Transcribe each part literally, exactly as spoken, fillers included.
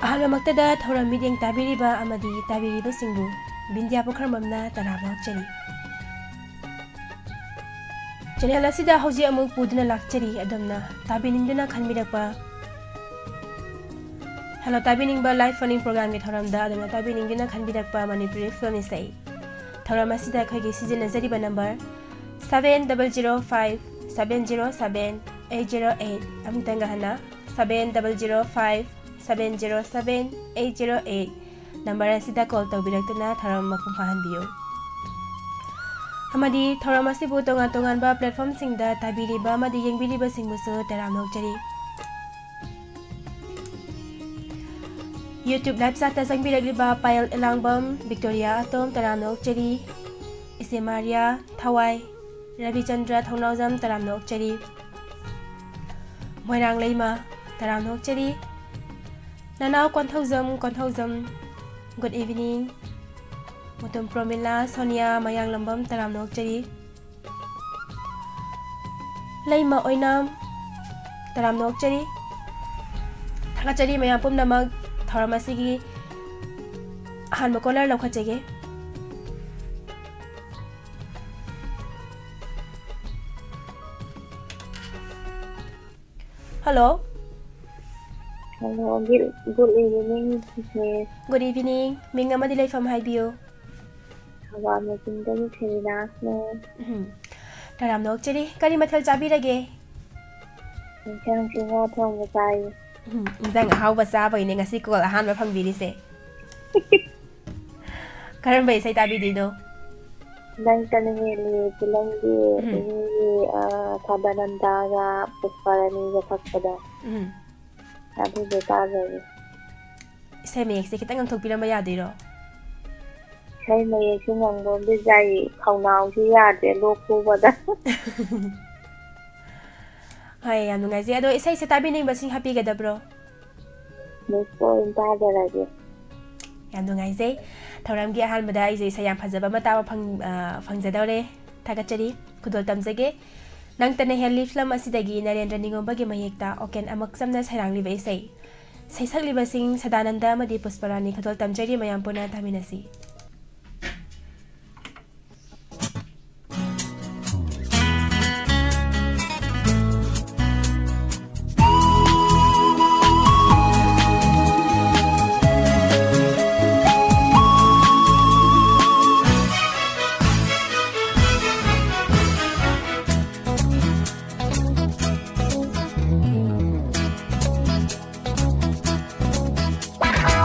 ꯑꯍꯥꯟꯕꯃꯛꯇꯗ ꯊꯧꯔꯝ ꯃꯤꯠꯌꯦꯡ ꯇꯥꯕꯤꯔꯤꯕ ꯑꯃꯗꯤ ꯇꯥꯕꯤꯔꯤꯕꯁꯤꯡꯕꯨ ꯕꯤꯟꯗ꯭ꯌꯥ ꯄꯨꯈ꯭ꯔꯝꯕꯝꯅ ꯇꯔꯥꯝꯅ ꯑꯣꯛꯆꯔꯤ꯫ Channel ꯑꯁꯤꯗ ꯍꯧꯖꯤꯛ ꯑꯃꯨꯛ ꯄꯨꯗꯨꯅ ꯂꯥꯛꯆꯔꯤ, ꯑꯗꯣꯝꯅ ꯇꯥꯕꯤꯅꯤꯡꯗꯨꯅ ꯈꯟꯕꯤꯔꯛꯄ, hello, ꯇꯥꯕꯤꯅꯤꯡꯕ live phone-in program-ꯒꯤ ꯊꯧꯔꯝꯗ ꯑꯗꯣꯝꯅ ꯇꯥꯕꯤꯅꯤꯡꯗꯨꯅ ꯈꯟꯕꯤꯔꯛꯄ ꯃꯅꯤꯄꯨꯔꯤ film ꯏꯁꯩ꯫ ꯊꯧꯔꯝ ꯑꯁꯤꯗ ꯑꯩꯈꯣꯏꯒꯤ ꯁꯤꯖꯤꯟꯅꯖꯔꯤꯕ number seven double zero five seven zero seven eight zero eight, ꯑꯃꯨꯛꯇꯪꯒ ꯍꯟꯅ, seven double zero five seven zero seven eight zero eight number ꯑꯁꯤꯗ call ꯇꯧꯕꯤꯔꯛꯇꯨꯅ ꯊꯧꯔꯝ ꯃꯄꯨꯡ ꯐꯥꯍꯟꯕꯤꯌꯨ꯫ ꯑꯃꯗꯤ ꯊꯧꯔꯝ ꯑꯁꯤꯕꯨ ꯇꯣꯉꯥꯟ ꯇꯣꯉꯥꯟꯕ platform-ꯁꯤꯡꯗ ꯇꯥꯕꯤꯔꯤꯕ ꯑꯃꯗꯤ ꯌꯦꯡꯕꯤꯔꯤꯕꯁꯤꯡꯕꯨꯁꯨ ꯇꯔꯥꯝꯅ ꯑꯣꯛꯆꯔꯤ꯫ YouTube live chat-ꯇ ꯆꯪꯕꯤꯔꯛꯂꯤꯕ ꯄꯥꯌꯜ ꯑꯦꯂꯥꯡꯕꯝ, ꯕꯤꯛꯇꯣꯔꯤꯌꯥ ꯑꯇꯣꯝ, ꯇꯔꯥꯝꯅ ꯑꯣꯛꯆꯔꯤ꯫ ꯏꯆꯦ ꯃꯥꯔꯤꯌꯥ, ꯊꯋꯥꯏ, ꯔꯕꯤꯆꯟꯗ꯭ꯔ, ꯊꯧꯅꯥꯎꯖꯝ, ꯇꯔꯥꯝꯅ ꯑꯣꯛꯆꯔꯤ꯫ ꯃꯣꯏꯔꯥꯡ ꯂꯩꯃ, ꯇꯔꯥꯝꯅ ꯑꯣꯛꯆꯔꯤ꯫ ꯅꯅꯥꯎ ꯀꯣꯟꯊꯧꯖꯝ, ꯀꯣꯟꯊꯧꯖꯝ, good evening꯫ ꯃꯨꯇꯨꯝ ꯄ꯭ꯔꯣꯃꯤꯂꯥ, ꯁꯣꯅꯤꯌꯥ, ꯃꯌꯥꯡꯂꯝꯕꯝ, ꯇꯔꯥꯝꯅ ꯑꯣꯛꯆꯔꯤ꯫ ꯂꯩꯃ ꯑꯣꯏꯅꯥꯝ, ꯇꯔꯥꯝꯅ ꯑꯣꯛꯆꯔꯤ꯫ ꯊꯥꯒꯠꯆꯔꯤ ꯃꯌꯥꯝ ꯄꯨꯝꯅꯃꯛ꯫ ꯊꯧꯔꯝ ꯑꯁꯤꯒꯤ ꯑꯍꯥꯟꯕ caller ꯂꯧꯈꯠꯆꯒꯦ꯫ Hello꯫ Hello, good, good evening, ꯏꯆꯦ꯫ Good evening꯫ ꯃꯤꯡ ꯑꯃꯗꯤ ꯂꯩꯐꯝ ꯍꯥꯏꯕꯤꯌꯨ꯫ ꯊꯧꯕꯥꯜ ꯃꯆꯤꯟꯗꯒꯤ ꯁꯦꯔꯤꯅꯥꯁꯅꯦ꯫ ꯎꯝ꯫ ꯇꯔꯥꯝꯅ ꯑꯣꯛꯆꯔꯤ꯫ ꯀꯔꯤ ꯃꯊꯦꯜ ꯆꯥꯕꯤꯔꯒꯦ? ꯏꯟꯁꯥꯡꯁꯤ ꯉꯥ ꯊꯣꯡꯕ ꯆꯥꯏꯌꯦ꯫ ꯎꯝ, ꯏꯟꯁꯥꯡ ꯑꯍꯥꯎꯕ ꯆꯥꯕꯒꯤꯅꯦ ꯉꯁꯤ call ꯑꯍꯥꯟꯕ ꯐꯪꯕꯤꯔꯤꯁꯦ꯫ ꯀꯔꯝꯕ ꯏꯁꯩ ꯇꯥꯕꯤꯗꯣꯏꯅꯣ? ꯅꯪꯇꯅ ꯍꯦꯜꯂꯤ ꯐꯤꯂꯝꯒꯤ ꯎꯝ꯫ ꯏꯅꯦꯒꯤ, ꯑ, ꯁꯗꯥꯅꯟꯗꯒ ꯄꯨꯁꯄꯥꯔꯥꯅꯤꯒ ꯁꯛꯄꯗꯣ꯫ ꯎꯝ꯫ ꯑꯗꯨꯗꯣ ꯇꯥꯖꯒꯦ꯫ ꯏꯁꯩ ꯃꯌꯦꯛꯁꯦ ꯈꯤꯇꯪ ꯉꯪꯊꯣꯛꯄꯤꯔꯝꯕ ꯌꯥꯗꯣꯏꯔꯣ? ꯏꯁꯩ ꯃꯌꯦꯛꯁꯦ ꯉꯪꯕꯕꯨꯗꯤ ꯌꯥꯏ, ꯈꯧꯅꯥꯎꯁꯤ ꯌꯥꯗ꯭ꯔꯦ ꯂꯣꯛ ꯈꯨꯕꯗ꯫ ꯍꯣꯏ, ꯌꯥꯝ ꯅꯨꯡꯉꯥꯏꯖꯩ꯫ ꯑꯗꯣ ꯏꯁꯩꯁꯦ ꯇꯥꯕꯤꯅꯤꯡꯕꯁꯤꯡ ꯍꯥꯞꯄꯤꯒꯗꯕ꯭ꯔꯣ? Next ꯑꯣꯏꯅ ꯇꯥꯖꯔꯒꯦ꯫ ꯌꯥꯝ ꯅꯨꯡꯉꯥꯏꯖꯩ꯫ ꯊꯧꯔꯝꯒꯤ ꯑꯍꯥꯟꯕꯗ ꯑꯩꯁꯦ ꯏꯁꯩ ꯌꯥꯝ ꯐꯖꯕ ꯑꯃ ꯇꯥꯕ ꯐꯪ-, ꯑ, ꯐꯪꯖꯗꯧꯔꯦ꯫ ꯊꯥꯒꯠꯆꯔꯤ꯫ ꯈꯨꯗꯣꯜ ꯇꯝꯖꯒꯦ꯫ ꯅꯪꯇꯅ ꯍꯦꯜꯂꯤ ꯐꯤꯂꯝ ꯑꯁꯤꯗꯒꯤ ꯅꯔꯦꯟꯗ꯭ꯔ ꯅꯤꯉꯣꯝꯕꯒꯤ ꯃꯌꯦꯛꯇ ꯑꯣꯀꯦꯟ ꯑꯃꯛ ꯆꯝꯅ ꯁꯩꯔꯥꯡꯂꯤꯕ ꯏꯁꯩ꯫ ꯁꯩꯁꯛꯂꯤꯕꯁꯤꯡ ꯁꯗꯥꯅꯟꯗ ꯑꯃꯗꯤ ꯄꯨꯁꯄꯔꯥꯅꯤ ꯈꯨꯗꯣꯜ ꯇꯝꯖꯔꯤ꯫ ꯃꯌꯥꯝ ꯄꯨꯟꯅ ꯇꯥꯃꯤꯟꯅꯁꯤ꯫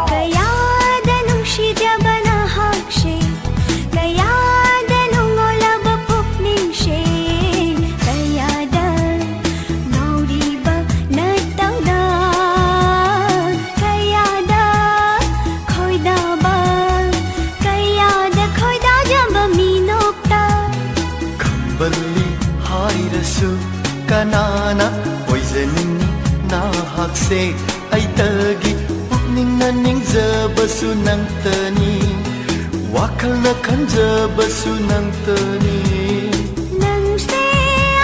ꯀꯌꯥꯗ ꯅꯨꯡꯁꯤꯖꯕ ꯅꯍꯥꯛꯁꯦ, ꯀꯌꯥꯗ ꯅꯨꯡꯉꯣꯜꯂꯕ ꯄꯨꯛꯅꯤꯡꯁꯦ, ꯀꯌꯥꯗ ꯉꯥꯎꯔꯤꯕ ꯅꯇꯧꯗ, ꯀꯌꯥꯗ ꯈꯣꯏꯗꯥꯕ, ꯀꯌꯥꯗ ꯈꯣꯏꯗꯥꯖꯕ ꯃꯤꯅꯣꯛꯇ꯫ ꯈꯝꯕꯜꯂꯤ ꯍꯥꯏꯔꯁꯨ ꯀꯅꯥꯅ ꯑꯣꯏꯖꯅꯤꯡꯉꯤ ꯅꯍꯥꯛꯁꯦ? ꯑꯩꯇꯒꯤ ꯄꯨꯛꯅꯤꯡꯅ ꯅꯤꯡꯖꯕꯁꯨ ꯅꯪꯇꯅꯤ, ꯋꯥꯈꯜꯅ ꯈꯟꯖꯕꯁꯨ ꯅꯪꯇꯅꯤ꯫ ꯅꯪꯁꯦ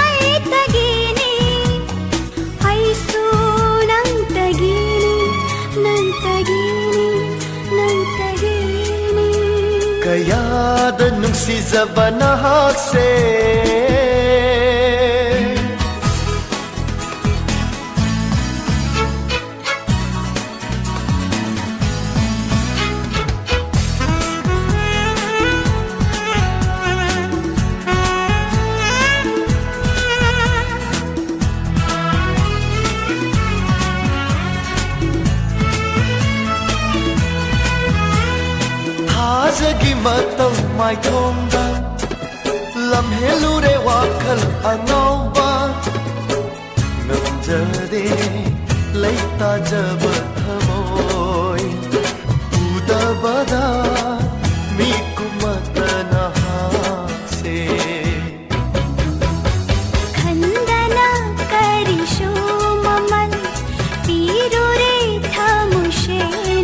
ꯑꯩꯇꯒꯤꯅꯤ, ꯑꯩꯁꯨ ꯅꯪꯇꯒꯤꯅꯤ, ꯅꯪꯇꯒꯤꯅꯤ, ꯅꯪꯇꯒꯤꯅꯤ꯫ ꯀꯌꯥꯗ ꯅꯨꯡꯁꯤꯖꯕ ꯅꯍꯥꯛꯁꯦ꯫ ꯊꯥꯖꯒꯤ ꯃꯇꯧ ꯃꯥꯏꯊꯣꯡꯗ ꯂꯝꯍꯦꯜꯂꯨꯔꯦ ꯋꯥꯈꯜ ꯑꯉꯥꯎꯕ꯫ ꯉꯝꯖꯗꯦ ꯂꯩꯇꯥꯖꯕ ꯊꯃꯣꯏ ꯎꯗꯕꯗ ꯃꯤꯀꯨꯞꯃꯇ ꯅꯍꯥꯛꯁꯦ꯫ ꯈꯟꯗꯅ ꯀꯔꯤꯁꯨ ꯃꯃꯜ ꯄꯤꯔꯨꯔꯦ ꯊꯃꯣꯏꯁꯦ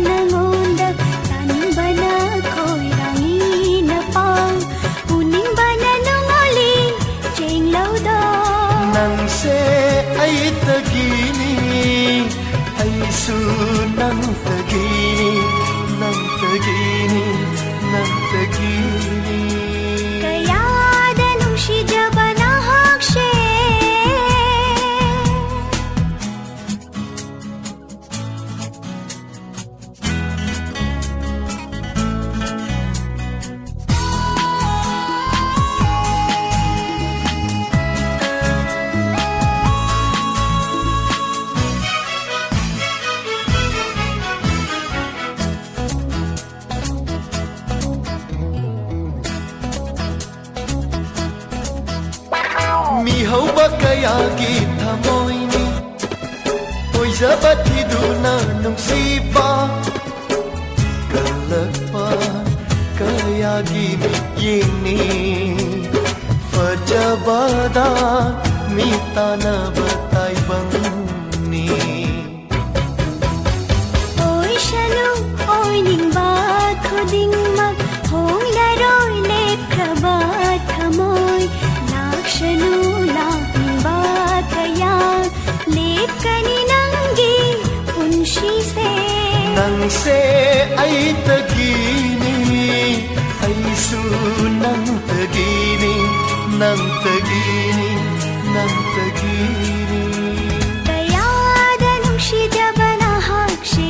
ꯅꯉꯣꯟꯗ꯫ ꯇꯟꯕꯅ ꯈꯣꯏꯔꯥꯡꯏ ꯅꯄꯥꯎ, ꯎꯅꯤꯡꯕꯅ ꯅꯨꯡꯉꯣꯜꯂꯤ ꯆꯦꯡꯂꯧꯗꯣ꯫ ꯅꯪꯁꯦ ꯑꯩꯇꯒꯤꯅꯤ, ꯑꯩꯁꯦ ꯅꯪꯇꯒꯤꯅꯤ, ꯅꯪꯇꯒꯤꯅꯤ, ꯅꯪꯇꯒꯤꯅꯤ꯫ ꯀꯌꯥꯗ ꯅꯨꯡꯁꯤꯖꯕ ꯅꯍꯥꯛꯁꯦ꯫ ꯃꯤꯍꯧꯕ ꯀꯌꯥꯒꯤ ꯊꯃꯣꯏꯅꯤ ꯑꯣꯏꯖꯕ ꯊꯤꯗꯨꯅ ꯅꯨꯡꯁꯤꯕ ꯀꯜꯂꯛꯄ ꯀꯌꯥꯒꯤ ꯃꯤꯠꯌꯦꯡꯅꯤ ꯐꯖꯕꯗ ꯃꯤ ꯇꯥꯅꯕ ꯇꯥꯏꯕꯪꯅꯤ꯫ ꯑꯣꯏꯁꯅꯨ ꯑꯣꯏꯅꯤꯡꯕ ꯈꯨꯗꯤꯡꯃꯛ ꯍꯣꯡꯂꯔꯣꯏ ꯂꯦꯞꯈ꯭ꯔꯕ ꯊꯃꯣꯏ ꯂꯥꯛꯁꯅꯨ ꯂꯥꯛꯅꯤꯡꯕ ꯀꯌꯥ ꯂꯦꯞꯀꯅꯤ ꯅꯪꯒꯤ ꯄꯨꯟꯁꯤꯁꯦ꯫ ꯅꯪꯁꯦ ꯑꯩꯇꯒꯤꯅꯤ ꯑꯩꯁꯨ ꯅꯪꯇꯒꯤꯅꯤ ꯅꯪꯇꯒꯤꯅꯤ ꯅꯪꯇꯒꯤꯅꯤ꯫ ꯀꯌꯥꯗ ꯅꯨꯡꯁꯤꯖꯕ ꯅꯍꯥꯛꯁꯦ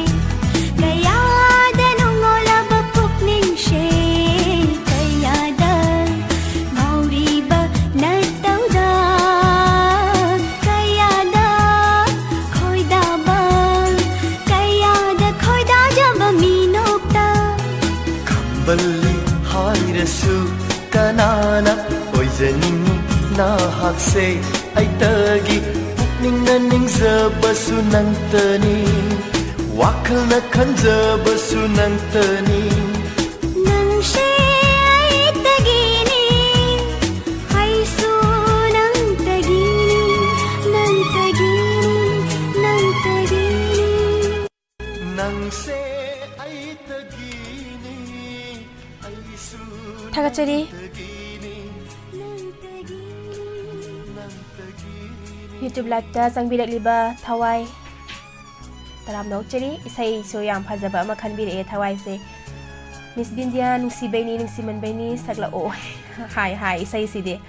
ꯀꯌꯥꯗ ꯅꯨꯡꯉꯣꯜꯂꯕ ꯄꯨꯛꯅꯤꯡꯁꯦ ꯀꯌꯥꯗ ꯉꯥꯎꯔꯤꯕ ꯅꯠꯇꯧꯗ ꯀꯌꯥꯗ ꯈꯣꯏꯗꯥꯕ ꯀꯌꯥꯗ ꯈꯣꯏꯗꯥꯖꯕ ꯃꯤꯅꯣꯛꯇ ꯈꯝꯕꯜꯂꯤ ꯍꯥꯏꯔꯁꯨ ꯀꯅꯥꯅ ꯑꯣꯏꯖꯅꯤꯡꯉꯤ ꯅꯍꯥꯛꯁꯦ ꯑꯩꯇꯒꯤ ꯄꯨꯛꯅꯤꯡꯅ ꯅꯤꯡꯖꯕꯁꯨ ꯅꯪꯇꯅꯤ ꯋꯥꯈꯜꯅ ꯈꯟꯖꯕꯁꯨ ꯅꯪꯇꯅꯤ ꯅꯪꯁꯦ ꯑꯩꯇꯒꯤꯅꯤ ꯑꯩꯁꯨ ꯅꯪꯇꯒꯤꯅꯤ ꯅꯪꯇꯒꯤꯅꯤ ꯅꯪꯇꯒꯤꯅꯤ ꯅꯪꯁꯦ ꯑꯩꯇꯒꯤꯅꯤ ꯑꯩꯁꯨ ꯊꯥꯒꯠꯆꯔꯤ꯫ ꯅꯪꯇꯒꯤꯅꯤ ꯅꯪꯇꯒꯤꯅꯤ YouTube liveꯇ ꯆꯪꯕꯤꯔꯛꯂꯤꯕ ꯊꯋꯥꯏ ꯇꯔꯥꯝꯅ ꯑꯣꯛꯆꯔꯤ꯫ ꯏꯁꯩꯁꯨ ꯌꯥꯝ ꯐꯖꯕ ꯑꯃ ꯈꯟꯕꯤꯔꯛꯑꯦ ꯊꯋꯥꯏꯁꯦ꯫ ꯃꯤꯁ ꯕꯤꯟꯗꯤꯌꯥ, ꯅꯨꯡꯁꯤꯕꯩꯅꯤ, ꯅꯨꯡꯁꯤꯃꯟꯕꯩꯅꯤ, ꯁꯛꯂꯛꯑꯣ꯫ ꯍꯥꯏ, ꯍꯥꯏ, ꯏꯁꯩꯁꯤꯗꯤ꯫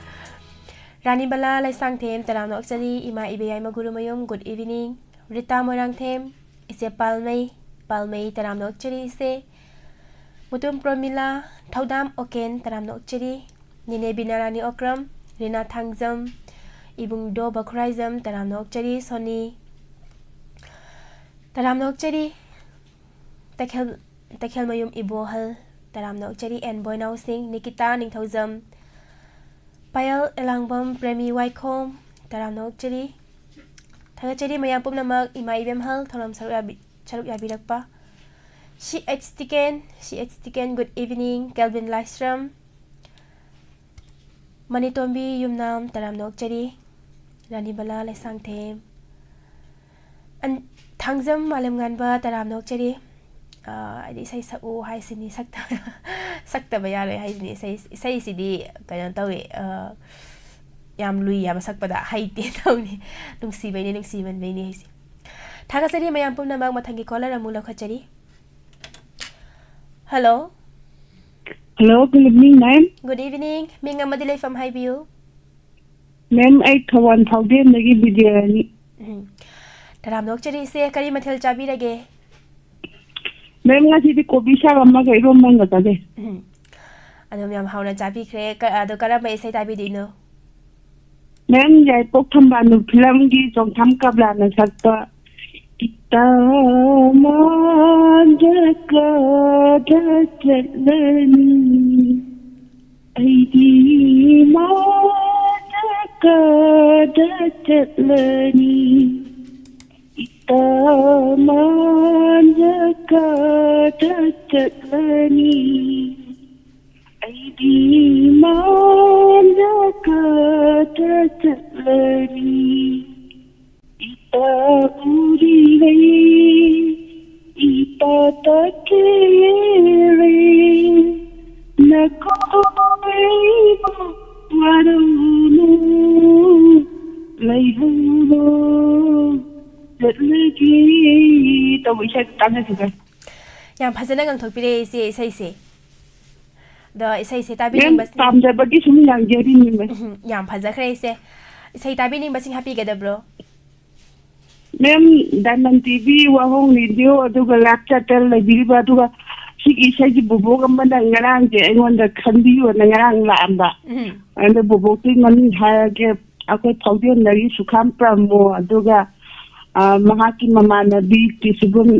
ꯔꯥꯅꯤ ꯕꯂꯥ ꯂꯩꯁꯥꯡꯊꯦꯝ, ꯇꯔꯥꯝꯅ ꯑꯣꯛꯆꯔꯤ꯫ ꯏꯃꯥ ꯏꯕꯦꯌꯥꯏꯃ ꯒꯨꯔꯨꯃꯌꯨꯝ, good evening꯫ ꯔꯤꯇꯥ ꯃꯣꯏꯔꯥꯡꯊꯦꯝ, ꯏꯆꯦ ꯄꯥꯜꯃꯩ, ꯄꯥꯜꯃꯩ, ꯇꯔꯥꯝꯅ ꯑꯣꯛꯆꯔꯤ ꯏꯆꯦ꯫ ꯃꯨꯇꯨꯝ ꯄ꯭ꯔꯣꯃꯤꯂꯥ, ꯊꯧꯗꯥꯝ ꯑꯣꯀꯦꯟ, ꯇꯔꯥꯝꯅ ꯑꯣꯛꯆꯔꯤ꯫ ꯅꯦꯅꯦ ꯕꯤꯅꯥꯔꯥꯅꯤ ꯑꯣꯀ꯭ꯔꯝ, ꯔꯤꯅꯥ ꯊꯥꯡꯖꯝ, ꯏꯕꯨꯡꯗꯣ ꯕꯈꯨꯔꯥꯏꯖꯝ, ꯇꯔꯥꯝꯅ ꯑꯣꯛꯆꯔꯤ꯫ ꯁꯣꯅꯤ, ꯇꯔꯥꯝꯅ ꯑꯣꯛꯆꯔꯤ꯫ ꯇꯈꯦꯜ, ꯇꯈꯦꯜꯃꯌꯨꯝ ꯏꯕꯣꯍꯜ, ꯇꯔꯥꯝꯅ ꯑꯣꯛꯆꯔꯤ꯫ ꯑꯦꯟ ꯕꯣꯏꯅꯥꯎꯁꯤꯡ, ꯅꯤꯀꯤꯇꯥ ꯅꯤꯡꯊꯧꯖꯝ, ꯄꯥꯌꯜ ꯑꯦꯂꯥꯡꯕꯝ, ꯄ꯭ꯔꯦꯃꯤ ꯋꯥꯏꯈꯣꯝ, ꯇꯔꯥꯝꯅ ꯑꯣꯛꯆꯔꯤ꯫ ꯊꯥꯒꯠꯆꯔꯤ ꯃꯌꯥꯝ ꯄꯨꯝꯅꯃꯛ, ꯏꯃꯥ ꯏꯕꯦꯝꯍꯜ ꯊꯧꯔꯝ ꯁꯔꯨꯛ ꯌꯥꯕꯤ-, ꯁꯔꯨꯛ ꯌꯥꯕꯤꯔꯛꯄ꯫ ꯁꯤ ꯑꯩꯆ ꯇꯤꯀꯦꯟ, ꯁꯤ ꯑꯩꯆ ꯇꯤꯀꯦꯟ, good evening꯫ ꯀꯦꯜꯚꯤꯟ ꯂꯥꯏꯁ꯭ꯔꯝ, ꯃꯅꯤꯇꯣꯝꯕꯤ ꯌꯨꯝꯅꯥꯝ, ꯇꯔꯥꯝꯅ ꯑꯣꯛꯆꯔꯤ꯫ ꯔꯥꯅꯤꯕꯂꯥ ꯂꯩꯁꯥꯡꯊꯦꯝ꯫ ꯑꯟ-, ꯊꯥꯡꯖꯝ ꯃꯥꯂꯦꯝꯉꯥꯟꯕ, ꯇꯔꯥꯝꯅ ꯑꯣꯛꯆꯔꯤ꯫ ꯑ, ꯍꯥꯏꯗꯤ ꯏꯁꯩ ꯁꯛꯎ ꯍꯥꯏꯁꯤꯅꯤ, ꯁꯛꯇ-, ꯁꯛꯇꯕ ꯌꯥꯔꯣꯏ ꯍꯥꯏꯁꯤꯅꯤ꯫ ꯏꯁꯩ, ꯏꯁꯩꯁꯤꯗꯤ ꯀꯩꯅꯣ ꯇꯧꯋꯦ, ꯑ, ꯌꯥꯝ ꯂꯨꯏ ꯍꯥꯏꯕ ꯁꯛꯄꯗ, ꯍꯩꯇꯦ ꯇꯧꯅꯤ꯫ ꯅꯨꯡꯁꯤꯕꯩꯅꯤ, ꯅꯨꯡꯁꯤꯃꯟꯕꯩꯅꯤ ꯍꯥꯏꯁꯦ꯫ ꯊꯥꯒꯠꯆꯔꯤ ꯃꯌꯥꯝ ꯄꯨꯝꯅꯃꯛ꯫ ꯃꯊꯪꯒꯤ caller ꯑꯃꯨꯛ ꯂꯧꯈꯠꯆꯔꯤ꯫ Hello꯫ Hello, good evening, ma'am. Good evening꯫ ꯃꯤꯡ ꯑꯃꯗꯤ ꯂꯩꯐꯝ ꯍꯥꯏꯕꯤꯌꯨ꯫ Ma'am, ꯑꯩ ꯊꯧꯕꯥꯜ ꯐꯥꯎꯗꯦꯝꯗꯒꯤ ꯕꯤꯖꯌꯔꯥꯅꯤ꯫ ꯎꯝ꯫ ꯇꯔꯥꯝꯅ ꯑꯣꯛꯆꯔꯤ ꯏꯆꯦ, ꯀꯔꯤ ꯃꯊꯦꯜ ꯆꯥꯕꯤꯔꯒꯦ? Ma'am, ꯉꯁꯤꯗꯤ ꯀꯣꯕꯤ ꯁꯥꯛ ꯑꯃꯒ ꯏꯔꯣꯝꯕ ꯑꯃꯒ ꯆꯥꯖꯩ꯫ ꯎꯝ꯫ ꯑꯗꯨꯝ ꯌꯥꯝ ꯍꯥꯎꯅ ꯆꯥꯕꯤꯈ꯭ꯔꯦ꯫ ꯀ-, ꯑꯗꯣ ꯀꯔꯝꯕ ꯏꯁꯩ ꯇꯥꯕꯤꯗꯣꯏꯅꯣ? Ma'am, ꯌꯥꯏꯄꯣꯛ ꯊꯝꯕꯥꯜꯅꯨ ꯐꯤꯂꯝꯒꯤ ꯆꯣꯡꯊꯥꯝ ꯀꯕ꯭ꯂꯥꯅ ꯁꯛꯄ ꯏꯇꯥ ꯃꯥꯟꯖꯀꯥꯗ ꯆꯠꯂꯅꯤ, ꯑꯩꯗꯤ ꯃꯥꯟꯖꯀꯥꯗ ꯆꯠꯂꯅꯤ, ꯏꯇꯥ ꯃꯥꯟꯖꯀꯥꯗ ꯆꯠꯂꯅꯤ꯫ ꯑꯩꯗꯤ ꯃꯥꯟꯖꯀꯥꯗ ꯆꯠꯂꯅꯤ꯫ ꯏꯇꯥ ꯎꯔꯤꯔꯦ, ꯏꯇꯥ ꯇꯥꯛꯂꯤꯔꯦ, ꯅꯈꯣꯏꯕꯨ ꯋꯥꯔꯧꯅꯨ, ꯂꯩꯍꯧꯔꯣ꯫ ꯆꯠꯂꯒꯦ ꯇꯧꯕ ꯏꯁꯩ ꯇꯥꯖꯁꯤꯗ꯫ ꯌꯥꯝ ꯐꯖꯅ ꯉꯥꯡꯊꯣꯛꯄꯤꯔꯛꯑꯦ ꯏꯆꯦ ꯏꯁꯩꯁꯦ꯫ ꯑꯗꯣ ꯏꯁꯩꯁꯦ ꯃꯦꯝ, ꯇꯥꯕꯤꯅꯤꯡꯕ ꯄꯥꯝꯖꯕꯒꯤ ꯁꯨꯝ ꯉꯥꯡꯖꯔꯤꯅꯤ, ꯃꯦꯝ꯫ ꯎꯝ, ꯌꯥꯝ ꯐꯖꯈ꯭ꯔꯦ ꯏꯆꯦ꯫ ꯏꯁꯩ ꯇꯥꯕꯤꯅꯤꯡꯕꯁꯤꯡ ꯍꯥꯞꯄꯤꯒꯗꯕ꯭ꯔꯣ? ꯃꯦꯝ, ꯗꯥꯏꯃꯟ ꯇꯤ ꯚꯤ, ꯋꯥꯍꯣꯡ ꯔꯦꯗꯤꯑꯣ, ꯑꯗꯨꯒ ꯂꯥꯏꯚ ꯆꯦꯠꯇ ꯂꯩꯕꯤꯔꯤꯕ, ꯑꯗꯨꯒ ꯁꯤꯒꯤ ꯏꯁꯩꯒꯤ ꯕꯣꯕꯣꯛ ꯑꯃꯅ ꯉꯔꯥꯡꯁꯦ ꯑꯩꯉꯣꯟꯗ ꯈꯟꯕꯤꯌꯣꯅ ꯉꯔꯥꯡ ꯂꯥꯛꯑꯝꯕ꯫ ꯎꯝ꯫ ꯑꯗꯣ ꯕꯣꯕꯣꯛꯇꯨꯒꯤ ꯃꯃꯤꯡ ꯍꯥꯏꯔꯒꯦ, ꯑꯩꯈꯣꯏ ꯐꯥꯎꯖꯦꯟꯗꯒꯤ ꯁꯨꯈꯥꯝ ꯄ꯭ꯔꯃꯣ, ꯑꯗꯨꯒ, ꯑ, ꯃꯍꯥꯛꯀꯤ ꯃꯃꯥꯟꯅꯕꯤ ꯇꯤꯁꯨꯕꯝ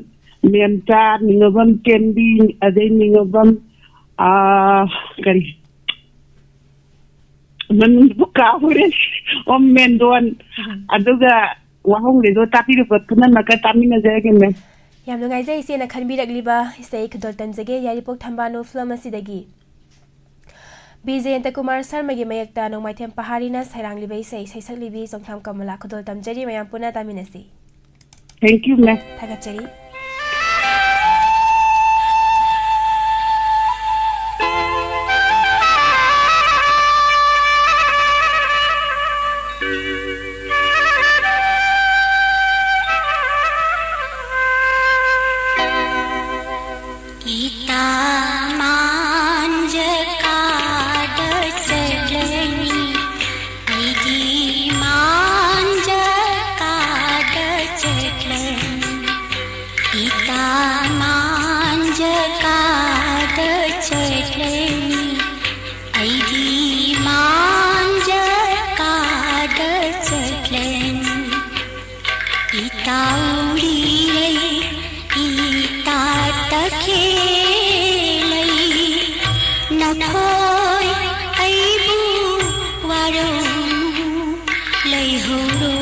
ꯃꯦꯝꯆꯥ, ꯅꯤꯡꯉꯣꯕꯝ ꯇꯦꯝꯕꯤ, ꯑꯗꯩ ꯅꯤꯡꯉꯣꯕꯝ, ꯑ, ꯀꯔꯤ, ꯃꯃꯤꯡꯗꯨꯕꯨ ꯀꯥꯎꯔꯦ꯫ ꯑꯣ, ꯃꯦꯟꯗꯣꯟ꯫ ꯎꯝ꯫ ꯑꯗꯨꯒ ꯋꯥꯍꯣꯡ ꯔꯦꯗꯤꯑꯣ ꯇꯥꯕꯤꯔꯤꯕ ꯄꯨꯝꯅꯃꯛꯀ ꯇꯥꯃꯤꯟꯅꯖꯔꯒꯦ, ꯃꯦꯝ꯫ ꯌꯥꯝ ꯅꯨꯡꯉꯥꯏꯖꯩ ꯏꯆꯦꯅ ꯈꯟꯕꯤꯔꯛꯂꯤꯕ ꯏꯁꯩ꯫ ꯈꯨꯗꯣꯜ ꯇꯝꯖꯒꯦ ꯌꯥꯏꯔꯤꯄꯣꯛ ꯊꯝꯕꯥꯜꯅꯨ ꯐꯤꯂꯝ ꯑꯁꯤꯗꯒꯤ꯫ ꯕꯤ ꯖꯌꯟꯇ ꯀꯨꯃꯥꯔ ꯁꯔꯃꯒꯤ ꯃꯌꯦꯛꯇ ꯅꯣꯡꯃꯥꯏꯊꯦꯝ ꯄꯍꯥꯔꯤꯅ ꯁꯩꯔꯥꯡꯂꯤꯕ ꯏꯁꯩ, ꯁꯩꯁꯛꯂꯤꯕꯤ ꯆꯣꯡꯊꯥꯝ ꯀꯃꯂꯥ꯫ ꯈꯨꯗꯣꯜ ꯇꯝꯖꯔꯤ, ꯃꯌꯥꯝ ꯄꯨꯟꯅ ꯇꯥꯃꯤꯟꯅꯁꯤ꯫ Thank you, ma'am. ꯊꯥꯒꯠꯆꯔꯤ꯫ ꯏꯇꯥ ꯃꯥꯟꯖ ꯀꯥꯗ ꯆꯠꯂꯅꯤ, ꯑꯩꯒꯤ ꯃꯥꯟꯖ ꯀꯥꯗ ꯆꯠꯂꯅꯤ, ꯏꯇꯥ ꯃꯥꯟꯖ ꯀꯥꯗ ꯆꯠꯂꯅꯤ, ꯑꯩꯒꯤ ꯃꯥꯟꯖ ꯀꯥꯗ ꯆꯠꯂꯅꯤ꯫ ꯏꯇꯥꯎꯔꯤ ꯂꯩ, ꯏꯇꯥ ꯇꯈꯦꯜ ꯂꯩ, ꯅꯈꯣꯏ ꯑꯩꯕꯨ ꯋꯥꯔꯧꯅꯨ, ꯂꯩꯍꯧꯔꯣ,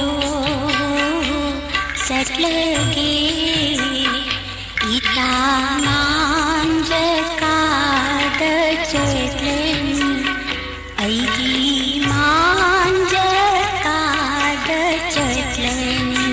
ꯆꯠꯂꯒꯦ꯫ ꯏꯇꯥ ꯃꯥꯟꯖ ꯀꯥꯗ ꯆꯠꯂꯅꯤ, ꯑꯩꯒꯤ ꯃꯥꯟꯖ ꯀꯥꯗ ꯆꯠꯂꯅꯤ꯫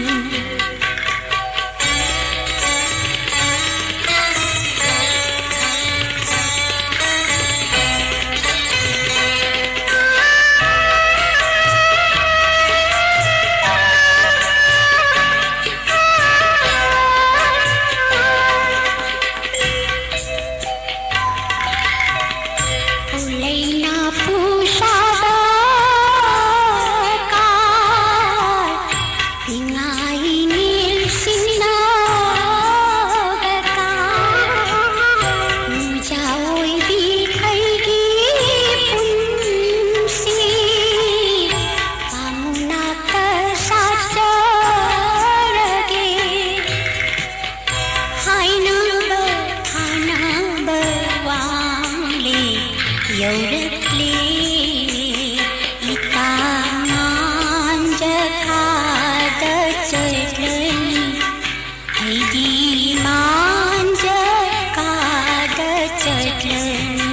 ꯏꯉꯥꯏ ꯅꯤꯜꯁꯤꯟꯅꯕ ꯀꯥ, ꯅꯨꯡꯖꯥ ꯑꯣꯏꯕꯤ ꯑꯩꯒꯤ ꯄꯨꯟꯁꯤ, ꯄꯥꯃꯨꯅꯥꯛꯇ ꯁꯥꯠꯆꯔꯒꯦ꯫ ꯍꯥꯏꯅꯕ ꯊꯥꯅꯕ ꯋꯥꯡꯂꯦ ꯌꯧꯔꯛꯂꯦ, ꯏꯇꯥ ꯃꯥꯟꯖ ꯀꯥꯗ ꯆꯠꯂꯅꯤ, ꯑꯩꯗꯤ ꯃꯥꯟꯖ ꯀꯥꯗ ꯆꯠꯂꯅꯤ꯫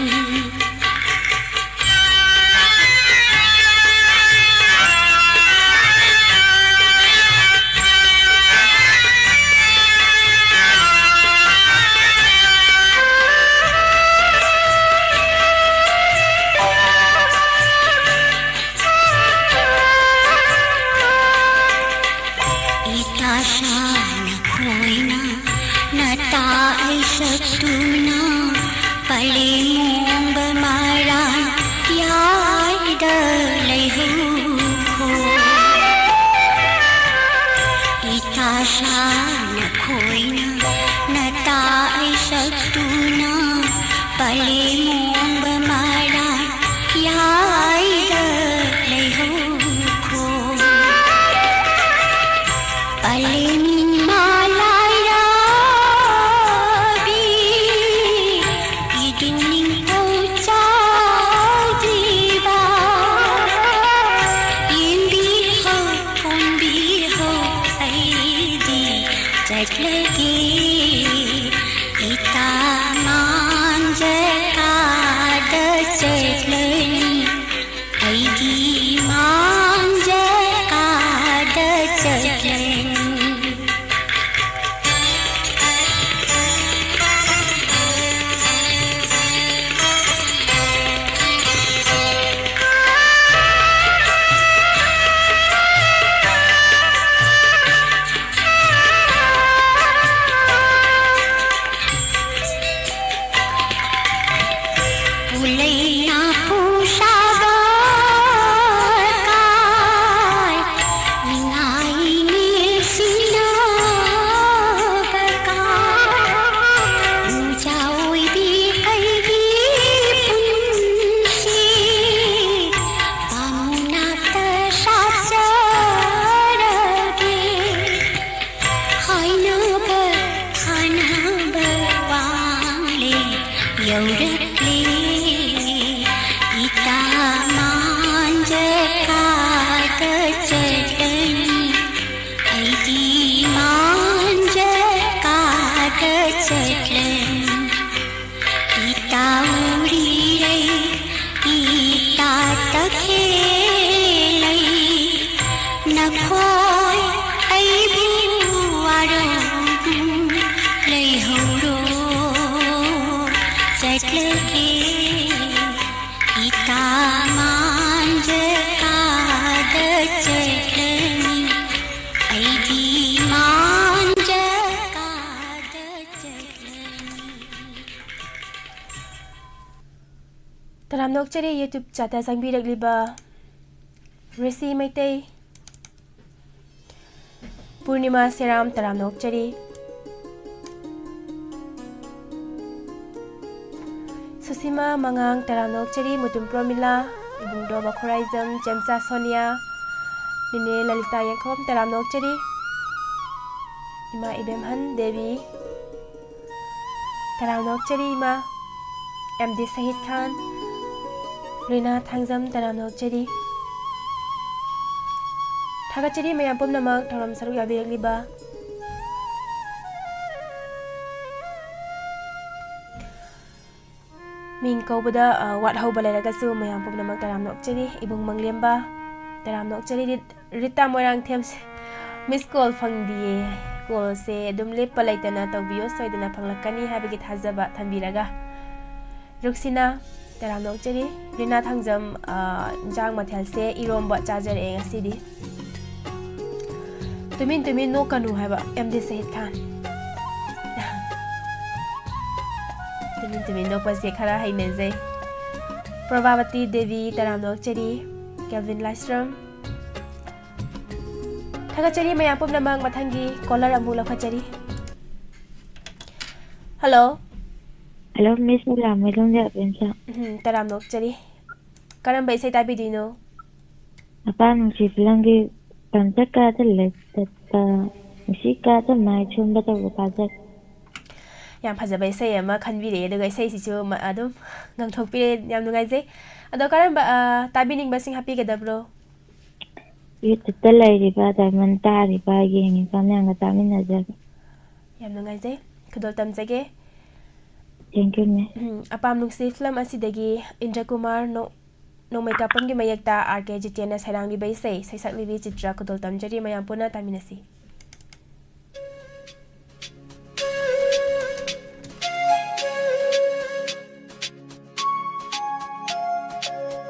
ꯏꯇꯥ ꯁꯥ ꯅꯈꯣꯏꯅ ꯅꯇꯥ ꯑꯩ ꯁꯛꯇꯨꯅ ꯄꯂꯦꯝ ꯃꯣꯡꯕ ꯃꯔꯥꯟ ꯌꯥꯏꯗ ꯂꯩꯍꯧꯈꯣ꯫ ꯏꯇꯥ ꯁꯥ ꯅꯈꯣꯏꯅ ꯅꯇꯥ ꯑꯩ ꯁꯛꯇꯨꯅ ꯄꯂꯦꯝ ꯃꯣꯡꯕ ꯃꯔꯥꯟ ꯌꯥꯏꯗ ꯂꯩꯍꯧꯈꯣ꯫ ꯄꯂꯦꯝ ꯏꯃꯥ ꯂꯥꯏꯔꯥꯕꯤ, ꯏꯗꯨ ꯅꯤꯡꯊꯧ ꯆꯥꯎꯗ꯭ꯔꯤꯕ, ꯌꯦꯡꯕꯤꯍꯧ, ꯀꯣꯟꯕꯤꯍꯧ, ꯑꯩꯗꯤ ꯆꯠꯂꯒꯦ꯫ ꯏꯇꯥ ꯃꯥꯟꯖ ꯀꯥꯗ ꯆꯠꯂꯅꯤ, ꯑꯩꯗꯤ ꯃꯥꯟꯖ ꯀꯥꯗ ꯆꯠꯂꯅꯤ꯫ ꯎꯂꯩꯅ ꯄꯨꯁꯥꯕ ꯀꯥꯏ, ꯏꯉꯥꯏ ꯆꯠꯂꯅꯤ꯫ ꯏꯇꯥ ꯎꯔꯤꯔꯩ, ꯏꯇꯥ ꯇꯈꯦꯜꯂꯩ, ꯅꯈꯣꯏ ꯑꯩꯕꯨ ꯋꯥꯔꯧꯗꯨꯅ ꯂꯩꯍꯧꯔꯣ꯫ ꯆꯠꯂꯒꯦ꯫ ꯏꯇꯥ ꯃꯥꯟꯖ ꯀꯥꯗ ꯆꯠꯂꯅꯤ꯫ ꯑꯩꯗꯤ ꯃꯥꯟꯖ ꯀꯥꯗ ꯆꯠꯂꯅꯤ꯫ ꯇꯔꯥꯝꯅ ꯑꯣꯛꯆꯔꯤ YouTube chatꯇ ꯆꯪꯕꯤꯔꯛꯂꯤꯕ ꯔꯤꯁꯤ ꯃꯩꯇꯩ, ꯄꯨꯔꯅꯤꯃꯥ ꯁꯦꯔꯥꯝ, ꯇꯔꯥꯝꯅ ꯑꯣꯛꯆꯔꯤ꯫ ꯁꯨꯁꯤꯃꯥ ꯃꯉꯥꯡ, ꯇꯔꯥꯝꯅ ꯑꯣꯛꯆꯔꯤ꯫ ꯃꯨꯇꯨꯝ ꯄ꯭ꯔꯣꯃꯤꯂꯥ, ꯏꯕꯨꯡꯗꯣ ꯃꯈꯨꯔꯥꯏꯖꯝ, ꯆꯦꯝꯆꯥ ꯁꯣꯅꯤꯌꯥ, ꯅꯦꯅꯦ ꯂꯂꯤꯇꯥ ꯌꯦꯡꯈꯣꯝ, ꯇꯔꯥꯝꯅ ꯑꯣꯛꯆꯔꯤ꯫ ꯏꯃꯥ ꯏꯕꯦꯝꯍꯟ ꯗꯦꯕꯤ, ꯇꯔꯥꯝꯅ ꯑꯣꯛꯆꯔꯤ ꯏꯃꯥ꯫ ꯑꯦꯝ ꯗꯤ ꯁꯍꯤꯗ ꯈꯥꯟ, ꯔꯤꯅꯥ ꯊꯥꯡꯖꯝ, ꯇꯔꯥꯝꯅ ꯑꯣꯛꯆꯔꯤ꯫ ꯊꯥꯒꯠꯆꯔꯤ ꯃꯌꯥꯝ ꯄꯨꯝꯅꯃꯛ ꯊꯧꯔꯝ ꯁꯔꯨꯛ ꯌꯥꯕꯤꯔꯛꯂꯤꯕ꯫ ꯃꯤꯡ ꯀꯧꯕꯗ, ꯑ, ꯋꯥꯠꯍꯧꯕ ꯂꯩꯔꯒꯁꯨ ꯃꯌꯥꯝ ꯄꯨꯝꯅꯃꯛ ꯇꯔꯥꯝꯅ ꯑꯣꯛꯆꯔꯤ꯫ ꯏꯕꯨꯡ ꯃꯪꯂꯦꯝꯕ, ꯇꯔꯥꯝꯅ ꯑꯣꯛꯆꯔꯤ꯫ ꯔꯤꯠ-, ꯔꯤꯇꯥ ꯃꯣꯏꯔꯥꯡꯊꯦꯝ, miss call ꯐꯪꯗꯤꯌꯦ꯫ Callꯁꯦ ꯑꯗꯨꯝ ꯂꯦꯞꯄ ꯂꯩꯇꯅ ꯇꯧꯕꯤꯌꯣ, ꯁꯣꯏꯗꯅ ꯐꯪꯂꯛꯀꯅꯤ ꯍꯥꯏꯕꯒꯤ ꯊꯥꯖꯕ ꯊꯝꯕꯤꯔꯒ꯫ ꯔꯨꯛꯁꯤꯅꯥ, ꯇꯔꯥꯝꯅ ꯑꯣꯛꯆꯔꯤ꯫ ꯔꯤꯅꯥ ꯊꯥꯡꯖꯝ, ꯑ, ꯏꯟꯖꯥꯡ ꯃꯊꯦꯜꯁꯦ ꯏꯔꯣꯝꯕ ꯆꯥꯖꯔꯛꯑꯦ ꯉꯁꯤꯗꯤ꯫ ꯇꯨꯃꯤꯟ ꯇꯨꯃꯤꯟ ꯅꯣꯛꯀꯅꯨ ꯍꯥꯏꯕ ꯑꯦꯝ ꯗꯤ ꯁꯍꯤꯗ ꯈꯥꯟ꯫ ꯇꯨꯃꯤꯟ ꯇꯨꯃꯤꯟ ꯅꯣꯛꯄꯁꯦ ꯈꯔ ꯍꯩꯅꯖꯩ꯫ ꯄ꯭ꯔꯚꯥꯕꯇꯤ ꯗꯦꯕꯤ, ꯇꯔꯥꯝꯅ ꯑꯣꯛꯆꯔꯤ꯫ ꯀꯦꯜꯚꯤꯟ ꯂꯥꯏꯁ꯭ꯔꯝ, ꯊꯥꯒꯠꯆꯔꯤ ꯃꯌꯥꯝ ꯄꯨꯝꯅꯃꯛ꯫ ꯃꯊꯪꯒꯤ caller ꯑꯃꯨꯛ ꯂꯧꯈꯠꯆꯔꯤ꯫ Hello꯫ Hello, Miss ꯃꯤꯂꯥ, ꯃꯩꯂꯣꯡꯒꯤ ꯑꯕꯦꯝꯆꯥ꯫ ꯎꯝ, ꯇꯔꯥꯝꯅ ꯑꯣꯛꯆꯔꯤ꯫ ꯀꯔꯝꯕ ꯏꯁꯩ ꯇꯥꯕꯤꯗꯣꯏꯅꯣ? ꯃꯄꯥ ꯅꯨꯡꯁꯤ ꯐꯤꯂꯝꯒꯤ ꯄꯟꯆ ꯀꯥꯗ ꯂꯩꯇꯠꯄ, ꯅꯨꯡꯁꯤ ꯀꯥꯗ ꯃꯥꯏ ꯁꯣꯝꯕ ꯇꯧꯕ ꯄꯥꯖꯒꯦ꯫ ꯌꯥꯝ ꯐꯖꯕ ꯏꯁꯩ ꯑꯃ ꯈꯟꯕꯤꯔꯛꯑꯦ, ꯑꯗꯨꯒ ꯏꯁꯩꯁꯤꯁꯨ ꯃ-, ꯑꯗꯨꯝ ꯉꯪꯊꯣꯛꯄꯤꯔꯛꯑꯦ꯫ ꯌꯥꯝ ꯅꯨꯡꯉꯥꯏꯖꯩ꯫ ꯑꯗꯣ ꯀꯔꯝꯕ, ꯑ, ꯇꯥꯕꯤꯅꯤꯡꯕꯁꯤꯡ ꯍꯥꯞꯄꯤꯒꯗꯕ꯭ꯔꯣ? YouTube-ꯇ ꯂꯩꯔꯤꯕ, ꯗꯥꯏꯃꯟ ꯇꯥꯔꯤꯕ, ꯌꯦꯡꯉꯤꯕ ꯃꯌꯥꯝꯒ ꯇꯥꯃꯤꯟꯅꯖꯒꯦ꯫ ꯌꯥꯝ ꯅꯨꯡꯉꯥꯏꯖꯩ꯫ ꯈꯨꯗꯣꯜ ꯇꯝꯖꯒꯦ꯫ Thank you, ma'am. ꯎꯝ, ꯑꯄꯥꯝ ꯅꯨꯡꯁꯤ ꯐꯤꯂꯝ ꯑꯁꯤꯗꯒꯤ ꯏꯟꯗ꯭ꯔ ꯀꯨꯃꯥꯔ ꯅꯣ-, ꯅꯣꯡꯃꯩ ꯀꯥꯞꯄꯝꯒꯤ ꯃꯌꯦꯛꯇ ꯑꯥꯔ ꯀꯦ ꯖꯤꯇꯦꯟꯅ ꯁꯩꯔꯥꯡꯂꯤꯕ ꯏꯁꯩ ꯁꯩꯁꯛꯂꯤꯕꯤ ꯆꯤꯇ꯭ꯔ ꯈꯨꯗꯣꯜ ꯇꯝꯖꯔꯤ꯫ ꯃꯌꯥꯝ ꯄꯨꯟꯅ ꯇꯥꯃꯤꯟꯅꯁꯤ꯫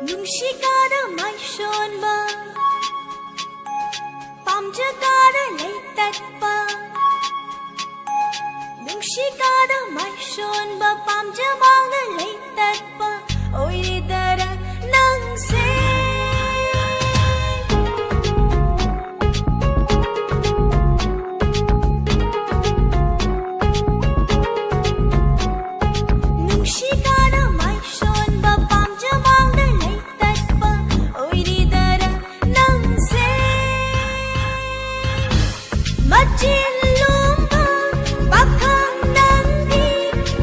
ꯅꯨꯡꯁꯤ ꯀꯥꯗ ꯃꯥꯏꯁꯣꯟꯕ, ꯄꯥꯝꯖ ꯀꯥꯗ ꯂꯩꯇꯠꯄ꯫ ꯅꯨꯡꯁꯤ ꯀꯥꯗ ꯃꯥꯏꯁꯣꯟꯕ, ꯄꯥꯝꯖ ꯃꯥꯡꯗ ꯂꯩꯇꯠꯄ ꯑꯣꯏꯔꯤꯗꯔ ꯅꯪꯁꯦ? ꯅꯨꯡꯁꯤ ꯀꯥꯗ ꯃꯥꯏꯁꯣꯟꯕ, ꯄꯥꯝꯖ ꯃꯥꯡꯗ ꯂꯩꯇꯠꯄ ꯑꯣꯏꯔꯤꯗꯔ ꯅꯪꯁꯦ? ꯃꯆꯤꯜ ꯂꯨꯝꯕ ꯄꯥꯈꯪ ꯅꯪꯒꯤ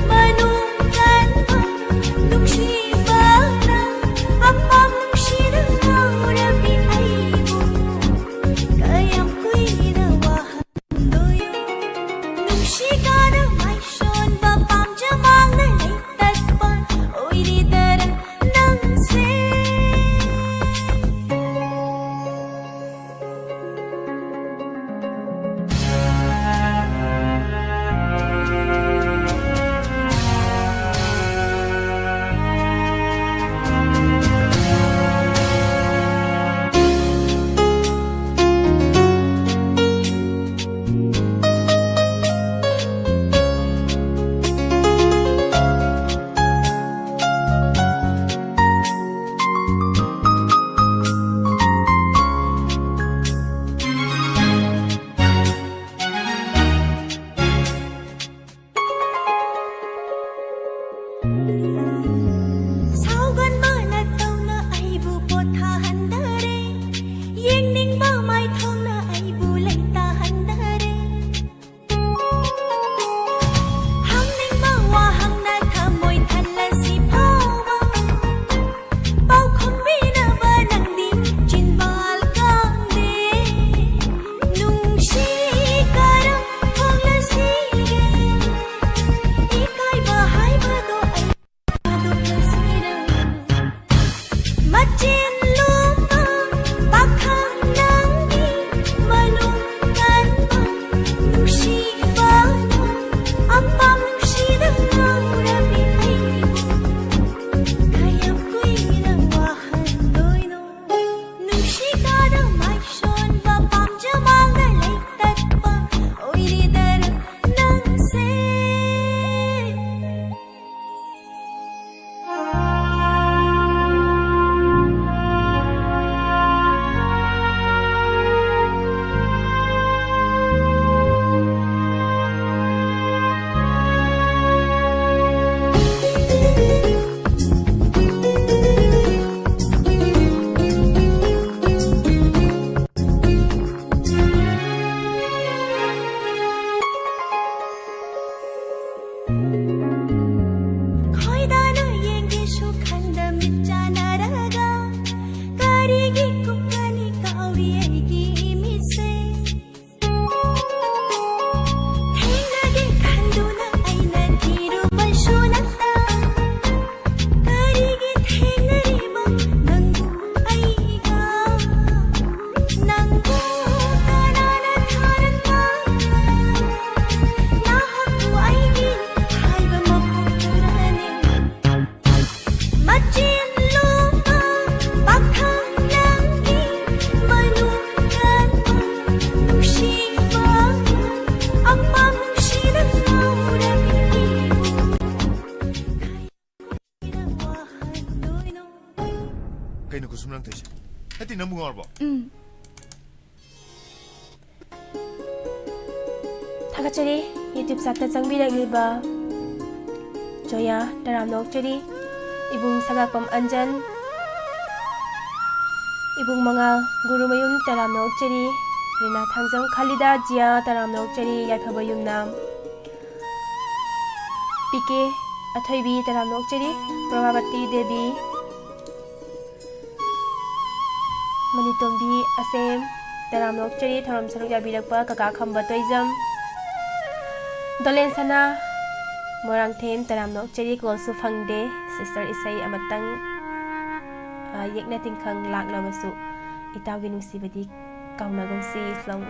ꯃꯅꯨꯡ ꯀꯟꯕ ꯅꯨꯡ ꯇꯤꯟꯅ ꯑꯃꯨꯛ ꯉꯥꯎꯔꯕꯣ? ꯎꯝ꯫ ꯊꯥꯒꯠꯆꯔꯤ YouTube ꯆꯥꯠꯇ ꯆꯪꯕꯤꯔꯛꯂꯤꯕ ꯖꯣꯌꯥ, ꯇꯔꯥꯝꯅ ꯑꯣꯛꯆꯔꯤ꯫ ꯏꯕꯨꯡ ꯁꯒꯥꯛꯄꯝ ꯑꯟꯖꯟ, ꯏꯕꯨꯡ ꯃꯉꯥꯜ ꯒꯨꯔꯨꯃꯌꯨꯝ, ꯇꯔꯥꯝꯅ ꯑꯣꯛꯆꯔꯤ꯫ ꯔꯤꯅꯥ ꯊꯥꯡꯖꯝ, ꯈꯥꯂꯤꯗꯥ ꯖꯤꯌꯥ, ꯇꯔꯥꯝꯅ ꯑꯣꯛꯆꯔꯤ꯫ ꯌꯥꯏꯐꯕ ꯌꯨꯝꯅꯥꯝ, ꯄꯤ ꯀꯦ ꯑꯊꯣꯏꯕꯤ, ꯇꯔꯥꯝꯅ ꯑꯣꯛꯆꯔꯤ꯫ ꯄ꯭ꯔꯚꯥꯕꯇꯤ ꯗꯦꯕꯤ, ꯃꯅꯤꯇꯣꯝꯕꯤ ꯑꯁꯦꯝ, ꯇꯔꯥꯝꯅ ꯑꯣꯛꯆꯔꯤ꯫ ꯊꯧꯔꯝ ꯁꯔꯨꯛ ꯌꯥꯕꯤꯔꯛꯄ ꯀꯀꯥ ꯈꯝꯕ ꯇꯣꯏꯖꯝ, ꯗꯣꯂꯦꯟ ꯁꯅꯥ, ꯃꯣꯏꯔꯥꯡꯊꯦꯝ, ꯇꯔꯥꯝꯅ ꯑꯣꯛꯆꯔꯤ꯫ ꯀꯣꯜꯁꯨ ꯐꯪꯗꯦ꯫ ꯁꯤꯁꯇꯔ, ꯏꯁꯩ ꯑꯃꯇꯪ, ꯑ, ꯌꯦꯛꯅ ꯇꯤꯡꯈꯪ ꯂꯥꯛꯂꯕꯁꯨ ꯏꯇꯥꯎꯒꯤ ꯅꯨꯡꯁꯤꯕꯗꯤ ꯀꯥꯎꯅꯒꯨꯝꯁꯤ꯫ ꯐꯤꯂꯝ,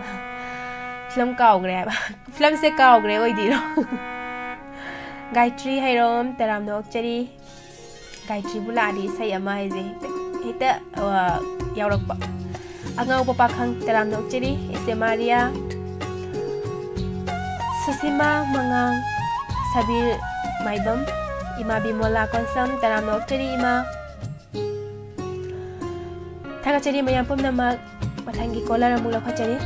ꯐꯤꯂꯝ ꯀꯥꯎꯈ꯭ꯔꯦ ꯍꯥꯏꯕ꯫ ꯐꯤꯂꯝꯁꯦ ꯀꯥꯎꯈ꯭ꯔꯦ ꯑꯣꯏꯗꯣꯏꯔꯣ? ꯒꯥꯌꯇ꯭ꯔꯤ ꯍꯩꯔꯣꯝ, ꯇꯔꯥꯝꯅ ꯑꯣꯛꯆꯔꯤ꯫ ꯒꯥꯌꯇ꯭ꯔꯤꯕꯨ ꯂꯥꯛꯑꯗꯤ ꯏꯁꯩ ꯑꯃ ꯍꯥꯏꯁꯦ ꯍꯦꯛꯇ, ꯍꯦꯛꯇ, ꯑ, ꯌꯥꯎꯔꯛꯄ꯫ ꯑꯉꯥꯎꯕ ꯄꯥꯈꯪ, ꯇꯔꯥꯝꯅ ꯑꯣꯛꯆꯔꯤ꯫ ꯑꯦꯁ ꯑꯦ ꯃꯥꯔꯤꯌꯥ, ꯁꯨꯁꯤꯃꯥ ꯃꯉꯥꯡ, ꯁꯕꯤꯔ ꯃꯥꯏꯕꯝ, ꯏꯃꯥ ꯕꯤꯃꯣꯂꯥ ꯀꯣꯟꯁꯝ, ꯇꯔꯥꯝꯅ ꯑꯣꯛꯆꯔꯤ ꯏꯃꯥ꯫ ꯊꯥꯒꯠꯆꯔꯤ ꯃꯌꯥꯝ ꯄꯨꯝꯅꯃꯛ꯫ ꯃꯊꯪꯒꯤ ꯀꯣꯂꯔ ꯑꯃꯨꯛ ꯂꯧꯈꯠꯆꯔꯤ꯫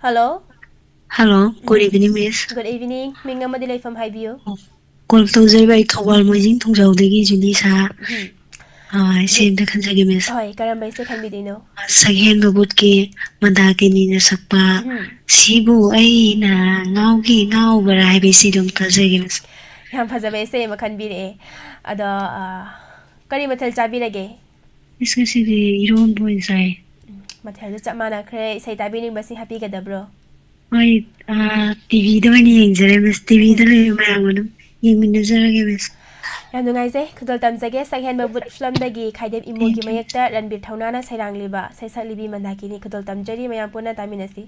Hello. Hello, good evening, miss. Good evening. ꯃꯤꯡ ꯑꯃꯗꯤ ꯂꯩꯐꯝ ꯍꯥꯏꯕꯤꯌꯨ꯫ Call ꯇꯧꯖꯔꯤꯕ ꯑꯩ ꯊꯧꯕꯥꯜ ꯃꯣꯏꯖꯤꯡ ꯊꯣꯡꯖꯥꯎꯗꯒꯤ ꯖꯨꯂꯤ ꯁꯥ꯫ ꯎꯝ꯫ ꯑꯥ, ꯏꯁꯩ ꯑꯝꯇ ꯈꯟꯖꯒꯦ, miss꯫ ꯍꯣꯏ, ꯀꯔꯝꯕ ꯏꯁꯩ ꯈꯟꯕꯤꯗꯣꯏꯅꯣ? ꯁꯛꯍꯦꯟꯕ ꯕꯨꯠꯀꯤ ꯃꯟꯗꯥꯀꯤꯅꯤꯅ ꯁꯛꯄ ꯎꯝ꯫ "ꯁꯤꯕꯨ ꯑꯩꯅ ꯉꯥꯎꯒꯦ ꯉꯥꯎꯕ꯭ꯔꯥ" ꯍꯥꯏꯕ ꯏꯁꯩꯗꯣ ꯑꯝꯇ ꯈꯟꯖꯒꯦ, miss꯫ ꯌꯥꯝ ꯐꯖꯕ ꯏꯁꯩ ꯑꯃ ꯈꯟꯕꯤꯔꯛꯑꯦ꯫ ꯑꯗꯣ, ꯑ, ꯀꯔꯤ ꯃꯊꯦꯜ ꯆꯥꯕꯤꯔꯒꯦ? Miss, ꯉꯁꯤꯗꯤ ꯏꯔꯣꯟꯕ ꯑꯣꯏꯅ ꯆꯥꯏ꯫ ꯎꯝ, ꯃꯊꯦꯜꯗꯨ ꯆꯞ ꯃꯥꯟꯅꯈ꯭ꯔꯦ꯫ ꯏꯁꯩ ꯇꯥꯕꯤꯅꯤꯡꯕꯁꯤꯡ ꯍꯥꯞꯄꯤꯒꯗꯕ꯭ꯔꯣ? ꯍꯣꯏ, ꯑꯥ, ꯇꯤꯚꯤꯗ ꯑꯣꯏꯅ ꯌꯦꯡꯖꯔꯦ, miss꯫ ꯇꯤꯚꯤꯗ ꯂꯩꯕ ꯃꯌꯥꯝ ꯑꯗꯨꯝ ꯌꯦꯡꯃꯤꯟꯅꯖꯔꯒꯦ, miss꯫ ꯌꯥꯝ ꯅꯨꯡꯉꯥꯏꯖꯩ꯫ ꯈꯨꯗꯣꯜ ꯇꯝꯖꯒꯦ꯫ ꯁꯛꯍꯦꯟꯕ ꯕꯨꯠ ꯐꯤꯂꯝꯗꯒꯤ ꯈꯥꯏꯗꯦꯝ ꯏꯃꯣꯒꯤ ꯃꯌꯦꯛꯇ ꯔꯟꯕꯤꯔ ꯊꯧꯅꯥꯅ ꯁꯩꯔꯥꯡꯂꯤꯕ ꯁꯩꯁꯛꯂꯤꯕꯤ ꯃꯟꯗꯥꯀꯤꯅꯤ꯫ ꯈꯨꯗꯣꯜ ꯇꯝꯖꯔꯤ꯫ ꯃꯌꯥꯝ ꯄꯨꯟꯅ ꯇꯥꯃꯤꯟꯅꯁꯤ꯫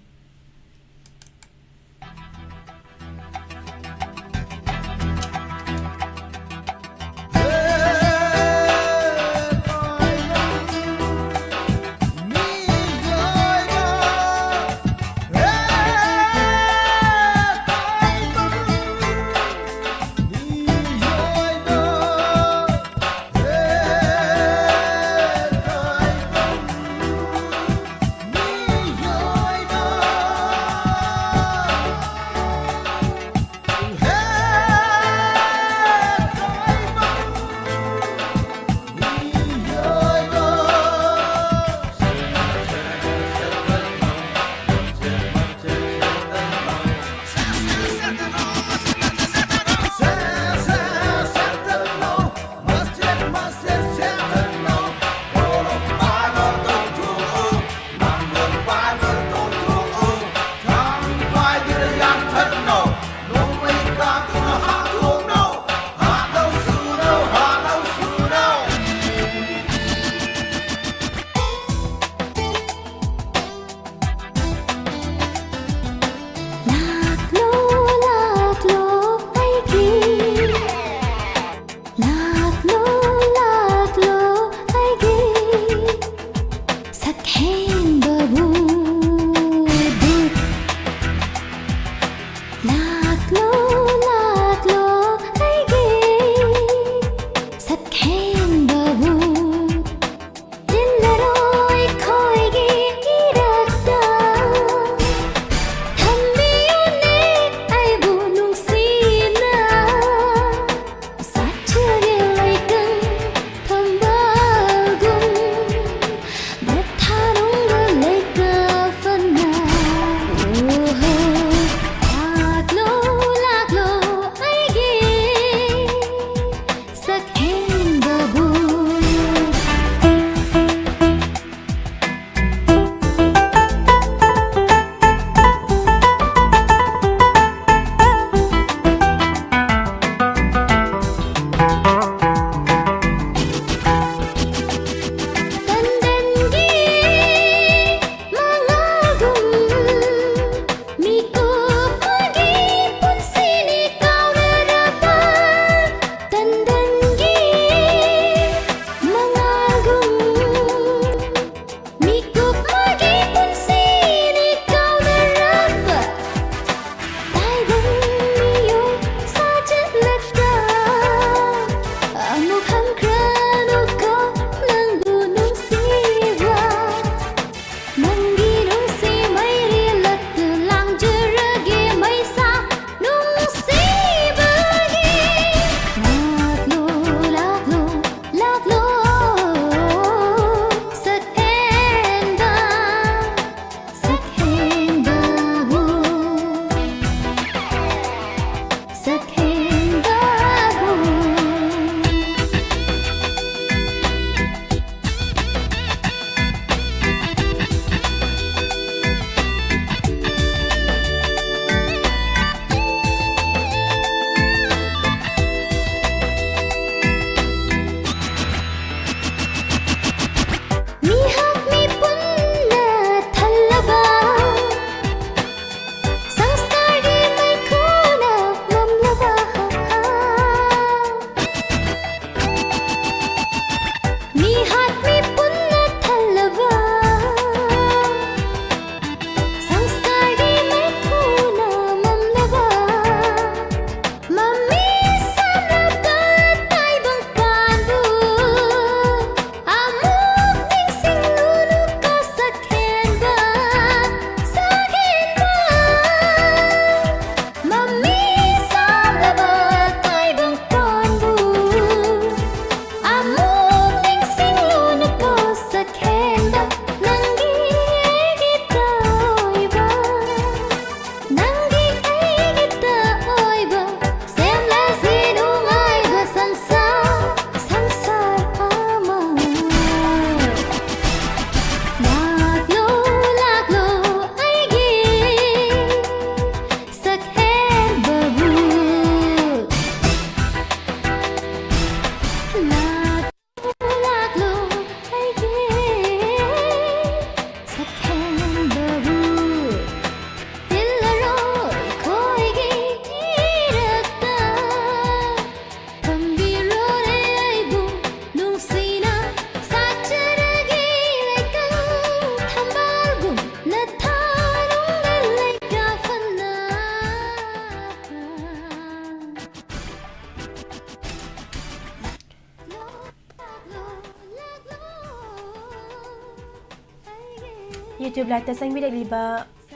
YouTube Live-ꯇ ꯆꯪꯕꯤꯔꯛꯂꯤꯕ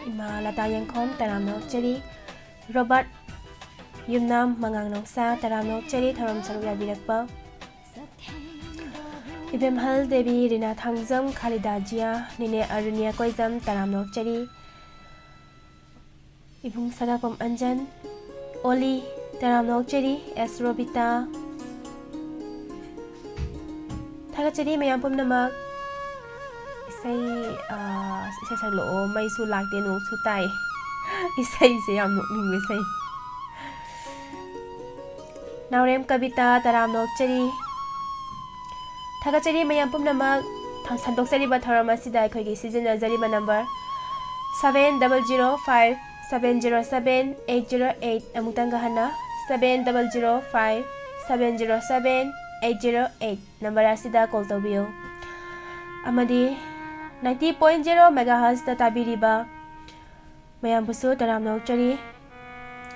ꯏꯃꯥ ꯂꯇꯥ ꯌꯦꯡꯈꯣꯝ, ꯇꯔꯥꯝꯅ ꯑꯣꯛꯆꯔꯤ꯫ ꯔꯣꯕꯥꯔꯠ ꯌꯨꯝꯅꯥꯝ, ꯃꯉꯥꯡ ꯅꯣꯡꯁꯥ, ꯇꯔꯥꯝꯅ ꯑꯣꯛꯆꯔꯤ ꯊꯧꯔꯝ ꯁꯔꯨꯛ ꯌꯥꯕꯤꯔꯛꯄ꯫ ꯏꯕꯦꯝꯍꯜ ꯗꯦꯕꯤ, ꯔꯤꯅꯥ ꯊꯥꯡꯖꯝ, ꯈꯥꯂꯤꯗꯥ ꯖꯤꯌꯥ, ꯅꯤꯅꯦ ꯑꯔꯨꯅꯤꯌꯥ ꯀꯣꯏꯖꯝ, ꯇꯔꯥꯝꯅ ꯑꯣꯛꯆꯔꯤ꯫ ꯏꯕꯨꯡ ꯁꯅꯥꯄꯝ ꯑꯟꯖꯟ, ꯑꯣꯂꯤ, ꯇꯔꯥꯝꯅ ꯑꯣꯛꯆꯔꯤ꯫ ꯑꯦꯁ ꯔꯣꯕꯤꯇꯥ, ꯊꯥꯒꯠꯆꯔꯤ ꯃꯌꯥꯝ ꯄꯨꯝꯅꯃꯛ꯫ ꯏꯁꯩ, ꯑꯥ, ꯏꯁꯩ ꯁꯛꯂꯛꯑꯣ, ꯃꯩꯁꯨ ꯂꯥꯛꯇꯦ, ꯅꯣꯡꯁꯨ ꯇꯥꯏ꯫ ꯏꯁꯩꯁꯦ ꯌꯥꯝ ꯅꯣꯛꯅꯤꯡꯕ ꯏꯁꯩ꯫ ꯅꯥꯎꯔꯦꯝ ꯀꯕꯤꯇꯥ, ꯇꯔꯥꯝꯅ ꯑꯣꯛꯆꯔꯤ꯫ ꯊꯥꯒꯠꯆꯔꯤ ꯃꯌꯥꯝ ꯄꯨꯝꯅꯃꯛ꯫ ꯊ-, ꯁꯟꯗꯣꯛꯆꯔꯤꯕ ꯊꯧꯔꯝ ꯑꯁꯤꯗ ꯑꯩꯈꯣꯏꯒꯤ ꯁꯤꯖꯤꯟꯅꯖꯔꯤꯕ number seven double zero five seven zero seven eight zero eight, ꯑꯃꯨꯛꯇꯪꯒ ꯍꯟꯅ, seven double zero five seven zero seven eight zero eight number ꯑꯁꯤꯗ call ꯇꯧꯕꯤꯌꯨ꯫ ꯑꯃꯗꯤ ninety point zero megahertz ꯇ ꯇꯥꯕꯤꯔꯤꯕ ꯃꯌꯥꯝꯕꯨꯁꯨ ꯇꯔꯥꯝꯅ ꯑꯣꯛꯆꯔꯤ꯫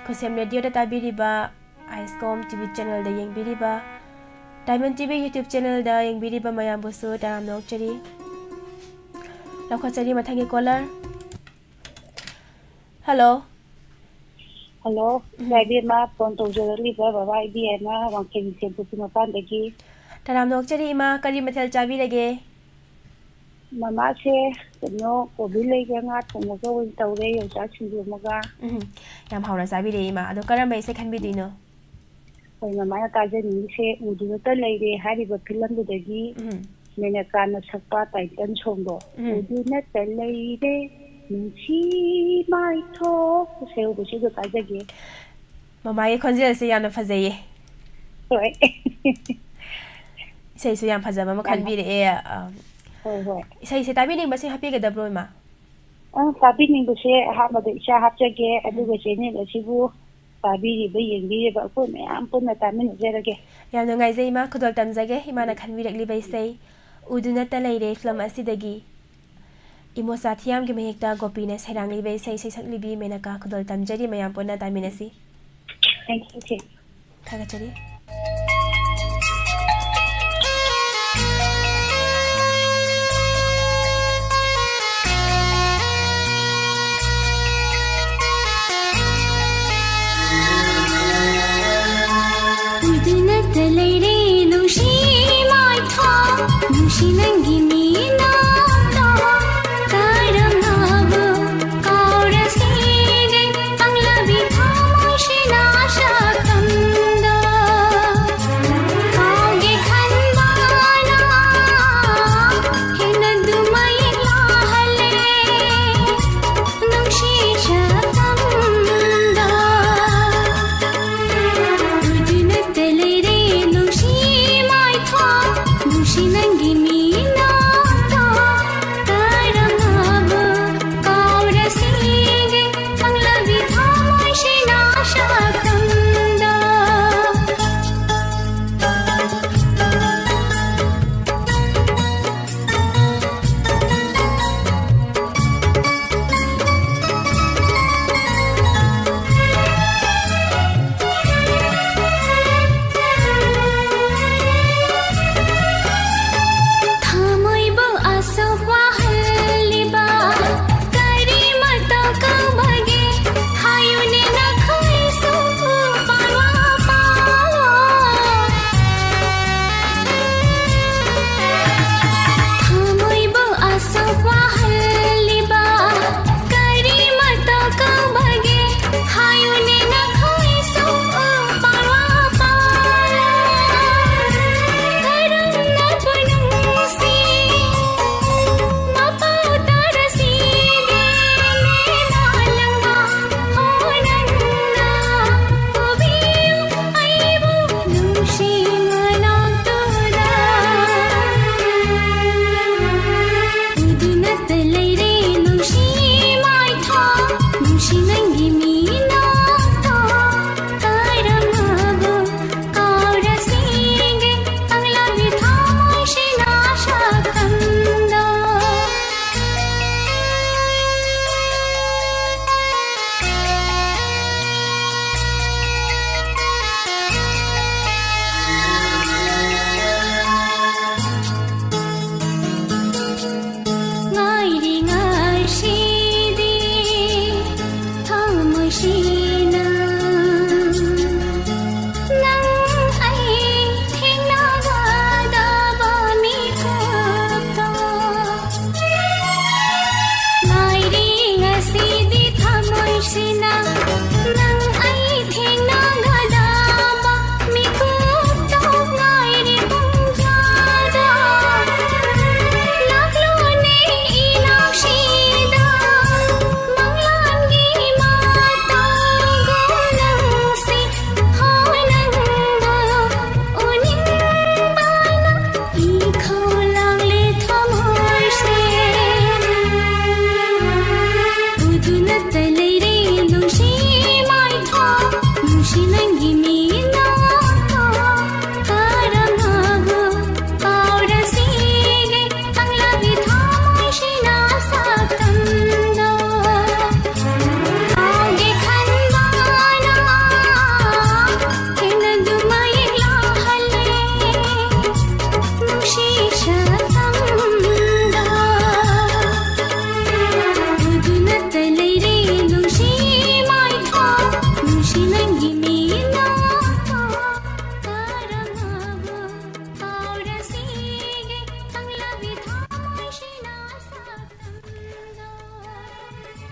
ꯈꯨꯁꯦꯝ ꯔꯦꯗꯤꯑꯣꯗ ꯇꯥꯕꯤꯔꯤꯕ, ꯑꯥꯏꯁꯀꯣꯝ ꯇꯤꯚꯤ ꯆꯦꯅꯦꯜꯗ ꯌꯦꯡꯕꯤꯔꯤꯕ, ꯗꯥꯏꯃꯟ ꯇꯤꯚꯤ YouTube ꯆꯦꯅꯦꯜꯗ ꯌꯦꯡꯕꯤꯔꯤꯕ ꯃꯌꯥꯝꯕꯨꯁꯨ ꯇꯔꯥꯝꯅ ꯑꯣꯛꯆꯔꯤ꯫ ꯂꯧꯈꯠꯆꯔꯤ ꯃꯊꯪꯒꯤ caller꯫ Hello꯫ Hello, ꯎꯝ꯫ ꯏꯆꯥ ꯏꯕꯦꯝꯃ, phone ꯇꯧꯖꯔꯛꯂꯤꯕ ꯕꯕꯥ ꯏꯕꯦꯝꯃ ꯋꯥꯡꯈꯩ ꯁꯦꯝꯕꯨꯛꯀꯤ ꯃꯄꯥꯟꯗꯒꯤ꯫ ꯇꯔꯥꯝꯅ ꯑꯣꯛꯆꯔꯤ ꯏꯃꯥ, ꯀꯔꯤ ꯃꯊꯦꯜ ꯆꯥꯕꯤꯔꯒꯦ? ꯃꯃꯥꯁꯦ, ꯀꯩꯅꯣ, ꯀꯣꯕꯤ ꯂꯩꯒ ꯉꯥ ꯊꯣꯡꯕꯒ ꯑꯣꯏꯅ ꯇꯧꯔꯦ, ꯌꯣꯡꯆꯥꯛ ꯁꯤꯡꯖꯨ ꯑꯃꯒ꯫ ꯎꯝ, ꯌꯥꯝ ꯍꯥꯎꯅ ꯆꯥꯕꯤꯔꯦ ꯏꯃꯥ꯫ ꯑꯗꯣ ꯀꯔꯝꯕ ꯏꯁꯩ ꯈꯟꯕꯤꯗꯣꯏꯅꯣ? ꯑꯩꯈꯣꯏ ꯃꯃꯥꯅ ꯇꯥꯖꯅꯤꯡꯉꯤꯁꯦ "ꯎꯗꯨꯅꯇ ꯂꯩꯔꯦ" ꯍꯥꯏꯔꯤꯕ film ꯗꯨꯗꯒꯤ ꯎꯝ꯫ ꯃꯦꯅꯀꯥꯅ ꯁꯛꯄ title song ꯗꯣ, ꯎꯝ꯫ "ꯎꯗꯨꯅꯇ ꯂꯩꯔꯦ ꯅꯨꯡꯁꯤ ꯃꯥꯏꯊꯣꯡ" ꯁꯦ ꯍꯧꯕꯁꯤꯗ ꯇꯥꯖꯒꯦ꯫ ꯃꯃꯥꯒꯤ ꯈꯣꯟꯖꯦꯜꯁꯦ ꯌꯥꯝꯅ ꯐꯖꯩꯌꯦ꯫ ꯍꯣꯏ꯫ ꯏꯁꯩꯁꯨ ꯌꯥꯝ ꯐꯖꯕ ꯑꯃ ꯌꯥꯝ ꯈꯟꯕꯤꯔꯛꯑꯦ꯫ ꯑ, ꯍꯣꯏ, ꯍꯣꯏ꯫ ꯏꯁꯩꯁꯦ ꯇꯥꯕꯤꯅꯤꯡꯕꯁꯤꯡ ꯍꯥꯞꯄꯤꯒꯗꯕ꯭ꯔꯣ, ꯏꯃꯥ? ꯑ, ꯇꯥꯕꯤꯅꯤꯡꯕꯁꯦ ꯑꯍꯥꯟꯕꯗ ꯏꯆꯥ ꯍꯥꯞꯆꯒꯦ, ꯎꯝ꯫ ꯑꯗꯨꯒ channel ꯑꯁꯤꯕꯨ ꯇꯥꯕꯤꯔꯤꯕ, ꯌꯦꯡꯕꯤꯔꯤꯕ ꯑꯩꯈꯣꯏ ꯃꯌꯥꯝ ꯄꯨꯟꯅ ꯇꯥꯃꯤꯟꯅꯖꯔꯒꯦ꯫ ꯌꯥꯝ ꯅꯨꯡꯉꯥꯏꯖꯩ, ꯏꯃꯥ꯫ ꯈꯨꯗꯣꯜ ꯇꯝꯖꯒꯦ, ꯏꯃꯥꯅ ꯈꯟꯕꯤꯔꯛꯂꯤꯕ ꯏꯁꯩ "ꯎꯗꯨꯅꯇ ꯂꯩꯔꯦ" film ꯑꯁꯤꯗꯒꯤ ꯏꯃꯣꯆꯥ ꯊꯤꯌꯥꯝꯒꯤ ꯃꯌꯦꯛꯇ ꯒꯣꯄꯤꯅ ꯁꯩꯔꯥꯡꯂꯤꯕ ꯏꯁꯩ ꯁꯩꯁꯛꯂꯤꯕꯤ ꯃꯦꯅꯀꯥ꯫ ꯈꯨꯗꯣꯜ ꯇꯝꯖꯔꯤ, ꯃꯌꯥꯝ ꯄꯨꯟꯅ ꯇꯥꯃꯤꯟꯅꯁꯤ꯫ Thank you, ꯏꯆꯦ꯫ ꯊꯥꯒꯠꯆꯔꯤ꯫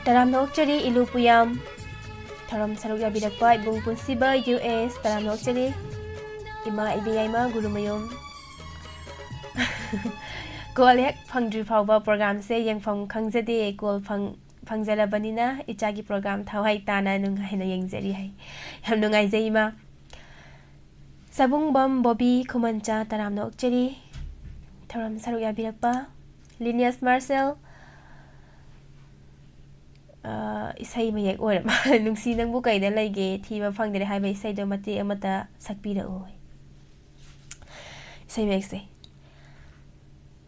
ꯇꯔꯥꯝꯅ ꯑꯣꯛꯆꯔꯤ ꯏꯂꯨ ꯄꯨꯌꯥꯝ꯫ ꯊꯧꯔꯝ ꯁꯔꯨꯛ ꯌꯥꯕꯤꯔꯛꯄ ꯏꯕꯨꯡ ꯄꯨꯟꯁꯤꯕ ꯌꯨ ꯑꯦꯁ, ꯇꯔꯥꯝꯅ ꯑꯣꯛꯆꯔꯤ꯫ ꯏꯃꯥ ꯏꯕꯦꯌꯥꯏꯃ ꯒꯨꯔꯨꯃꯌꯨꯝ꯫ ꯀꯣꯜ ꯍꯦꯛ ꯐꯪꯗ꯭ꯔꯤ ꯐꯥꯎꯕ ꯄ꯭ꯔꯣꯒ꯭ꯔꯥꯝꯁꯦ ꯌꯦꯡꯐꯝ ꯈꯪꯖꯗꯦ꯫ ꯀꯣꯜ ꯐꯪ-, ꯐꯪꯖꯔꯕꯅꯤꯅ ꯏꯆꯥꯒꯤ ꯄ꯭ꯔꯣꯒ꯭ꯔꯥꯝ ꯊꯋꯥꯏ ꯇꯥꯅ ꯅꯨꯡꯉꯥꯏꯅ ꯌꯦꯡꯖꯔꯤ ꯍꯥꯏ꯫ ꯌꯥꯝ ꯅꯨꯡꯉꯥꯏꯖꯩ ꯏꯃꯥ꯫ ꯁꯕꯨꯡꯕꯝ ꯕꯣꯕꯤ ꯈꯨꯃꯟꯆꯥ, ꯇꯔꯥꯝꯅ ꯑꯣꯛꯆꯔꯤ꯫ ꯊꯧꯔꯝ ꯁꯔꯨꯛ ꯌꯥꯕꯤꯔꯛꯄ ꯂꯤꯅꯤꯌꯁ ꯃꯥꯔꯁꯦꯜ꯫ ꯑ, ꯏꯁꯩ ꯃꯌꯦꯛ ꯑꯣꯏꯔꯕ꯫ ꯅꯨꯡꯁꯤ ꯅꯪꯕꯨ ꯀꯩꯗ ꯂꯩꯒꯦ, ꯊꯤꯕ ꯐꯪꯗ꯭ꯔꯦ ꯍꯥꯏꯕ ꯏꯁꯩꯗꯣ ꯃꯇꯦꯛ ꯑꯃꯇ ꯁꯛꯄꯤꯔꯛꯎ꯫ ꯏꯁꯩ ꯃꯌꯦꯛꯁꯦ꯫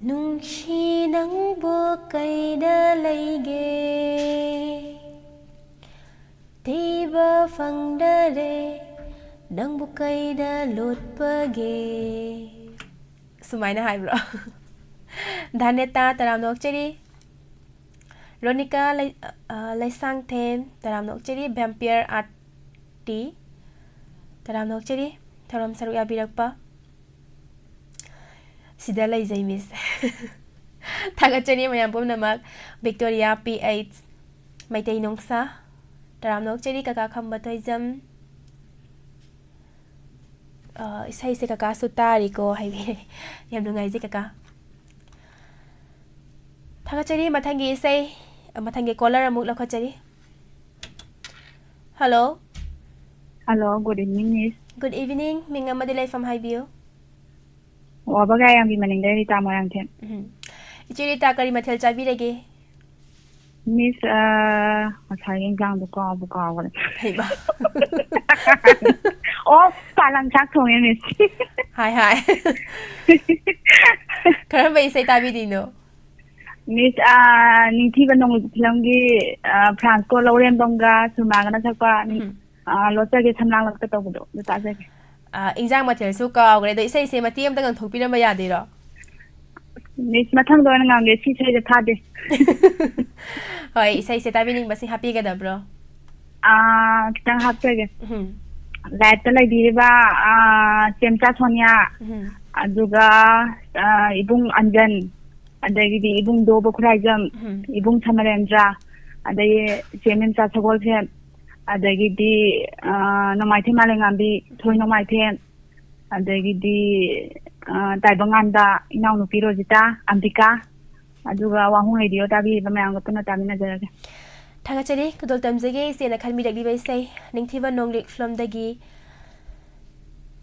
ꯅꯨꯡꯁꯤ ꯅꯪꯕꯨ ꯀꯩꯗ ꯂꯩꯒꯦ, ꯊꯤꯕ ꯐꯪꯗꯔꯦ, ꯅꯪꯕꯨ ꯀꯩꯗ ꯂꯣꯠꯄꯒꯦ꯫ ꯁꯨꯃꯥꯏꯅ ꯍꯥꯏꯕ꯭ꯔꯣ? ꯙꯅꯦꯇꯥ, ꯇꯔꯥꯝꯅ ꯑꯣꯛꯆꯔꯤ꯫ ꯔꯣꯅꯤꯀꯥ ꯂꯩ-, ꯑ, ꯂꯩꯁꯥꯡꯊꯦꯝ, ꯇꯔꯥꯝꯅ ꯑꯣꯛꯆꯔꯤ꯫ ꯚꯦꯝꯄꯤꯌꯔ ꯑꯥꯔꯇꯤ, ꯇꯔꯥꯝꯅ ꯑꯣꯛꯆꯔꯤ꯫ ꯊꯧꯔꯝ ꯁꯔꯨꯛ ꯌꯥꯕꯤꯔꯛꯄ꯫ ꯁꯤꯗ ꯂꯩꯖꯩ, ꯃꯤꯁ꯫ ꯊꯥꯒꯠꯆꯔꯤ ꯃꯌꯥꯝ ꯄꯨꯝꯅꯃꯛ꯫ ꯚꯤꯛꯇꯣꯔꯤꯌꯥ ꯄꯤ ꯑꯩꯆ, ꯃꯩꯇꯩ ꯅꯣꯡꯁꯥ, ꯇꯔꯥꯝꯅ ꯑꯣꯛꯆꯔꯤ꯫ ꯀꯀꯥ ꯈꯝꯕ ꯊꯣꯏꯖꯝ, ꯑ, ꯏꯁꯩꯁꯦ ꯀꯀꯥꯁꯨ ꯇꯥꯔꯤꯀꯣ ꯍꯥꯏꯕꯤꯔꯦ꯫ ꯌꯥꯝ ꯅꯨꯡꯉꯥꯏꯖꯩ ꯀꯀꯥ꯫ ꯊꯥꯒꯠꯆꯔꯤ꯫ ꯃꯊꯪꯒꯤ ꯏꯁꯩ, ꯃꯊꯪꯒꯤ ꯀꯣꯂꯔ ꯑꯃꯨꯛ ꯂꯧꯈꯠꯆꯔꯤ꯫ ꯍꯜꯂꯣ꯫ ꯍꯜꯂꯣ, good evening, ꯃꯤꯁ꯫ Good evening꯫ ꯃꯤꯡ ꯑꯃꯗꯤ ꯂꯩꯐꯝ ꯍꯥꯏꯕꯤꯌꯨ꯫ ꯋꯥꯕꯒꯥꯏꯔꯥꯝꯒꯤ ꯃꯅꯤꯡꯗ ꯔꯤꯇꯥ ꯃꯣꯏꯔꯥꯡꯊꯦꯝ꯫ ꯎꯝ꯫ ꯏꯆꯦ ꯔꯤꯇꯥ, ꯀꯔꯤ ꯃꯊꯦꯜ ꯆꯥꯕꯤꯔꯒꯦ? ꯃꯤꯁ, ꯑ, ꯉꯁꯥꯏꯒꯤ ꯏꯟꯖꯥꯡꯗꯣ ꯀꯥꯎꯕꯨ ꯀꯥꯎꯒ꯭ꯔꯦ꯫ ꯍꯩꯃꯥ꯫ ꯑꯣ, ꯄꯥꯂꯪ ꯁꯥꯛ ꯊꯣꯡꯉꯦ, ꯃꯤꯁ꯫ ꯍꯥꯏ, ꯍꯥꯏ꯫ ꯀꯔꯝꯕ ꯏꯁꯩ ꯇꯥꯕꯤꯗꯣꯏꯅꯣ? ꯃꯤꯁ, ꯑ, ꯅꯤꯡꯊꯤꯕ ꯅꯣꯡꯃꯩ ꯐꯤꯂꯝꯒꯤ, ꯑ, ꯐ꯭ꯔꯥꯟꯁꯀꯣ ꯂꯧꯔꯦꯝꯕꯝꯒ ꯁꯨꯃꯥꯡꯒꯅ ꯁꯛꯄ ꯅꯤꯡ-, ꯎꯝ꯫ ꯑ, ꯂꯣꯠꯆꯒꯦ ꯁꯝꯂꯥꯡꯂꯛꯇ ꯇꯧꯕꯗꯣ, ꯑꯗꯨ ꯇꯥꯖꯒꯦ꯫ ꯑ, ꯏꯟꯖꯥꯡ ꯃꯊꯦꯜꯁꯨ ꯀꯥꯎꯒ꯭ꯔꯦ, ꯑꯗꯣ ꯏꯁꯩꯁꯦ ꯃꯇꯦꯛ ꯑꯃꯇ ꯉꯪꯊꯣꯛꯄꯤꯔꯝꯕ ꯌꯥꯗꯣꯏꯔꯣ? ꯃꯤꯁ, ꯃꯊꯪꯗ ꯑꯣꯏꯅ ꯉꯥꯡꯒꯦ, ꯁꯤ ꯏꯁꯩꯁꯦ ꯊꯥꯗꯦ꯫ ꯍꯣꯏ, ꯏꯁꯩꯁꯦ ꯇꯥꯕꯤꯅꯤꯡꯕꯁꯤꯡ ꯍꯥꯞꯄꯤꯒꯗꯕ꯭ꯔꯣ? ꯑꯥ, ꯈꯤꯇꯪ ꯍꯥꯞꯆꯒꯦ꯫ ꯎꯝ꯫ ꯂꯥꯏꯞꯇ ꯂꯩꯕꯤꯔꯤꯕ, ꯑꯥ, ꯆꯦꯝꯆꯥ ꯁꯣꯅꯤꯌꯥ, ꯎꯝ꯫ ꯑꯗꯨꯒ, ꯑꯥ, ꯏꯕꯨꯡ ꯑꯟꯖꯟ, ꯑꯗꯒꯤꯗꯤ ꯏꯕꯨꯡ ꯗꯣꯕ ꯈꯨꯔꯥꯏꯖꯝ, ꯎꯝ꯫ ꯏꯕꯨꯡ ꯁꯃꯔꯦꯟꯗ꯭ꯔ, ꯑꯗꯒꯤ ꯆꯦ ꯃꯦꯝꯆꯥ ꯁꯒꯣꯜꯁꯦꯝ, ꯑꯗꯒꯤꯗꯤ, ꯑ, ꯅꯣꯡꯃꯥꯏꯊꯦꯝ ꯃꯥꯂꯦꯝꯉꯥꯝꯕꯤ, ꯊꯣꯏ ꯅꯣꯡꯃꯥꯏꯊꯦꯝ, ꯑꯗꯒꯤꯗꯤ, ꯑ, ꯇꯥꯏꯕꯪꯉꯥꯟꯕ ꯏꯅꯥꯎꯅꯨꯄꯤ ꯔꯣꯖꯤꯇꯥ, ꯑꯝꯕꯤꯀꯥ, ꯑꯗꯨꯒ ꯋꯥꯍꯣꯡ ꯔꯦꯗꯤꯑꯣ ꯇꯥꯕꯤꯔꯤꯕ ꯃꯌꯥꯝꯒ ꯄꯨꯟꯅ ꯇꯥꯃꯤꯟꯅꯖꯔꯒꯦ꯫ ꯊꯥꯒꯠꯆꯔꯤ꯫ ꯈꯨꯗꯣꯜ ꯇꯝꯖꯒꯦ ꯏꯆꯦꯅ ꯈꯟꯕꯤꯔꯛꯂꯤꯕ ꯏꯁꯩ ꯅꯤꯡꯊꯤꯕ ꯅꯣꯡꯂꯤꯛ ꯐꯤꯂꯝꯗꯒꯤ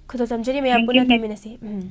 ꯈꯨꯗꯣꯜ ꯇꯝꯖꯔꯤ꯫ ꯃꯌꯥꯝ ꯄꯨꯟꯅ ꯇꯥꯃꯤꯟꯅꯁꯤ꯫ ꯎꯝ꯫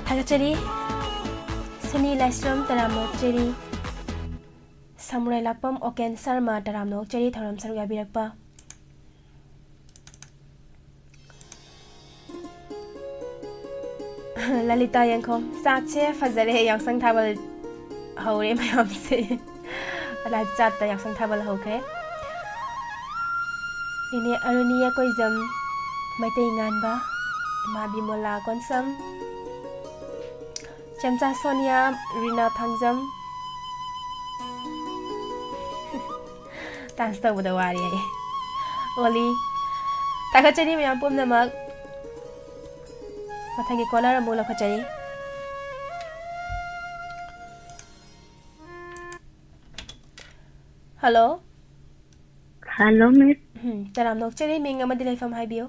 ꯊꯥꯒꯠꯆꯔꯤ꯫ ꯁꯨꯅꯤ ꯂꯥꯏꯁ꯭ꯔꯝ, ꯇꯔꯥꯝꯅ ꯑꯣꯛꯆꯔꯤ꯫ ꯁꯃꯨꯔꯥꯏ ꯂꯥꯛꯄꯝ ꯑꯣꯀꯦꯟ ꯁꯔꯃ, ꯇꯔꯥꯝꯅ ꯑꯣꯛꯆꯔꯤ ꯊꯧꯔꯝ ꯁꯔꯨꯛ ꯌꯥꯕꯤꯔꯛꯄ꯫ ꯂꯂꯤꯇꯥ ꯌꯦꯡꯈꯣꯝ, ꯆꯥꯠꯁꯦ ꯐꯖꯔꯦ, ꯌꯥꯎꯁꯪ ꯊꯥꯕꯜ ꯍꯧꯔꯦ ꯃꯌꯥꯝꯁꯦ꯫ ꯂꯥꯏꯞ ꯆꯥꯠꯇ ꯌꯥꯎꯁꯪ ꯊꯥꯕꯜ ꯍꯧꯈ꯭ꯔꯦ꯫ ꯏꯅꯦ ꯑꯔꯨꯅꯤꯌꯥ ꯀꯣꯏꯖꯝ, ꯃꯩꯇꯩ ꯉꯥꯟꯕ, ꯏꯃꯥ ꯕꯤꯃꯣꯂꯥ ꯀꯣꯟꯁꯝ, ꯆꯦꯝꯆꯥ ꯁꯣꯅꯤꯌꯥ, ꯔꯤꯅꯥ ꯊꯥꯡꯖꯝ꯫ ꯗꯥꯟꯁ ꯇꯧꯕꯗ ꯋꯥꯔꯦ ꯑꯩ꯫ ꯑꯣꯂꯤ, ꯊꯥꯒꯠꯆꯔꯤ ꯃꯌꯥꯝ ꯄꯨꯝꯅꯃꯛ꯫ ꯃꯊꯪꯒꯤ ꯀꯣꯂꯔ ꯑꯃꯨꯛ ꯂꯧꯈꯠꯆꯔꯤ꯫ ꯍꯜꯂꯣ꯫ ꯍꯜꯂꯣ, ꯃꯤꯁ꯫ ꯎꯝ, ꯇꯔꯥꯝꯅ ꯑꯣꯛꯆꯔꯤ, ꯃꯤꯡ ꯑꯃꯗꯤ ꯂꯩꯐꯝ ꯍꯥꯏꯕꯤꯌꯨ꯫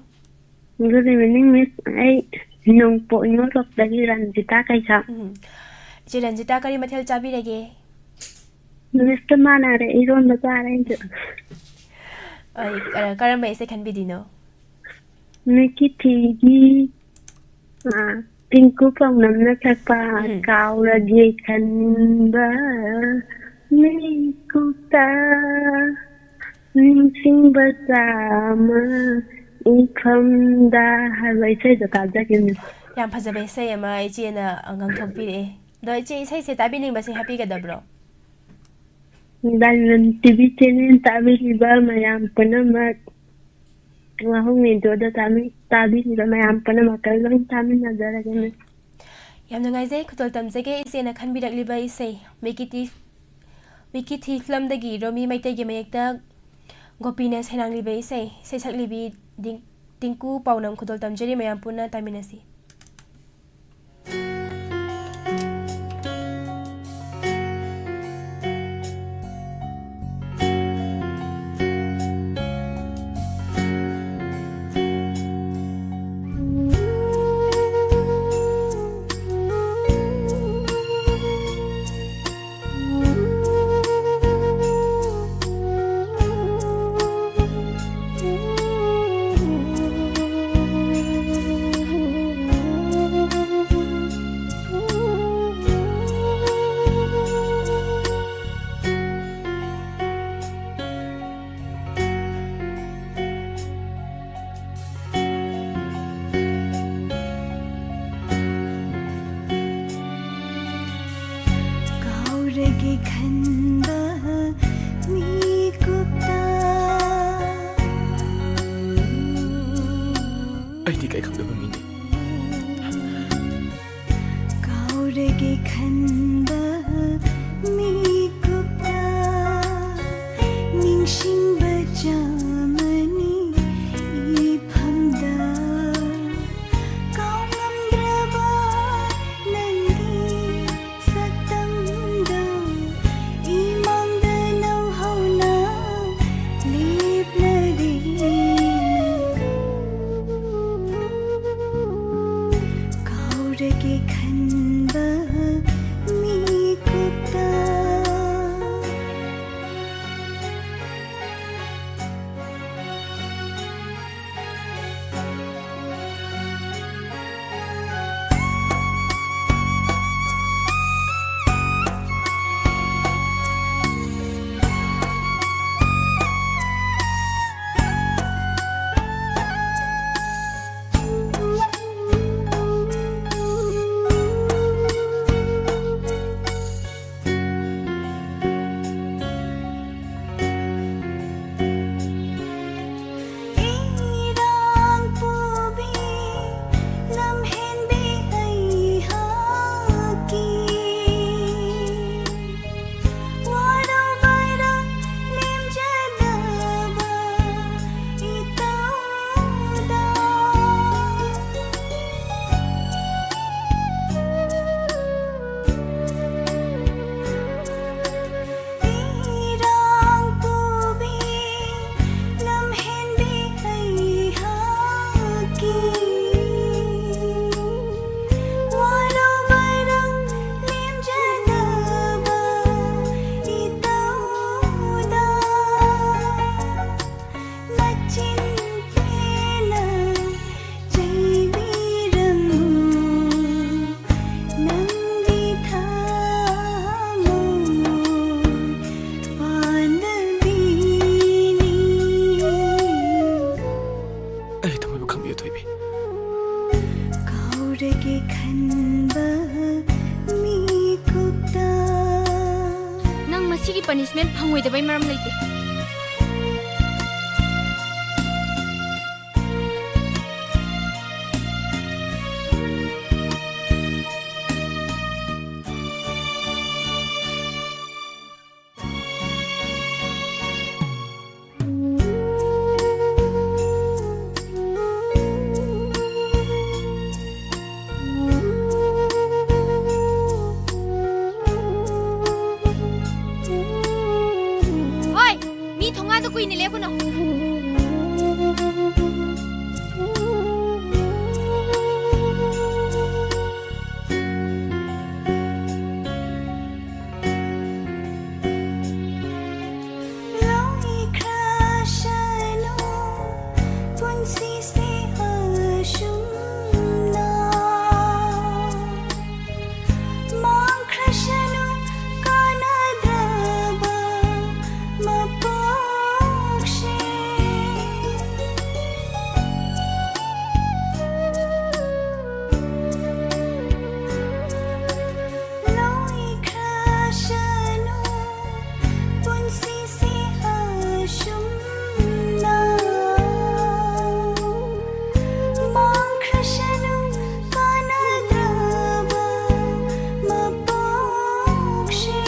Good evening, ꯃꯤꯁ꯫ ꯑꯩ ꯅꯣꯡꯄꯣꯛ ꯅꯤꯉꯣꯜꯁꯣꯛꯇꯒꯤ ꯔꯟꯖꯤꯇꯥ ꯀꯩꯁꯥꯝ꯫ ꯎꯝ꯫ ꯏꯆꯦ ꯔꯟꯖꯤꯇꯥ, ꯀꯔꯤ ꯃꯊꯦꯜ ꯆꯥꯕꯤꯔꯒꯦ? ꯃꯤꯁꯀ ꯃꯥꯟꯅꯔꯦ, ꯏꯔꯣꯟꯕ ꯆꯥꯔꯦ ꯑꯩꯁꯨ꯫ ꯑꯩ, ꯀꯔ-, ꯀꯔꯝꯕ ꯏꯁꯩ ꯈꯟꯕꯤꯗꯣꯏꯅꯣ? ꯃꯤꯀꯤ ꯊꯤꯒꯤ, ꯑꯥ, ꯇꯤꯡꯀꯨ ꯄꯥꯎꯅꯝꯅ ꯁꯛꯄ ꯎꯝ꯫ ꯀꯥꯎꯔꯒꯦ ꯈꯟꯕ ꯃꯤꯀꯨꯞꯇ ꯅꯤꯡꯁꯤꯡꯕ ꯆꯥꯃ ꯏꯐꯝꯗ ꯍꯥꯏꯕ ꯏꯁꯩꯗꯣ ꯇꯥꯖꯒꯦ, ꯃꯤꯁ꯫ ꯌꯥꯝ ꯐꯖꯕ ꯏꯁꯩ ꯑꯃ ꯏꯆꯦꯅ ꯉꯥꯡꯊꯣꯛꯄꯤꯔꯛꯑꯦ꯫ ꯑꯗꯣ ꯏꯆꯦ, ꯏꯁꯩꯁꯦ ꯇꯥꯕꯤꯅꯤꯡꯕꯁꯦ ꯍꯥꯏꯕꯤꯒꯗꯕ꯭ꯔꯣ? Diamond ꯇꯤꯚꯤ ꯆꯦꯅꯦꯜ ꯇꯥꯕꯤꯔꯤꯕ ꯃꯌꯥꯝ ꯄꯨꯝꯅꯃꯛ, ꯋꯥꯍꯣꯡ ꯔꯦꯗꯤꯑꯣꯗ ꯇꯥꯕꯤ-, ꯇꯥꯕꯤꯔꯤꯕ ꯃꯌꯥꯝ ꯄꯨꯝꯅꯃꯛꯇ ꯂꯣꯏ ꯇꯥꯃꯤꯟꯅꯖꯔꯒꯦ, ꯃꯤꯁ꯫ ꯌꯥꯝ ꯅꯨꯡꯉꯥꯏꯖꯩ, ꯈꯨꯗꯣꯜ ꯇꯝꯖꯒꯦ ꯏꯆꯦꯅ ꯈꯟꯕꯤꯔꯛꯂꯤꯕ ꯏꯁꯩ ꯃꯤꯀꯤ ꯊꯤ-, ꯃꯤꯀꯤ ꯊꯤ ꯐꯤꯂꯝꯗꯒꯤ ꯔꯣꯃꯤ ꯃꯩꯇꯩꯒꯤ ꯃꯌꯦꯛꯇ ꯒꯣꯄꯤꯅ ꯁꯩꯅꯥꯡꯂꯤꯕ ꯏꯁꯩ, ꯏꯁꯩ ꯁꯛꯂꯤꯕꯤ ꯗꯤꯡ-, ꯇꯤꯡꯀꯨ ꯄꯥꯎꯅꯝ꯫ ꯈꯨꯗꯣꯜ ꯇꯝꯖꯔꯤ, ꯃꯌꯥꯝ ꯄꯨꯟꯅ ꯇꯥꯃꯤꯟꯅꯁꯤ꯫ ꯍꯪꯉꯣꯏꯗꯕꯩ ꯃꯔꯝ ꯂꯩꯇꯦ꯫ ꯍꯣꯏ, ꯃꯤ ꯊꯣꯡꯒꯥꯟꯗ ꯀꯨꯏꯅ ꯂꯦꯞꯀꯅꯨ꯫ ꯂꯣꯏꯈ꯭ꯔꯁꯅꯨ ꯄꯨꯟꯁꯤꯁꯦ ꯑꯁꯨꯝꯅ꯫ ꯃꯥꯡꯈ꯭ꯔꯁꯅꯨ ꯀꯥꯟꯅꯗ꯭ꯔꯕ ꯃꯄꯣꯛꯁꯦ꯫ ꯂꯣꯏꯈ꯭ꯔꯁꯅꯨ ꯄꯨꯟꯁꯤꯁꯦ ꯑꯁꯨꯝꯅ꯫ ꯃꯥꯡꯈ꯭ꯔꯁꯅꯨ ꯀꯥꯟꯅꯗ꯭ꯔꯕ ꯃꯄꯣꯛꯁꯦ꯫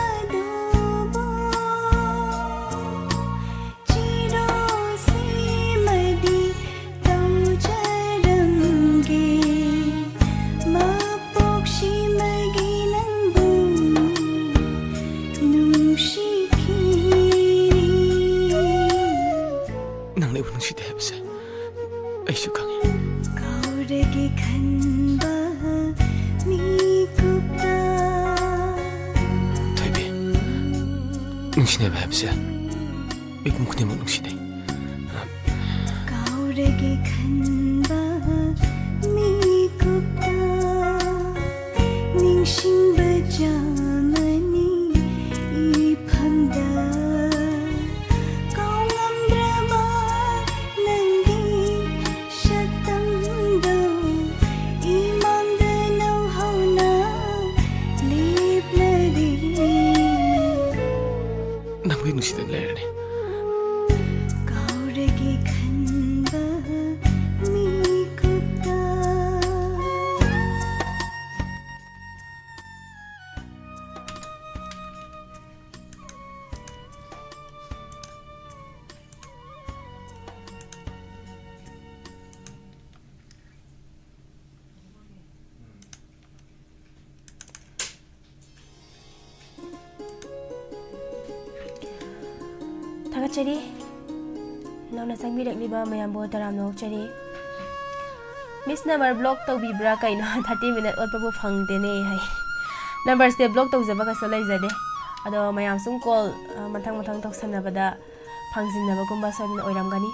ꯑꯗꯨꯕꯨ ꯆꯤꯔꯣꯜꯁꯤꯃꯗꯤ ꯇꯧꯖꯔꯝꯒꯦ, ꯃꯄꯣꯛꯁꯤꯃꯒꯤ ꯅꯪꯕꯨ ꯅꯨꯡꯁꯤꯈꯤꯅꯤ꯫ ꯅꯪꯅ ꯑꯩꯕꯨ ꯅꯨꯡꯁꯤꯗꯦ ꯍꯥꯏꯕꯁꯦ ꯑꯩꯁꯨ ꯈꯪꯉꯤ꯫ ꯀꯥꯎꯔꯒꯦ ꯈꯟꯕ ꯃꯤꯀꯨꯞꯇ꯫ ꯊꯣꯏꯕꯤ, ꯅꯨꯡꯁꯤꯅꯕ ꯍꯥꯏꯕꯁꯦ ꯃꯤꯄꯨꯝ ꯈꯨꯗꯤꯡꯃꯛ ꯅꯨꯡꯁꯤꯅꯩ꯫ ꯀꯥꯎꯔꯒꯦ ꯈꯟꯕ ꯃꯤꯀꯨꯞꯇ ꯅꯤꯡꯁꯤꯡꯕ ꯆꯥꯃꯅꯤ ꯏꯐꯝꯗ꯫ ꯀꯥꯎꯉꯝꯗ꯭ꯔꯕ ꯅꯪꯒꯤ ꯁꯛꯇꯝꯗꯣ ꯏꯃꯥꯡꯗ ꯅꯧꯍꯧꯅ ꯂꯦꯞꯂꯗꯤ꯫ ꯅꯪꯕꯨ ꯅꯨꯡꯁꯤꯗꯨꯅ ꯂꯩꯔꯅꯤ꯫ ꯀꯥꯎꯔꯒꯦ ꯈꯟꯕ ꯃꯤꯀꯨꯞꯇ꯫ ꯊꯥꯒꯠꯆꯔꯤ꯫ ꯅꯧꯅ ꯆꯪꯕꯤꯔꯛꯂꯤꯕ ꯃꯌꯥꯝꯕꯨ ꯇꯔꯥꯝꯅ ꯑꯣꯛꯆꯔꯤ꯫ Miss number block ꯇꯧꯕꯤꯕ꯭ꯔꯥ ꯀꯩꯅꯣ? Thirty minute ꯑꯣꯠꯄꯕꯨ ꯐꯪꯗꯦꯅꯦ ꯍꯥꯏ꯫ Numberꯁꯦ block ꯇꯧꯖꯕꯒꯁꯨ ꯂꯩꯖꯗꯦ꯫ ꯑꯗꯣ ꯃꯌꯥꯝ ꯁꯨꯝ call, ꯑ, ꯃꯊꯪ ꯃꯊꯪ ꯇꯧꯁꯟꯅꯕꯗ ꯐꯪꯖꯤꯟꯅꯕꯒꯨꯝꯕ ꯁꯣꯏꯗꯅ ꯑꯣꯏꯔꯝꯒꯅꯤ꯫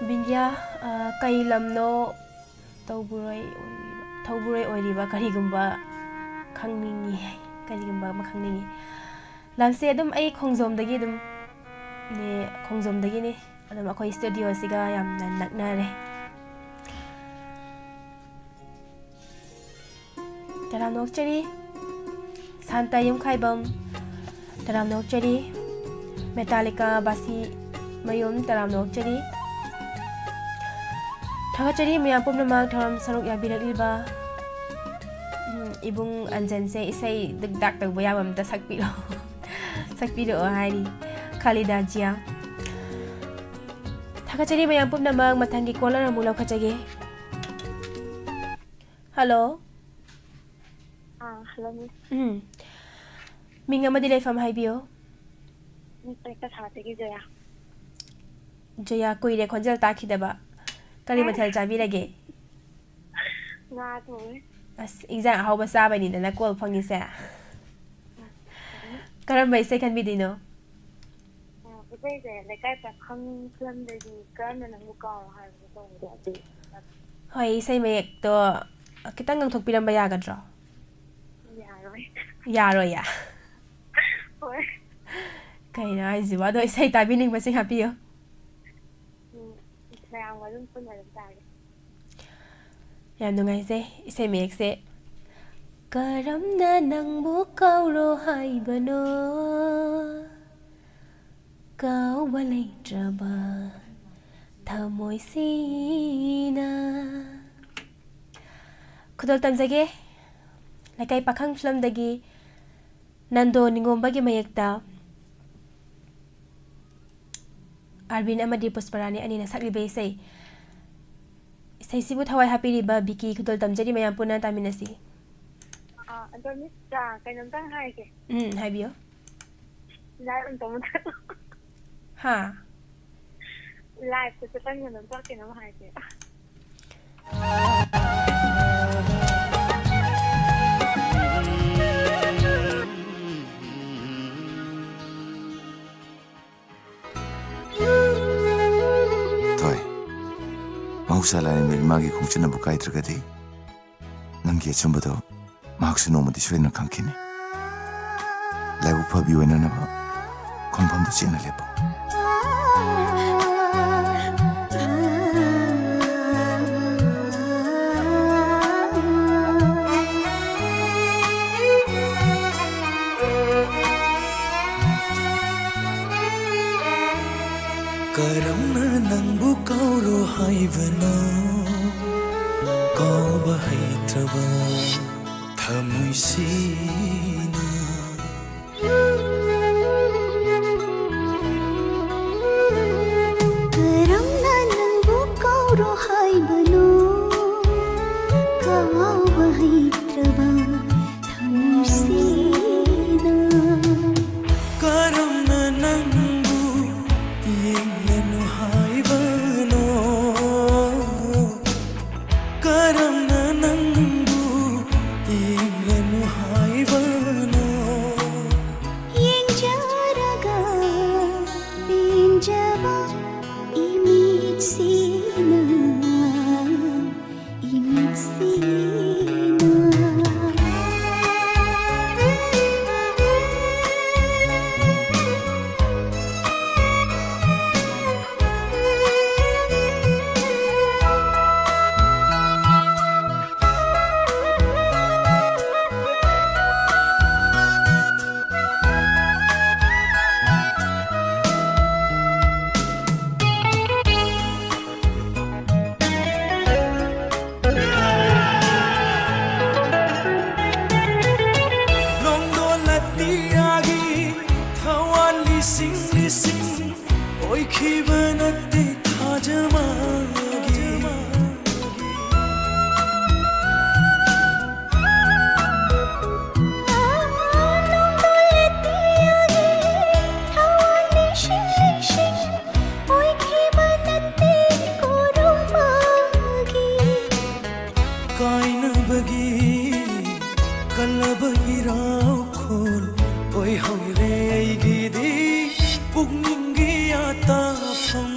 ꯕꯤꯟꯗꯤꯌꯥ, ꯑ, ꯀꯩ ꯂꯝꯅꯣ? ꯇꯧꯕꯨꯔꯣꯏ ꯑꯣꯏꯔꯤꯕ, ꯊꯧꯕꯨꯔꯣꯏ ꯑꯣꯏꯔꯤꯕ ꯀꯔꯤꯒꯨꯝꯕ ꯈꯪꯅꯤꯡꯉꯤ, ꯀꯔꯤꯒꯨꯝꯕ ꯑꯃ ꯈꯪꯅꯤꯡꯉꯤ꯫ ꯂꯝꯁꯦ ꯑꯗꯨꯝ ꯑꯩ ꯈꯣꯡꯖꯣꯝꯗꯒꯤ ꯑꯗꯨꯝ ꯅꯦ, ꯈꯣꯡꯖꯣꯝꯗꯒꯤꯅꯦ꯫ ꯑꯗꯨꯝ ꯑꯩꯈꯣꯏ studioꯁꯤꯒ ꯌꯥꯝꯅ ꯅꯛꯅꯔꯦ꯫ ꯇꯔꯥꯝꯅ ꯑꯣꯛꯆꯔꯤ꯫ ꯁꯥꯟꯇ ꯌꯨꯝꯈꯥꯏꯕꯝ, ꯇꯔꯥꯝꯅ ꯑꯣꯛꯆꯔꯤ꯫ ꯃꯦꯇꯥꯂꯤꯀꯥ ꯕꯥꯁꯤ ꯃꯌꯨꯝ, ꯇꯔꯥꯝꯅ ꯑꯣꯛꯆꯔꯤ꯫ ꯊꯥꯒꯠꯆꯔꯤ ꯃꯌꯥꯝ ꯄꯨꯝꯅꯃꯛ ꯊꯧꯔꯝ ꯁꯔꯨꯛ ꯌꯥꯕꯤꯔꯛꯂꯤꯕ꯫ ꯎꯝ, ꯏꯕꯨꯡ ꯑꯟꯖꯟꯁꯦ ꯏꯁꯩ ꯗꯨꯛ ꯗꯥꯛ ꯇꯧꯕ ꯌꯥꯕ ꯑꯝꯇ ꯁꯛꯄꯤꯔꯛꯑꯣ꯫ ꯁꯛꯄꯤꯔꯛꯑꯣ ꯍꯥꯏꯔꯤ꯫ ꯈꯥꯂꯤꯗꯥ ꯖꯤꯌꯥ꯫ ꯊꯥꯒꯠꯆꯔꯤ ꯃꯌꯥꯝ ꯄꯨꯝꯅꯃꯛ꯫ ꯃꯊꯪꯒꯤ caller ꯑꯃꯨꯛ ꯂꯧꯈꯠꯆꯒꯦ꯫ Hello꯫ ꯑꯥ, hello, miss. ꯎꯝ꯫ ꯃꯤꯡ ꯑꯃꯗꯤ ꯂꯩꯐꯝ ꯍꯥꯏꯕꯤꯌꯨ꯫ Miss, ꯑꯩ ꯀꯁꯥꯔꯗꯒꯤ ꯖꯌꯥ꯫ ꯖꯌꯥ, ꯀꯨꯏꯔꯦ ꯈꯣꯟꯖꯦꯜ ꯇꯥꯈꯤꯗꯕ꯫ ꯀꯔꯤ ꯃꯊꯦꯜ ꯆꯥꯕꯤꯔꯒꯦ? ꯉꯥ ꯊꯣꯡꯉꯦ꯫ ꯑꯁ, ꯏꯟꯖꯥꯡ ꯑꯍꯥꯎꯕ ꯆꯥꯕꯩꯅꯤꯗꯅ call ꯐꯪꯉꯤꯁꯦ꯫ ꯀꯔꯝꯕ ꯏꯁꯩ ꯈꯟꯕꯤꯗꯣꯏꯅꯣ? ꯑꯥ, ꯏꯁꯩꯁꯦ ꯂꯩꯀꯥꯏ ꯄꯥꯈꯪ ꯐꯤꯂꯝꯗꯒꯤ ꯀꯔꯝꯅ ꯅꯪꯕꯨ ꯀꯥꯎ ꯍꯥꯏꯕꯗꯣ ꯇꯧꯕꯗꯣ ꯑꯗꯨ꯫ ꯍꯣꯏ, ꯏꯁꯩ ꯃꯌꯦꯛꯇꯣ ꯈꯤꯇꯪ ꯉꯪꯊꯣꯛꯄꯤꯔꯝꯕ ꯌꯥꯒꯗ꯭ꯔꯣ? ꯌꯥꯔꯣꯏ꯫ ꯌꯥꯔꯣꯏꯌꯦ? ꯍꯣꯏ꯫ ꯀꯩꯅꯣ ꯍꯥꯏꯁꯤꯕꯣ? ꯑꯗꯣ ꯏꯁꯩ ꯇꯥꯕꯤꯅꯤꯡꯕꯁꯤꯡ ꯍꯥꯞꯄꯤꯌꯨ꯫ ꯃꯌꯥꯝꯒ ꯑꯗꯨꯝ ꯄꯨꯟꯅ ꯑꯗꯨꯝ ꯇꯥꯒꯦ꯫ ꯌꯥꯝ ꯅꯨꯡꯉꯥꯏꯖꯩ ꯏꯁꯩ ꯃꯌꯦꯛꯁꯦ꯫ ꯀꯔꯝꯅ ꯅꯪꯕꯨ ꯀꯧꯔꯣ ꯍꯥꯏꯕꯅꯣ, ꯀꯧꯕ ꯂꯩꯇ꯭ꯔꯕ ꯊꯃꯣꯏꯁꯤꯅ꯫ ꯈꯨꯗꯣꯜ ꯇꯝꯖꯒꯦ꯫ ꯂꯩꯀꯥꯏ ꯄꯥꯈꯪ ꯐꯤꯂꯝꯗꯒꯤ ꯅꯟꯗꯣ ꯅꯤꯉꯣꯝꯕꯒꯤ ꯃꯌꯦꯛꯇ ꯑꯥꯔꯕꯤꯟ ꯑꯃꯗꯤ ꯄꯨꯁꯄꯔꯥꯅꯤ ꯑꯅꯤꯅ ꯁꯛꯂꯤꯕ ꯏꯁꯩ꯫ ꯏꯁꯩꯁꯤꯕꯨ ꯊꯋꯥꯏ ꯍꯥꯞꯄꯤꯔꯤꯕ ꯕꯤꯀꯤ ꯈꯨꯗꯣꯜ ꯇꯝꯖꯔꯤ, ꯃꯌꯥꯝ ꯄꯨꯟꯅ ꯇꯥꯃꯤꯟꯅꯁꯤ꯫ ꯑꯥ, ꯑꯗꯣ ꯃꯤꯁ, ꯑꯥ, ꯀꯩꯅꯣꯝꯇꯪ ꯍꯥꯏꯒꯦ꯫ ꯎꯝ, ꯍꯥꯏꯕꯤꯌꯨ꯫ ꯂꯥꯏꯚ ꯑꯝꯇ ꯃꯨꯊꯠꯂꯣ꯫ ꯍꯥ? ꯂꯥꯏꯚꯇ ꯆꯠꯍꯟꯒꯅꯣ, ꯀꯩꯅꯣꯝ ꯍꯥꯏꯒꯦ꯫ ꯊꯣꯏ, ꯃꯍꯧꯁꯥ ꯂꯥꯏꯔꯦꯝꯕꯤ ꯏꯃꯥꯒꯤ ꯈꯣꯡꯆꯠꯅꯕꯨ ꯀꯥꯏꯗ꯭ꯔꯒꯗꯤ, ꯅꯪꯒꯤ ꯑꯆꯨꯝꯕꯗꯣ ꯃꯍꯥꯛꯁꯨ ꯅꯣꯡꯃꯗꯤ ꯁꯣꯏꯗꯅ ꯈꯪꯈꯤꯅꯤ꯫ ꯂꯥꯏꯕꯛ ꯐꯕꯤ ꯑꯣꯏꯅꯅꯕ ꯈꯣꯡꯐꯝꯗ ꯆꯦꯠꯅ ꯂꯦꯞꯄꯨ꯫ ꯀꯔꯝꯅ ꯅꯪꯕꯨ ꯀꯧꯔꯣ ꯍꯥꯏꯕꯅꯣ, ꯀꯧꯕ ꯍꯩꯇ꯭ꯔꯕ ꯊꯃꯣꯏꯁꯤꯅ꯫ ꯀꯔꯝꯅ ꯅꯪꯕꯨ ꯀꯧꯔꯣ ꯍꯥꯏꯕꯅꯣ, ꯀꯧꯕ ꯍꯩꯇ꯭ꯔꯕ ꯊꯃꯣꯏꯁꯤꯅ꯫ ꯀꯔꯝꯅ ꯅꯪꯕꯨ ꯌꯦꯡꯂꯅꯨ ꯍꯥꯏꯕꯅꯣ, ꯀꯔꯝꯅ ꯅꯪꯕꯨ ꯌꯦꯡꯂꯅꯨ ꯍꯥꯏꯕꯅꯣ, ꯅꯠꯇꯦ ꯊꯥꯖ ꯃꯥꯒꯤ꯫ ꯀꯥꯏꯅꯕꯒꯤ ꯀꯜꯂꯕ ꯏꯔꯥꯎꯈꯣꯜ ꯑꯣꯏꯍꯧꯔꯦ ꯑꯩꯒꯤꯗꯤ ꯄꯨꯛꯅꯤꯡꯒꯤ ꯑꯇꯥꯐꯝ꯫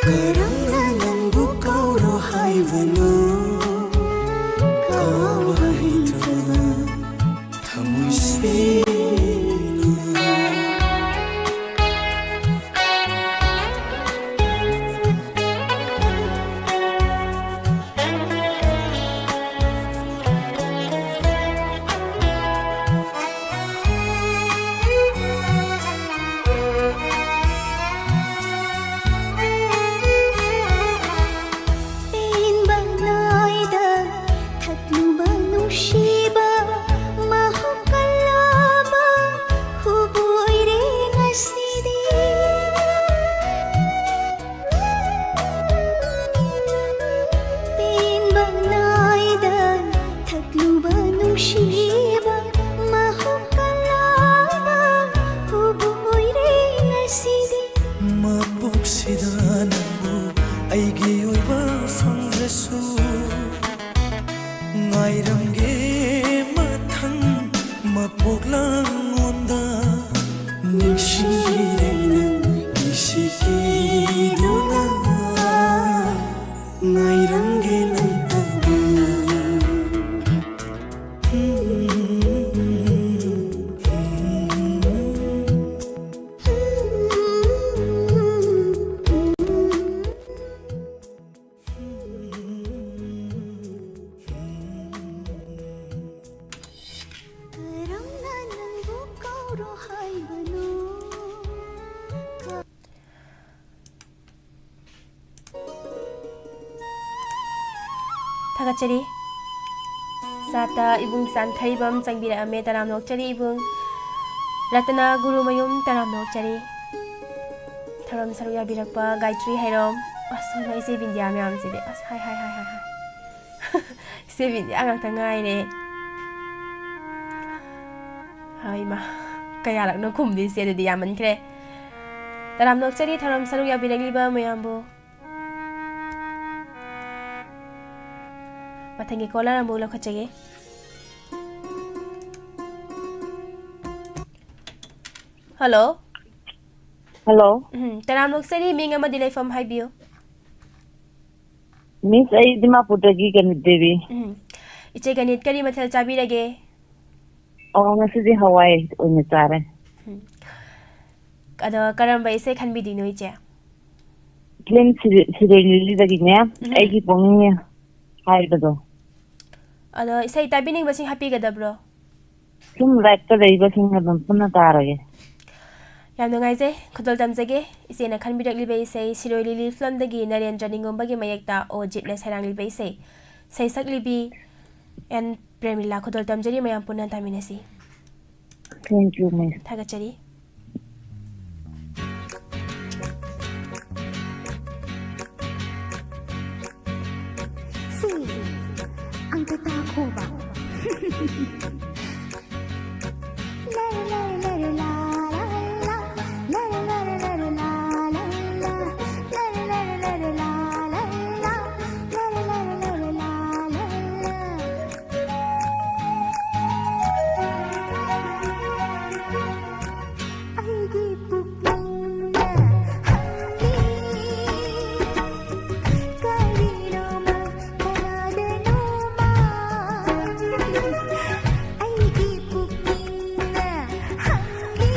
ꯀꯔꯝꯅ ꯅꯪꯕꯨ ꯀꯧꯔꯣ ꯍꯥꯏꯕꯅꯣ? ꯀꯥꯎꯕ ꯍꯩꯇ꯭ꯔꯕ ꯊꯃꯣꯏ ꯁꯦꯡꯅ꯫ ꯄꯦꯟꯕ ꯅꯥꯏꯗ ꯊꯛꯂꯨꯕ ꯅꯨꯡꯁꯤꯕ ꯃꯍꯨꯛ ꯀꯜꯂꯕ ꯍꯨꯕꯣꯏꯔꯦ ꯉꯁꯤꯗꯤ꯫ ꯄꯦꯟꯕ ꯅꯥꯏꯗ ꯊꯛꯂꯨꯕ ꯅꯨꯡꯁꯤꯕ ꯃꯍꯨꯛ ꯀꯜꯂꯕ ꯍꯨꯕꯣꯏꯔꯦ ꯉꯁꯤꯗꯤ꯫ ꯃꯄꯣꯛꯁꯤꯗ ꯅꯪꯕꯨ ꯑꯩꯒꯤ ꯑꯣꯏꯕ ꯐꯪꯗ꯭ꯔꯁꯨ ꯉꯥꯏꯔꯝꯒꯦ ꯃꯊꯪ ꯃꯄꯣꯛꯂꯥꯡꯉꯣꯟꯗ꯫ ꯅꯤꯡꯁꯤꯡꯂꯤꯔꯦ ꯅꯪ ꯏꯁꯤꯛꯀꯤꯗꯨꯅ꯫ ꯉꯥꯏꯔꯝꯒꯦ ꯅꯪꯇꯕꯨ꯫ ꯀꯔꯝꯅ ꯅꯪꯕꯨ ꯀꯧꯔꯣ ꯍꯥꯏꯕꯅꯣ? ꯊꯥꯒꯠꯆꯔꯤ꯫ ꯆꯥꯇ ꯏꯕꯨꯡ ꯆꯥꯟꯈꯩꯕꯝ ꯆꯪꯕꯤꯔꯛꯑꯝꯃꯦ꯫ ꯇꯔꯥꯝꯅ ꯑꯣꯛꯆꯔꯤ ꯏꯕꯨꯡ꯫ ꯔꯇꯅ ꯒꯨꯔꯨꯃꯌꯨꯝ ꯇꯔꯥꯝꯅ ꯑꯣꯛꯆꯔꯤ꯫ ꯊꯧꯔꯝ ꯁꯔꯨꯛ ꯌꯥꯕꯤꯔꯛꯄ ꯒꯥꯌꯇ꯭ꯔꯤ ꯍꯩꯔꯣꯝ꯫ ꯑꯁ, ꯁꯣꯝꯅ ꯏꯆꯦ ꯕꯤꯟꯗꯤꯌꯥ ꯃꯌꯥꯝꯁꯤꯗꯤ꯫ ꯑꯁ, ꯍꯥꯏ, ꯍꯥꯏ, ꯍꯥꯏ, ꯍꯥꯏ, ꯍꯥꯏ꯫ ꯏꯆꯦ ꯕꯤꯟꯗꯤꯌꯥ ꯉꯥꯛꯇ ꯉꯥꯏꯔꯦ꯫ ꯍꯥꯏꯃ, ꯀꯌꯥꯔꯛꯅꯣ ꯈꯨꯝꯗꯣꯏꯁꯦ? ꯑꯗꯨꯗꯤ ꯌꯥꯝꯃꯟꯈ꯭ꯔꯦ꯫ ꯇꯔꯥꯝꯅ ꯑꯣꯛꯆꯔꯤ ꯊꯧꯔꯝ ꯁꯔꯨꯛ ꯌꯥꯕꯤꯔꯛꯂꯤꯕ ꯃꯌꯥꯝꯕꯨ꯫ ꯃꯊꯪꯒꯤ caller ꯑꯃꯨꯛ ꯂꯧꯈꯠꯆꯒꯦ꯫ Hello꯫ Hello꯫ ꯎꯝ, ꯇꯔꯥꯝꯅ ꯑꯣꯛꯆꯔꯤ, ꯃꯤꯡ ꯑꯃꯗꯤ ꯂꯩꯐꯝ ꯍꯥꯏꯕꯤꯌꯨ꯫ Miss, ꯑꯩ ꯗꯤꯃꯥꯄꯨꯔꯗꯒꯤ ꯒꯅꯤꯠ ꯗꯦꯕꯤ꯫ ꯎꯝ꯫ ꯏꯆꯦ ꯒꯅꯤꯠ, ꯀꯔꯤ ꯃꯊꯦꯜ ꯆꯥꯕꯤꯔꯒꯦ? ꯑꯣ, ꯉꯁꯤꯗꯤ ꯍꯋꯥꯏ ꯑꯣꯏꯅ ꯆꯥꯔꯦ꯫ ꯎꯝ꯫ ꯑꯗꯣ ꯀꯔꯝꯕ ꯏꯁꯩ ꯈꯟꯕꯤꯗꯣꯏꯅꯣ, ꯏꯆꯦ? Film ꯁꯤꯔꯣꯏ, ꯁꯤꯔꯣꯏ ꯂꯤꯂꯤꯗꯒꯤꯅꯦ, ꯎꯝ꯫ ꯑꯩꯒꯤ ꯄꯨꯛꯅꯤꯡꯅ ꯍꯥꯏꯕꯗꯣ꯫ ꯑꯗꯣ ꯏꯁꯩ ꯇꯥꯕꯤꯅꯤꯡꯕꯁꯤꯡ ꯍꯥꯞꯄꯤꯒꯗꯕ꯭ꯔꯣ? ꯁꯨꯝ live-ꯇ ꯂꯩꯕꯁꯤꯡ ꯑꯗꯨꯝ ꯄꯨꯟꯅ ꯇꯥꯔꯒꯦ꯫ ꯌꯥꯝ ꯅꯨꯡꯉꯥꯏꯖꯩ, ꯈꯨꯗꯣꯜ ꯇꯝꯖꯒꯦ꯫ ꯏꯆꯦꯅ ꯈꯟꯕꯤꯔꯛꯂꯤꯕ ꯏꯁꯩ ꯁꯤꯔꯣꯏ ꯂꯤꯂꯤ film-ꯗꯒꯤ ꯅꯔꯦꯟꯗ꯭ꯔ ꯅꯤꯡꯉꯣꯝꯕꯒꯤ ꯃꯌꯦꯛꯇ ꯑꯣ ꯖꯤꯠꯅ ꯁꯩꯔꯥꯡꯂꯤꯕ ꯏꯁꯩ꯫ ꯁꯩꯁꯛꯂꯤꯕꯤ ꯑꯦꯟ ꯄ꯭ꯔꯦꯃꯤꯂꯥ꯫ ꯈꯨꯗꯣꯜ ꯇꯝꯖꯔꯤ, ꯃꯌꯥꯝ ꯄꯨꯟꯅ ꯇꯥꯃꯤꯟꯅꯁꯤ꯫ Thank you, miss꯫ ꯊꯥꯒꯠꯆꯔꯤ꯫ ꯁꯤ ꯑꯝꯇ ꯇꯥꯈꯣꯕ꯫ ꯑꯩꯒꯤ ꯄꯨꯛꯅꯤꯡꯅ ꯍꯪꯂꯤ, ꯀꯔꯤꯅꯣꯃ ꯀꯅꯥꯗꯅꯣꯃ꯫ ꯑꯩꯒꯤ ꯄꯨꯛꯅꯤꯡꯅ ꯍꯪꯂꯤ,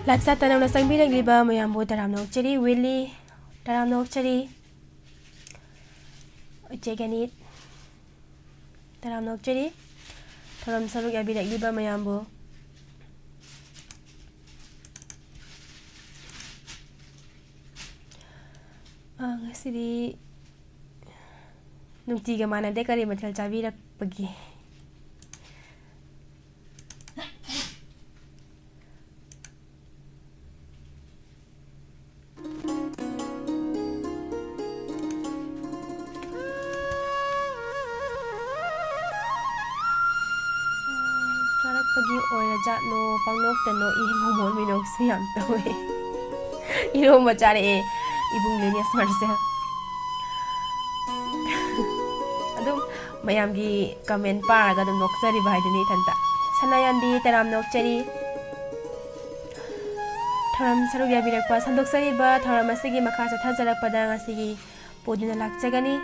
Live chatꯇ ꯅꯧꯅ ꯆꯪꯕꯤꯔꯛꯂꯤꯕ ꯃꯌꯥꯝꯕꯨ ꯇꯔꯥꯝꯅ ꯑꯣꯛꯆꯔꯤ꯫ ꯋꯤꯂꯤ, ꯇꯔꯥꯝꯅ ꯑꯣꯛꯆꯔꯤ꯫ ꯏꯆꯦ ꯒꯅꯤꯠ, ꯇꯔꯥꯝꯅ ꯑꯣꯛꯆꯔꯤ꯫ ꯊꯧꯔꯝ ꯁꯔꯨꯛ ꯌꯥꯕꯤꯔꯛꯂꯤꯕ ꯃꯌꯥꯝꯕꯨ꯫ ꯑ, ꯉꯁꯤꯗꯤ ꯅꯨꯡꯇꯤꯒ ꯃꯥꯟꯅꯗꯦ, ꯀꯔꯤ ꯃꯊꯦꯜ ꯆꯥꯕꯤꯔꯛꯄꯒꯦ? ꯆꯥꯔꯛꯄꯒꯤ ꯑꯣꯏꯔꯖꯥꯠꯂꯣ, ꯄꯪꯅꯣꯛꯇ ꯅꯣꯛꯏ, ꯃꯣꯃꯣꯟ ꯃꯤꯅꯣꯛꯁꯨ ꯌꯥꯝ ꯇꯧꯋꯦ꯫ ꯏꯔꯣꯝꯕ ꯆꯥꯔꯛꯑꯦ, ꯏꯕꯨꯡ ꯂꯤꯅꯤꯌꯁ ꯃꯥꯔꯁꯦꯜ꯫ ꯑꯗꯨꯝ ꯃꯌꯥꯝꯒꯤ comment ꯄꯥꯔꯒ ꯑꯗꯨꯝ ꯅꯣꯛꯆꯔꯤꯕ ꯍꯥꯏꯗꯨꯅꯤ ꯏꯊꯟꯇ꯫ ꯁꯅꯥꯌꯥꯟꯕꯤ, ꯇꯔꯥꯝꯅ ꯑꯣꯛꯆꯔꯤ꯫ ꯊꯧꯔꯝ ꯁꯔꯨꯛ ꯌꯥꯕꯤꯔꯛꯄ ꯁꯟꯗꯣꯛꯆꯔꯤꯕ ꯊꯧꯔꯝ ꯑꯁꯤꯒꯤ ꯃꯈꯥ ꯆꯠꯊꯖꯔꯛꯄꯗ ꯉꯁꯤꯒꯤ ꯄꯨꯗꯨꯅ ꯂꯥꯛꯆꯒꯅꯤ꯫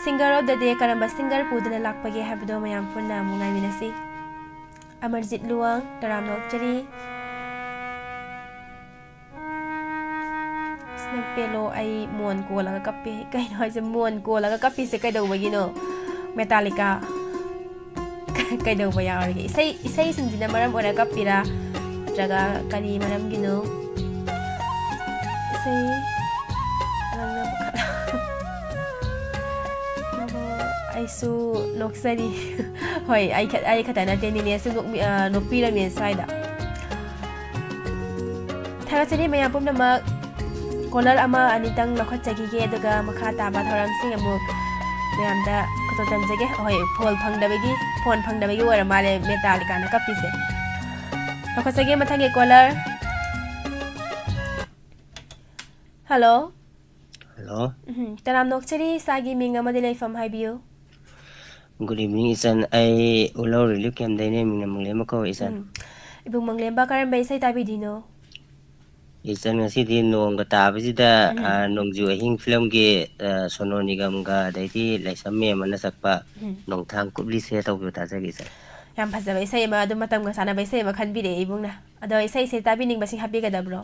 Singer of the day ꯀꯔꯝꯕ singer ꯄꯨꯗꯨꯅ ꯂꯥꯛꯄꯒꯦ ꯍꯥꯏꯕꯗꯣ ꯃꯌꯥꯝ ꯄꯨꯟꯅ ꯑꯃꯨꯛ ꯉꯥꯏꯃꯤꯟꯅꯁꯤ꯫ ꯑꯃꯔꯖꯤꯠ ꯂꯨꯋꯥꯡ, ꯇꯔꯥꯝꯅ ꯑꯣꯛꯆꯔꯤ꯫ ꯑꯁ, ꯅꯪ ꯄꯦꯜꯂꯣ, ꯑꯩ ꯃꯣꯟ ꯀꯣꯜꯂꯒ ꯀꯞꯄꯦ꯫ ꯀꯩꯅꯣ ꯍꯥꯏꯁꯦ, ꯃꯣꯟ ꯀꯣꯜꯂꯒ ꯀꯞꯄꯤꯁꯦ ꯀꯩꯗꯧꯕꯒꯤꯅꯣ? ꯃꯦꯇꯥꯂꯤꯀꯥ꯫ ꯀꯩꯗꯧꯕ ꯌꯥꯎꯔꯒꯦ? ꯏꯁꯩ, ꯏꯁꯩꯁꯤꯡꯁꯤꯅ ꯃꯔꯝ ꯑꯣꯏꯔꯒ ꯀꯞꯄꯤꯔꯥ? ꯅꯠꯇ꯭ꯔꯒ ꯀꯔꯤ ꯃꯔꯝꯒꯤꯅꯣ? ꯏꯁꯩ ꯉꯥꯡꯅꯕ ꯈꯔ꯫ ꯑꯩꯁꯨ ꯅꯣꯛꯆꯔꯤ꯫ ꯍꯣꯏ, ꯑꯩ ꯈ-, ꯑꯩ ꯈꯛꯇ ꯅꯠꯇꯦ, ꯅꯤꯅꯦꯁꯨ ꯅꯣꯛꯃꯤ-, ꯑ, ꯅꯣꯛꯄꯤꯔꯝꯃꯦ ꯁ꯭ꯋꯥꯏꯗ꯫ ꯊꯥꯒꯠꯆꯔꯤ ꯃꯌꯥꯝ ꯄꯨꯝꯅꯃꯛ꯫ Caller ꯑꯃ ꯑꯅꯤꯇꯪ ꯂꯧꯈꯠꯆꯈꯤꯒꯦ, ꯑꯗꯨꯒ ꯃꯈꯥ ꯇꯥꯕ ꯊꯧꯔꯝꯁꯤꯡ ꯑꯃꯨꯛ ꯃꯌꯥꯝꯗ ꯈꯨꯗꯣꯜ ꯇꯝꯖꯒꯦ꯫ ꯑꯍꯣꯏ, phone ꯐꯪꯗꯕꯒꯤ, phone ꯐꯪꯗꯕꯒꯤ ꯑꯣꯏꯔ ꯃꯥꯜꯂꯦ ꯃꯦꯇꯥꯂꯤꯀꯥꯅ ꯀꯞꯄꯤꯁꯦ꯫ ꯂꯧꯈꯠꯆꯒꯦ ꯃꯊꯪꯒꯤ caller꯫ Hello꯫ Hello꯫ ꯎꯝ, ꯇꯔꯥꯝꯅ ꯑꯣꯛꯆꯔꯤ, ꯏꯁꯥꯒꯤ ꯃꯤꯡ ꯑꯃꯗꯤ ꯂꯩꯐꯝ ꯍꯥꯏꯕꯤꯌꯨ꯫ Good evening, ꯏꯆꯟ꯫ ꯑꯩ ꯎꯂꯧ relief camp ꯗꯩꯅꯦ, ꯃꯤꯡꯅ ꯃꯪꯂꯦꯝꯕ ꯀꯧꯏ, ꯏꯆꯟ꯫ ꯎꯝ꯫ ꯏꯕꯨꯡ ꯃꯪꯂꯦꯝꯕ, ꯀꯔꯝꯕ ꯏꯁꯩ ꯇꯥꯕꯤꯗꯣꯏꯅꯣ? ꯏꯆꯟ, ꯉꯁꯤꯗꯤ ꯅꯣꯡꯒ ꯇꯥꯕꯁꯤꯗ, ꯎꯝ꯫ ꯑ, ꯅꯣꯡꯖꯨ ꯑꯍꯤꯡ ꯐꯤꯂꯝꯒꯤ, ꯑ, ꯁꯣꯅꯨ ꯅꯤꯒꯝꯒ ꯑꯗꯩꯗꯤ ꯂꯩꯁꯝ ꯃꯦꯝ ꯑꯃꯅ ꯁꯛꯄ ꯎꯝ꯫ ꯅꯣꯡꯊꯥꯡ ꯀꯨꯞꯂꯤꯁꯦ ꯇꯧꯕꯗꯣ ꯇꯥꯖꯒꯦ, ꯏꯆꯟ꯫ ꯌꯥꯝ ꯐꯖꯕ ꯏꯁꯩ ꯑꯃ, ꯑꯗꯨꯝ ꯃꯇꯝꯒ ꯆꯥꯟꯅꯕ ꯏꯁꯩ ꯑꯃ ꯈꯟꯕꯤꯔꯛꯑꯦ ꯏꯕꯨꯡꯅ꯫ ꯑꯗꯣ ꯏꯁꯩꯁꯦ ꯇꯥꯕꯤꯅꯤꯡꯕꯁꯤꯡ ꯍꯥꯞꯄꯤꯒꯗꯕ꯭ꯔꯣ?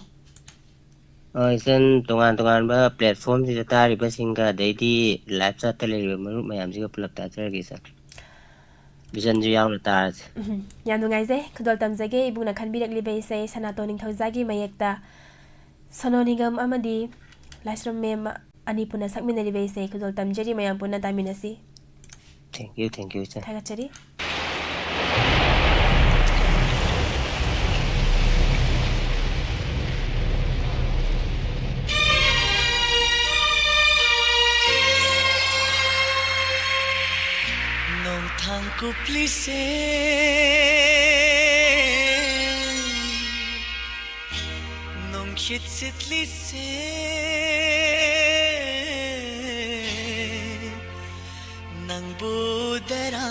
ꯑ, ꯏꯆꯟ, ꯇꯣꯉꯥꯟ ꯇꯣꯉꯥꯟꯕ platformꯁꯤꯗ ꯇꯥꯔꯤꯕꯁꯤꯡꯒ ꯑꯗꯩꯗꯤ live chatꯇ ꯂꯩꯔꯤꯕ ꯃꯔꯨꯞ ꯃꯌꯥꯝꯁꯤꯒ ꯄꯨꯂꯞ ꯇꯥꯖꯔꯒꯦ, ꯏꯆꯟ꯫ ꯕꯤꯖꯟꯁꯨ ꯌꯥꯎꯅ ꯇꯥꯔꯁꯦ꯫ ꯎꯝ, ꯌꯥꯝ ꯅꯨꯡꯉꯥꯏꯖꯩ꯫ ꯈꯨꯗꯣꯜ ꯇꯝꯖꯒꯦ ꯏꯕꯨꯡꯅ ꯈꯟꯕꯤꯔꯛꯂꯤꯕ ꯏꯁꯩ ꯁꯅꯥꯇꯣꯟ ꯅꯤꯡꯊꯧꯖꯥꯒꯤ ꯃꯌꯦꯛꯇ ꯁꯣꯅꯨ ꯅꯤꯒꯝ ꯑꯃꯗꯤ ꯂꯥꯏꯁ꯭ꯔꯝ ꯃꯦꯝ ꯑꯅꯤ ꯄꯨꯟꯅ ꯁꯛꯃꯤꯟꯅꯔꯤꯕ ꯏꯁꯩ ꯈꯨꯗꯣꯜ ꯇꯝꯖꯔꯤ, ꯃꯌꯥꯝ ꯄꯨꯟꯅ ꯇꯥꯃꯤꯟꯅꯁꯤ꯫ Thank you, thank you, ꯏꯆꯟ꯫ ꯊꯥꯒꯠꯆꯔꯤ꯫ ꯅꯣꯡꯊꯥꯡ ꯀꯨꯞꯂꯤꯁꯦ, ꯅꯨꯡꯁꯤꯠ ꯁꯤꯠꯂꯤꯁꯦ, ꯅꯪꯕꯨꯗꯔꯥ,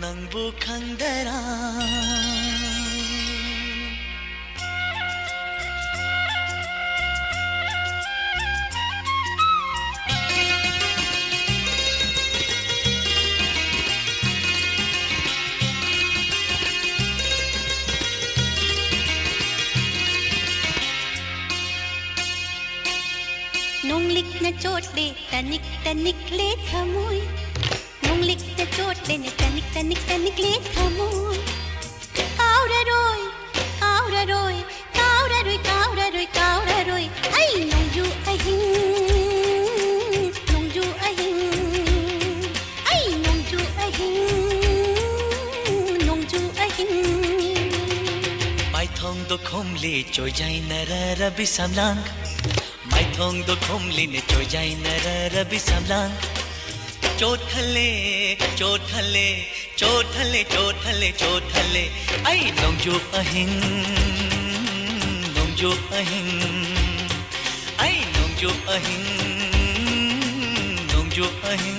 ꯅꯪꯕꯨ ꯈꯪꯗꯔꯥ꯫ ꯅꯣꯡꯂꯤꯛꯅ ꯆꯣꯠꯂꯦ, ꯇꯅꯤꯛ ꯇꯅꯤꯛ ꯂꯦ ꯊꯃꯣꯏ꯫ ꯅꯣꯡꯂꯤꯛꯅ ꯆꯣꯠꯂꯦꯅꯦ, ꯇꯅꯤꯛ ꯇꯅꯤꯛ ꯇꯅꯤꯛ ꯂꯦ ꯊꯃꯣꯏ꯫ ꯀꯥꯎꯔꯔꯣꯏ, ꯀꯥꯎꯔꯔꯣꯏ, ꯀꯥꯎꯔꯔꯣꯏ, ꯀꯥꯎꯔꯔꯣꯏ, ꯀꯥꯎꯔꯔꯣꯏ꯫ ꯑꯩ ꯅꯣꯡꯖꯨ ꯑꯍꯤꯡ, ꯅꯣꯡꯖꯨ ꯑꯍꯤꯡ꯫ ꯑꯩ ꯅꯣꯡꯖꯨ ꯑꯍꯤꯡ, ꯅꯣꯡꯖꯨ ꯑꯍꯤꯡ꯫ ꯃꯥꯏꯊꯣꯡꯗꯣ ꯈꯨꯝꯂꯤ ꯆꯣꯏꯖꯥꯏꯅꯔ ꯔꯕꯤ ꯁꯝꯂꯥꯡ꯫ ꯃꯥꯏꯊꯣꯡꯗꯣ ꯈꯨꯝꯂꯤꯅꯦ ꯆꯣꯏꯖꯥꯏꯅꯔ ꯔꯕꯤ ꯁꯝꯂꯥꯡ꯫ ꯆꯣꯠꯍꯜꯂꯦ, ꯆꯣꯠꯍꯜꯂꯦ, ꯆꯣꯠꯍꯜꯂꯦ, ꯆꯣꯠꯍꯜꯂꯦ, ꯆꯣꯠꯍꯜꯂꯦ꯫ ꯑꯩ ꯅꯣꯡꯖꯨ ꯑꯍꯤꯡ, ꯅꯣꯡꯖꯨ ꯑꯍꯤꯡ꯫ ꯑꯩ ꯅꯣꯡꯖꯨ ꯑꯍꯤꯡ, ꯅꯣꯡꯖꯨ ꯑꯍꯤꯡ꯫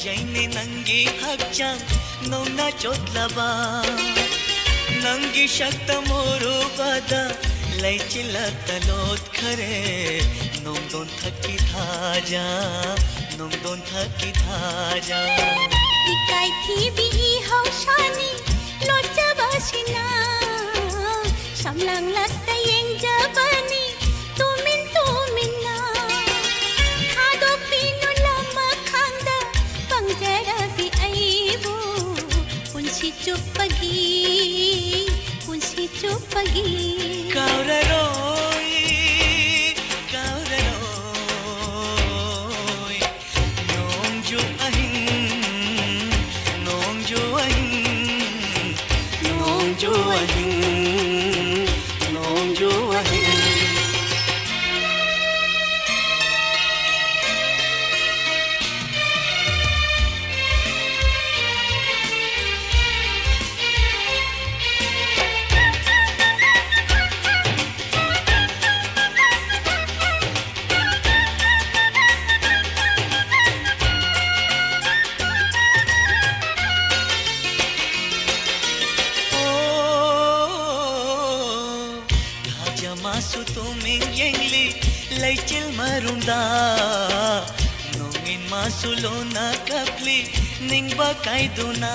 ꯌꯩꯅꯤ ꯅꯪꯒꯤ ꯍꯛꯆꯥꯡ ꯅꯣꯡꯅ ꯆꯣꯠꯂꯕ, ꯅꯪꯒꯤ ꯁꯛꯇꯝ ꯎꯔꯨꯕꯗ ꯂꯩꯆꯤꯜꯂꯛꯇ ꯂꯣꯠꯈꯔꯦ꯫ ꯅꯣꯡꯗꯣꯟ ꯊꯛꯀꯤ ꯊꯥꯖ, ꯅꯣꯡꯗꯣꯟ ꯊꯛꯀꯤ ꯊꯥꯖ꯫ ꯏꯀꯥꯏ ꯊꯤꯕꯤ ꯏꯍꯧꯁꯥꯅꯤ ꯂꯣꯠꯆꯕꯁꯤꯅ, ꯁꯝꯂꯥꯡꯂꯛꯇ ꯌꯦꯡꯖꯕꯅꯤ ꯇꯨꯃꯤꯟ ꯇꯨꯃꯤꯟꯅ꯫ ꯊꯥꯗꯣꯛꯄꯤꯅꯨ ꯂꯃꯈꯥꯡꯗ ꯄꯪꯖꯔꯕꯤ ꯑꯩꯕꯨ, ꯄꯨꯟꯁꯤ ꯆꯨꯞꯄꯒꯤ, ꯄꯨꯟꯁꯤ ꯆꯨꯞꯄꯒꯤ꯫ ꯀꯥꯎꯔꯔꯣꯏ, ꯀꯥꯎꯔꯔꯣꯏ꯫ ꯅꯣꯡꯖꯨ ꯑꯍꯤꯡ, ꯅꯣꯡꯖꯨ ꯑꯍꯤꯡ, ꯅꯣꯡꯖꯨ ꯑꯍꯤꯡ, ꯅꯣꯡꯖꯨ ꯑꯍꯤꯡ꯫ ꯊꯥꯖ ꯃꯥꯁꯨ ꯇꯨꯃꯤꯡ ꯌꯦꯡꯂꯤ ꯂꯩꯆꯤꯜ ꯃꯔꯨꯝꯗ, ꯅꯣꯡꯏꯟ ꯃꯥꯁꯨ ꯂꯣꯟꯅ ꯀꯞꯂꯤ ꯅꯤꯡꯕ ꯀꯥꯏꯗꯨꯅ꯫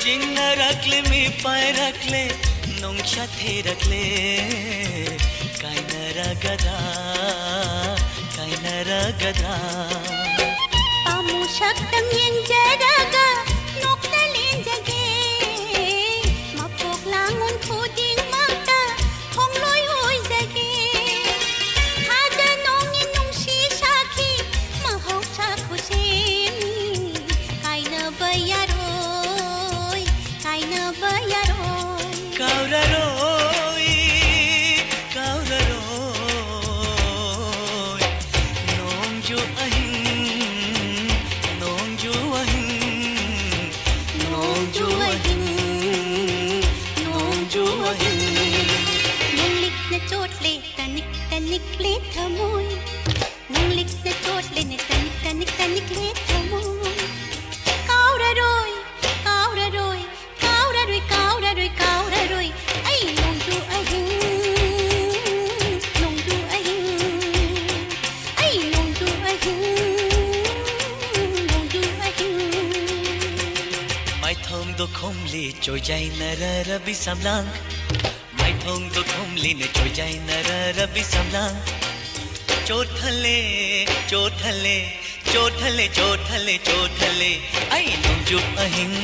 ꯆꯤꯡꯅꯔꯛꯂꯤ ꯃꯤ ꯄꯥꯏꯔꯛꯂꯦ ꯅꯨꯡꯁꯥ ꯊꯤꯔꯛꯂꯦ, ꯀꯥꯏꯅꯔꯒꯗ꯭ꯔꯥ, ꯀꯥꯏꯅꯔꯒꯗ꯭ꯔꯥ? ꯄꯥꯝꯃꯨ ꯁꯛꯇꯝ ꯌꯦꯡꯖꯔꯒ ꯅꯣꯛꯅ ꯂꯦꯟꯖꯒꯦ, ꯃꯄꯣꯛ ꯂꯥꯡꯉꯣꯟ ꯈꯨꯗꯤꯡꯃꯛꯇ ꯈꯣꯡꯂꯣꯏ ꯑꯣꯏꯖꯒꯦ꯫ ꯊꯥꯖ ꯅꯣꯡꯒꯤ ꯅꯨꯡꯁꯤ ꯁꯥꯈꯤ ꯃꯍꯧꯁꯥ ꯈꯨꯁꯦꯝꯅꯤ, ꯀꯥꯏꯅꯕ ꯌꯥꯔꯣꯏ, ꯀꯥꯏꯅꯕ ꯌꯥꯔꯣꯏ꯫ ꯀꯥꯎꯔꯔꯣꯏ, ꯀꯥꯎꯔꯔꯣꯏ, ꯅꯣꯡꯖꯨ ꯑꯍꯤꯡ꯫ ꯗꯣ ꯈꯣꯝꯂꯤ ꯆꯣꯏꯖꯥꯏꯅꯔꯔꯕꯤ ꯁꯝꯂꯥꯡ, ꯃꯥꯏꯊꯣꯡꯗꯣ ꯈꯣꯝꯂꯤꯅꯦ ꯆꯣꯏꯖꯥꯏꯅꯔꯔꯕꯤ ꯁꯝꯂꯥꯡ꯫ ꯆꯣꯠꯍꯜꯂꯦ, ꯆꯣꯠꯍꯜꯂꯦ, ꯆꯣꯠꯍꯜꯂꯦ, ꯆꯣꯠꯍꯜꯂꯦ, ꯆꯣꯠꯍꯜꯂꯦ꯫ ꯑꯩ ꯅꯣꯡꯖꯨ ꯑꯍꯤꯡ,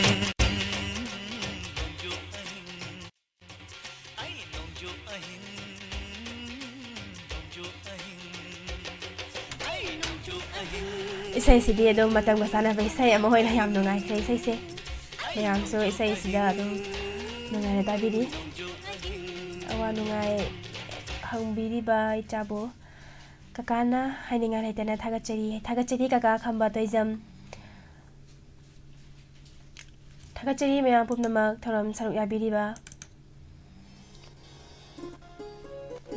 ꯅꯣꯡꯖꯨ ꯑꯍꯤꯡ, ꯑꯩ ꯅꯣꯡꯖꯨ ꯑꯍꯤꯡ, ꯅꯣꯡꯖꯨ ꯑꯍꯤꯡ, ꯑꯩ ꯅꯣꯡꯖꯨ ꯑꯍꯤꯡ꯫ ꯏꯁꯩꯁꯤꯗꯤ ꯑꯗꯨꯝ ꯃꯇꯝꯒ ꯆꯥꯟꯅꯕ ꯏꯁꯩ ꯑꯃ ꯑꯣꯏꯅ ꯌꯥꯝ ꯅꯨꯡꯉꯥꯏꯈ꯭ꯔꯦ ꯏꯁꯩꯁꯦ꯫ ꯃꯌꯥꯝꯁꯨ ꯏꯁꯩꯁꯤꯗ ꯑꯗꯨꯝ ꯅꯨꯡꯉꯥꯏꯅ ꯇꯥꯕꯤꯔꯤ꯫ ꯑꯋꯥ ꯅꯨꯡꯉꯥꯏ ꯍꯪꯕꯤꯔꯤꯕ ꯏꯆꯥꯕꯨ ꯀꯀꯥꯅ ꯍꯥꯏꯅꯤꯡꯉꯥꯏ ꯂꯩꯇꯅ ꯊꯥꯒꯠꯆꯔꯤ꯫ ꯊꯥꯒꯠꯆꯔꯤ ꯀꯀꯥ ꯈꯝꯕ ꯇꯣꯏꯖꯝ꯫ ꯊꯥꯒꯠꯆꯔꯤ ꯃꯌꯥꯝ ꯄꯨꯝꯅꯃꯛ ꯊꯧꯔꯝ ꯁꯔꯨꯛ ꯌꯥꯕꯤꯔꯤꯕ꯫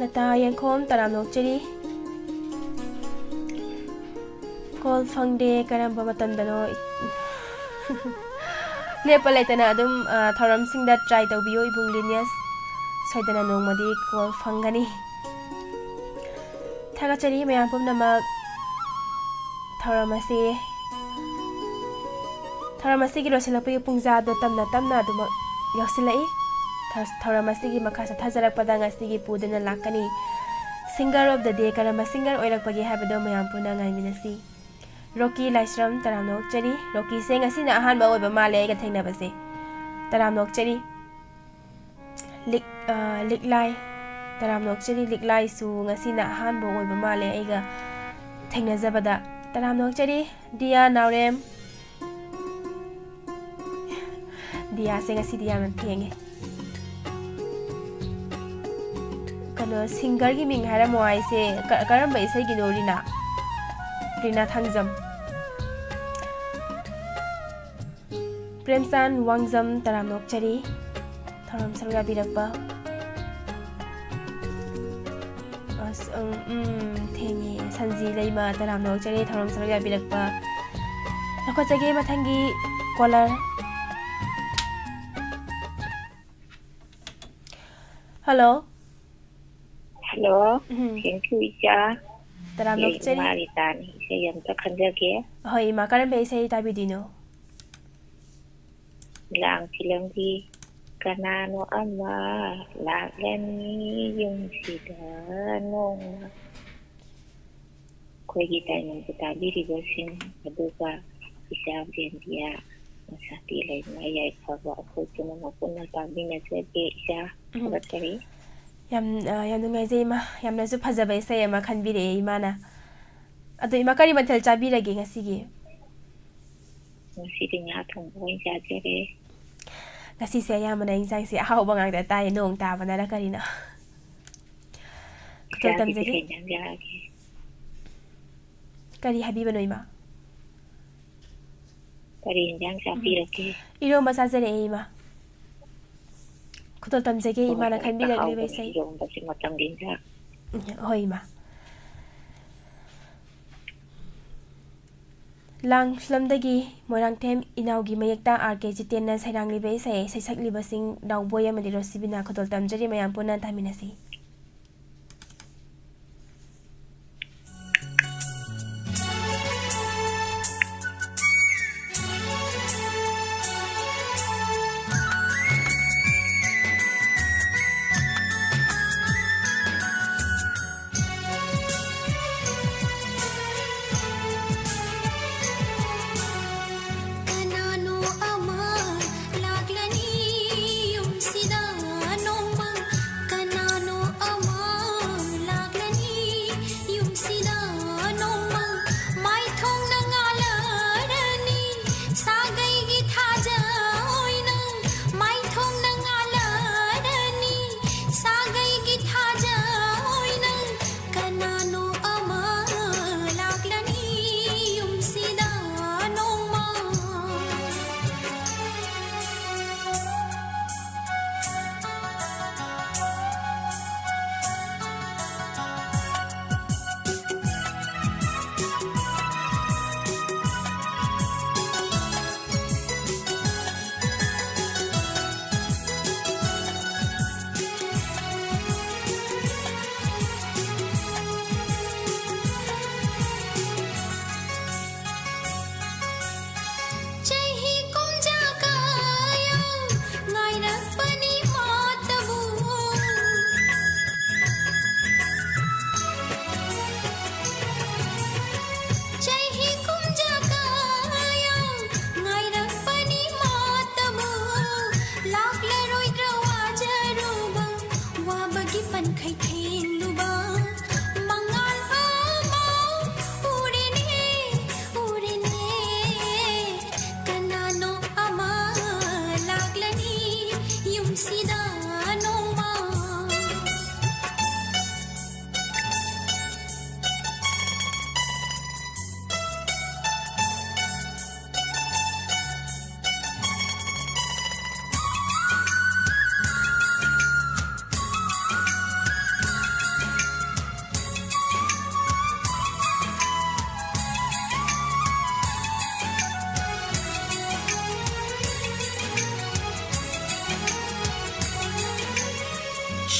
ꯂꯇꯥ ꯌꯦꯡꯈꯣꯝ ꯇꯔꯥꯝꯅ ꯑꯣꯛꯆꯔꯤ꯫ ꯀꯣꯜ ꯐꯪꯗꯦ, ꯀꯔꯝꯕ ꯃꯇꯝꯗꯅꯣ? ꯂꯦꯞꯄ ꯂꯩꯇꯅ ꯑꯗꯨꯝ, ꯑ, ꯊꯧꯔꯝꯁꯤꯡꯗ try ꯇꯧꯕꯤꯌꯨ, ꯏꯕꯨꯡ ꯂꯤꯅꯤꯌꯁ꯫ ꯁꯣꯏꯗꯅ ꯅꯣꯡꯃꯗꯤ ꯀꯣꯜ ꯐꯪꯒꯅꯤ꯫ ꯊꯥꯒꯠꯆꯔꯤ ꯃꯌꯥꯝ ꯄꯨꯝꯅꯃꯛ꯫ ꯊꯧꯔꯝ ꯑꯁꯤ, ꯊꯧꯔꯝ ꯑꯁꯤꯒꯤ ꯂꯣꯏꯁꯤꯜꯂꯛꯄꯒꯤ ꯄꯨꯡꯖꯥꯗꯣ ꯇꯞꯅ ꯇꯞꯅ ꯑꯗꯨꯃꯛ ꯌꯧꯁꯤꯜꯂꯛꯏ꯫ ꯊ-, ꯊꯧꯔꯝ ꯑꯁꯤꯒꯤ ꯃꯈꯥ ꯆꯠꯊꯖꯔꯛꯄꯗ ꯉꯁꯤꯒꯤ ꯄꯨꯗꯨꯅ ꯂꯥꯛꯀꯅꯤ꯫ Singer of the day ꯀꯔꯝꯕ singer ꯑꯣꯏꯔꯛꯄꯒꯦ ꯍꯥꯏꯕꯗꯣ ꯃꯌꯥꯝ ꯄꯨꯟꯅ ꯉꯥꯏꯃꯤꯟꯅꯁꯤ꯫ ꯔꯣꯀꯤ ꯂꯥꯏꯁ꯭ꯔꯝ ꯇꯔꯥꯝꯅ ꯑꯣꯛꯆꯔꯤ꯫ ꯔꯣꯀꯤꯁꯦ ꯉꯁꯤꯅ ꯑꯍꯥꯟꯕ ꯑꯣꯏꯕ ꯃꯥꯜꯂꯦ ꯑꯩꯒ ꯊꯦꯡꯅꯕꯁꯦ꯫ ꯇꯔꯥꯝꯅ ꯑꯣꯛꯆꯔꯤ꯫ ꯂꯤꯛ-, ꯑ, ꯂꯤꯛꯂꯥꯏ ꯇꯔꯥꯝꯅ ꯑꯣꯛꯆꯔꯤ꯫ ꯂꯤꯛꯂꯥꯏꯁꯨ ꯉꯁꯤꯅ ꯑꯍꯥꯟꯕ ꯑꯣꯏꯕ ꯃꯥꯜꯂꯦ ꯑꯩꯒ ꯊꯦꯡꯅꯖꯕꯗ꯫ ꯇꯔꯥꯝꯅ ꯑꯣꯛꯆꯔꯤ꯫ ꯗꯤꯌꯥ ꯅꯥꯎꯔꯦꯝ꯫ ꯗꯤꯌꯥꯁꯦ ꯉꯁꯤꯗꯤ ꯌꯥꯝꯅ ꯊꯦꯡꯉꯦ꯫ ꯀꯩꯅꯣ, singerꯒꯤ ꯃꯤꯡ ꯍꯥꯏꯔꯝꯃꯣ ꯍꯥꯏꯁꯦ ꯀ-, ꯀꯔꯝꯕ ꯏꯁꯩꯒꯤꯅꯣ, ꯔꯤꯅꯥ? ꯔꯤꯅꯥ ꯊꯥꯡꯖꯝ꯫ ꯄ꯭ꯔꯦꯝꯆꯥꯟ ꯋꯥꯡꯖꯝ ꯇꯔꯥꯝꯅ ꯑꯣꯛꯆꯔꯤ꯫ ꯊꯧꯔꯝ ꯁꯔꯨꯛ ꯌꯥꯕꯤꯔꯛꯄ꯫ ꯑꯁ, ꯎꯝ, ꯎꯝ, ꯊꯦꯡꯉꯦ꯫ ꯁꯟꯖꯤ ꯂꯩꯃ ꯇꯔꯥꯝꯅ ꯑꯣꯛꯆꯔꯤ꯫ ꯊꯧꯔꯝ ꯁꯔꯨꯛ ꯌꯥꯕꯤꯔꯛꯄ꯫ ꯂꯧꯈꯠꯆꯒꯦ ꯃꯊꯪꯒꯤ caller꯫ Hello꯫ Hello꯫ Um. Thank you, ꯏꯆꯥ꯫ ꯇꯔꯥꯝꯅ ꯑꯩ ꯑꯣꯛꯆꯔꯤ꯫ ꯏꯃꯥ ꯔꯤꯇꯥꯅꯤ꯫ ꯏꯁꯩ ꯑꯝꯇ ꯈꯟꯖꯒꯦ꯫ ꯍꯣꯏ, ꯏꯃꯥ, ꯀꯔꯝꯕ ꯏꯁꯩ ꯇꯥꯕꯤꯗꯣꯏꯅꯣ? ꯂꯥꯡ ꯐꯤꯂꯝꯒꯤ "ꯀꯅꯥꯅꯣ ꯑꯃ ꯂꯥꯛꯂꯅꯤ ꯌꯨꯝꯁꯤꯗ ꯅꯣꯡꯃ"꯫ ꯑꯩꯈꯣꯏꯒꯤ ꯇꯥꯏꯕꯪꯗ ꯇꯥꯕꯤꯔꯤꯕꯁꯤꯡ, ꯑꯗꯨꯒ ꯏꯆꯥ ꯕ꯭ꯔꯦꯟꯗꯤꯌꯥ, ꯃꯁꯥꯇꯤ ꯂꯩꯃ, ꯌꯥꯏꯐꯕ ꯑꯩꯈꯣꯏ ꯄꯨꯝꯅꯃꯛ ꯄꯨꯟꯅ ꯇꯥꯕꯤꯅꯖꯒꯦ꯫ ꯏꯆꯥ, ꯎꯝ꯫ ꯊꯥꯒꯠꯆꯔꯤ꯫ ꯌꯥꯝ, ꯑ, ꯌꯥꯝ ꯅꯨꯡꯉꯥꯏꯖꯩ, ꯏꯃꯥ꯫ ꯌꯥꯝꯅꯁꯨ ꯐꯖꯕ ꯏꯁꯩ ꯑꯃ ꯈꯟꯕꯤꯔꯛꯑꯦ ꯏꯃꯥꯅ꯫ ꯑꯗꯣ ꯏꯃꯥ, ꯀꯔꯤ ꯃꯊꯦꯜ ꯆꯥꯕꯤꯔꯒꯦ ꯉꯁꯤꯒꯤ? ꯉꯁꯤꯗꯤ ꯉꯥ ꯊꯣꯡꯕ ꯑꯣꯏꯅ ꯆꯥꯖꯔꯦ꯫ ꯉꯁꯤꯁꯦ ꯑꯌꯥꯝꯕꯅ ꯏꯟꯁꯥꯡꯁꯦ ꯑꯍꯥꯎꯕ ꯉꯥꯛꯇ ꯇꯥꯏ, ꯅꯣꯡ ꯇꯥꯕꯅꯔ ꯀꯔꯤꯅꯣ? ꯈꯨꯗꯣꯜ ꯏꯆꯥꯒꯤꯗꯤ ꯇꯝꯖꯒꯦ꯫ ꯀꯩ ꯏꯟꯖꯥꯡ ꯆꯥꯔꯒꯦ? ꯀꯔꯤ ꯍꯥꯏꯕꯤꯕꯅꯣ, ꯏꯃꯥ? ꯀꯔꯤ ꯏꯟꯖꯥꯡ ꯎꯝ꯫ ꯆꯥꯕꯤꯔꯒꯦ? ꯏꯔꯣꯝꯕ ꯆꯥꯖꯔꯛꯑꯦ, ꯏꯃꯥ꯫ ꯈꯨꯗꯣꯜ ꯇꯝꯖꯒꯦ, ꯍꯣꯏ, ꯏꯃꯥꯅ ꯍꯣꯏ, ꯈꯟꯕꯤꯔꯛꯂꯤꯕ ꯑꯍꯥꯎꯕꯅꯤ ꯏꯁꯩ꯫ ꯏꯔꯣꯝꯕꯁꯤ ꯃꯇꯝꯒꯤ ꯏꯟꯖꯥꯡ꯫ ꯎꯝ, ꯍꯣꯏ, ꯏꯃꯥ꯫ ꯂꯥꯡ ꯐꯤꯂꯝꯗꯒꯤ ꯃꯣꯏꯔꯥꯡꯊꯦꯝ ꯏꯅꯥꯎꯒꯤ ꯃꯌꯦꯛꯇ ꯑꯥꯔ ꯀꯦ ꯖꯤꯇꯦꯟꯅ ꯁꯩꯔꯥꯡꯂꯤꯕ ꯏꯁꯩ, ꯁꯩꯁꯛꯂꯤꯕꯁꯤꯡ ꯗꯥꯎꯕꯣꯏ ꯑꯃꯗꯤ ꯔꯣꯁꯤꯕꯤꯅꯥ꯫ ꯈꯨꯗꯣꯜ ꯇꯝꯖꯔꯤ, ꯃꯌꯥꯝ ꯄꯨꯟꯅ ꯇꯥꯃꯤꯟꯅꯁꯤ꯫ ꯀꯅꯥꯅꯣ ꯑꯃ ꯂꯥꯛꯂꯅꯤ ꯌꯨꯝꯁꯤꯗ ꯅꯣꯡꯃ, ꯀꯅꯥꯅꯣ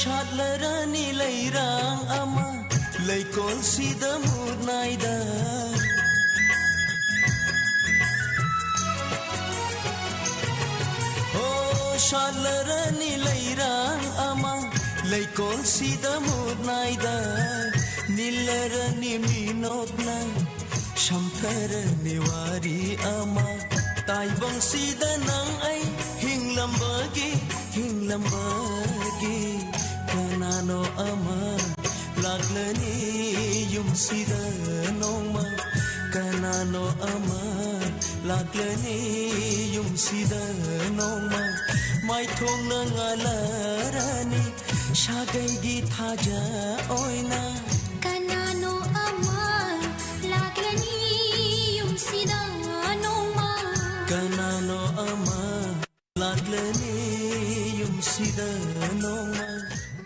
ꯁꯥꯠꯂꯔꯅꯤ ꯂꯩꯔꯥꯡ ꯑꯃ ꯂꯩꯀꯣꯜꯁꯤꯗ ꯃꯨꯠ ꯅꯥꯏꯗ꯫ ꯍꯣ, ꯁꯥꯠꯂꯔꯅꯤ ꯂꯩꯔꯥꯡ ꯑꯃ ꯂꯩꯀꯣꯜꯁꯤꯗ ꯃꯨꯠ ꯅꯥꯏꯗ꯫ ꯅꯤꯜꯂꯔꯅꯤ ꯃꯤꯅꯣꯛꯅ ꯁꯝꯊꯔꯅꯤ ꯋꯥꯔꯤ ꯑꯃ꯫ ꯇꯥꯏꯕꯪꯁꯤꯗ ꯅꯪ ꯑꯩ ꯍꯤꯡꯂꯝꯕꯒꯤ, ꯍꯤꯡꯂꯝꯕꯒꯤ ꯀꯅꯥꯅꯣ ꯑꯃ ꯂꯥꯛꯂꯅꯤ ꯌꯨꯝꯁꯤꯗ ꯅꯣꯡꯃ꯫ ꯀꯅꯥꯅꯣ ꯑꯃ ꯂꯥꯛꯂꯅꯤ ꯌꯨꯝꯁꯤꯗ ꯅꯣꯡꯃ꯫ ꯃꯥꯏꯊꯣꯡꯅ ꯉꯥꯜꯂꯔꯅꯤ ꯁꯥꯒꯩꯒꯤ ꯊꯥꯖ ꯑꯣꯏꯅ꯫ ꯀꯅꯥꯅꯣ ꯑꯃ ꯂꯥꯛꯂꯅꯤ ꯌꯨꯝꯁꯤꯗ ꯅꯣꯡꯃ꯫ ꯀꯅꯥꯅꯣ ꯑꯃ ꯂꯥꯛꯂꯅꯤ ꯌꯨꯝꯁꯤꯗ ꯅꯣꯡꯃ꯫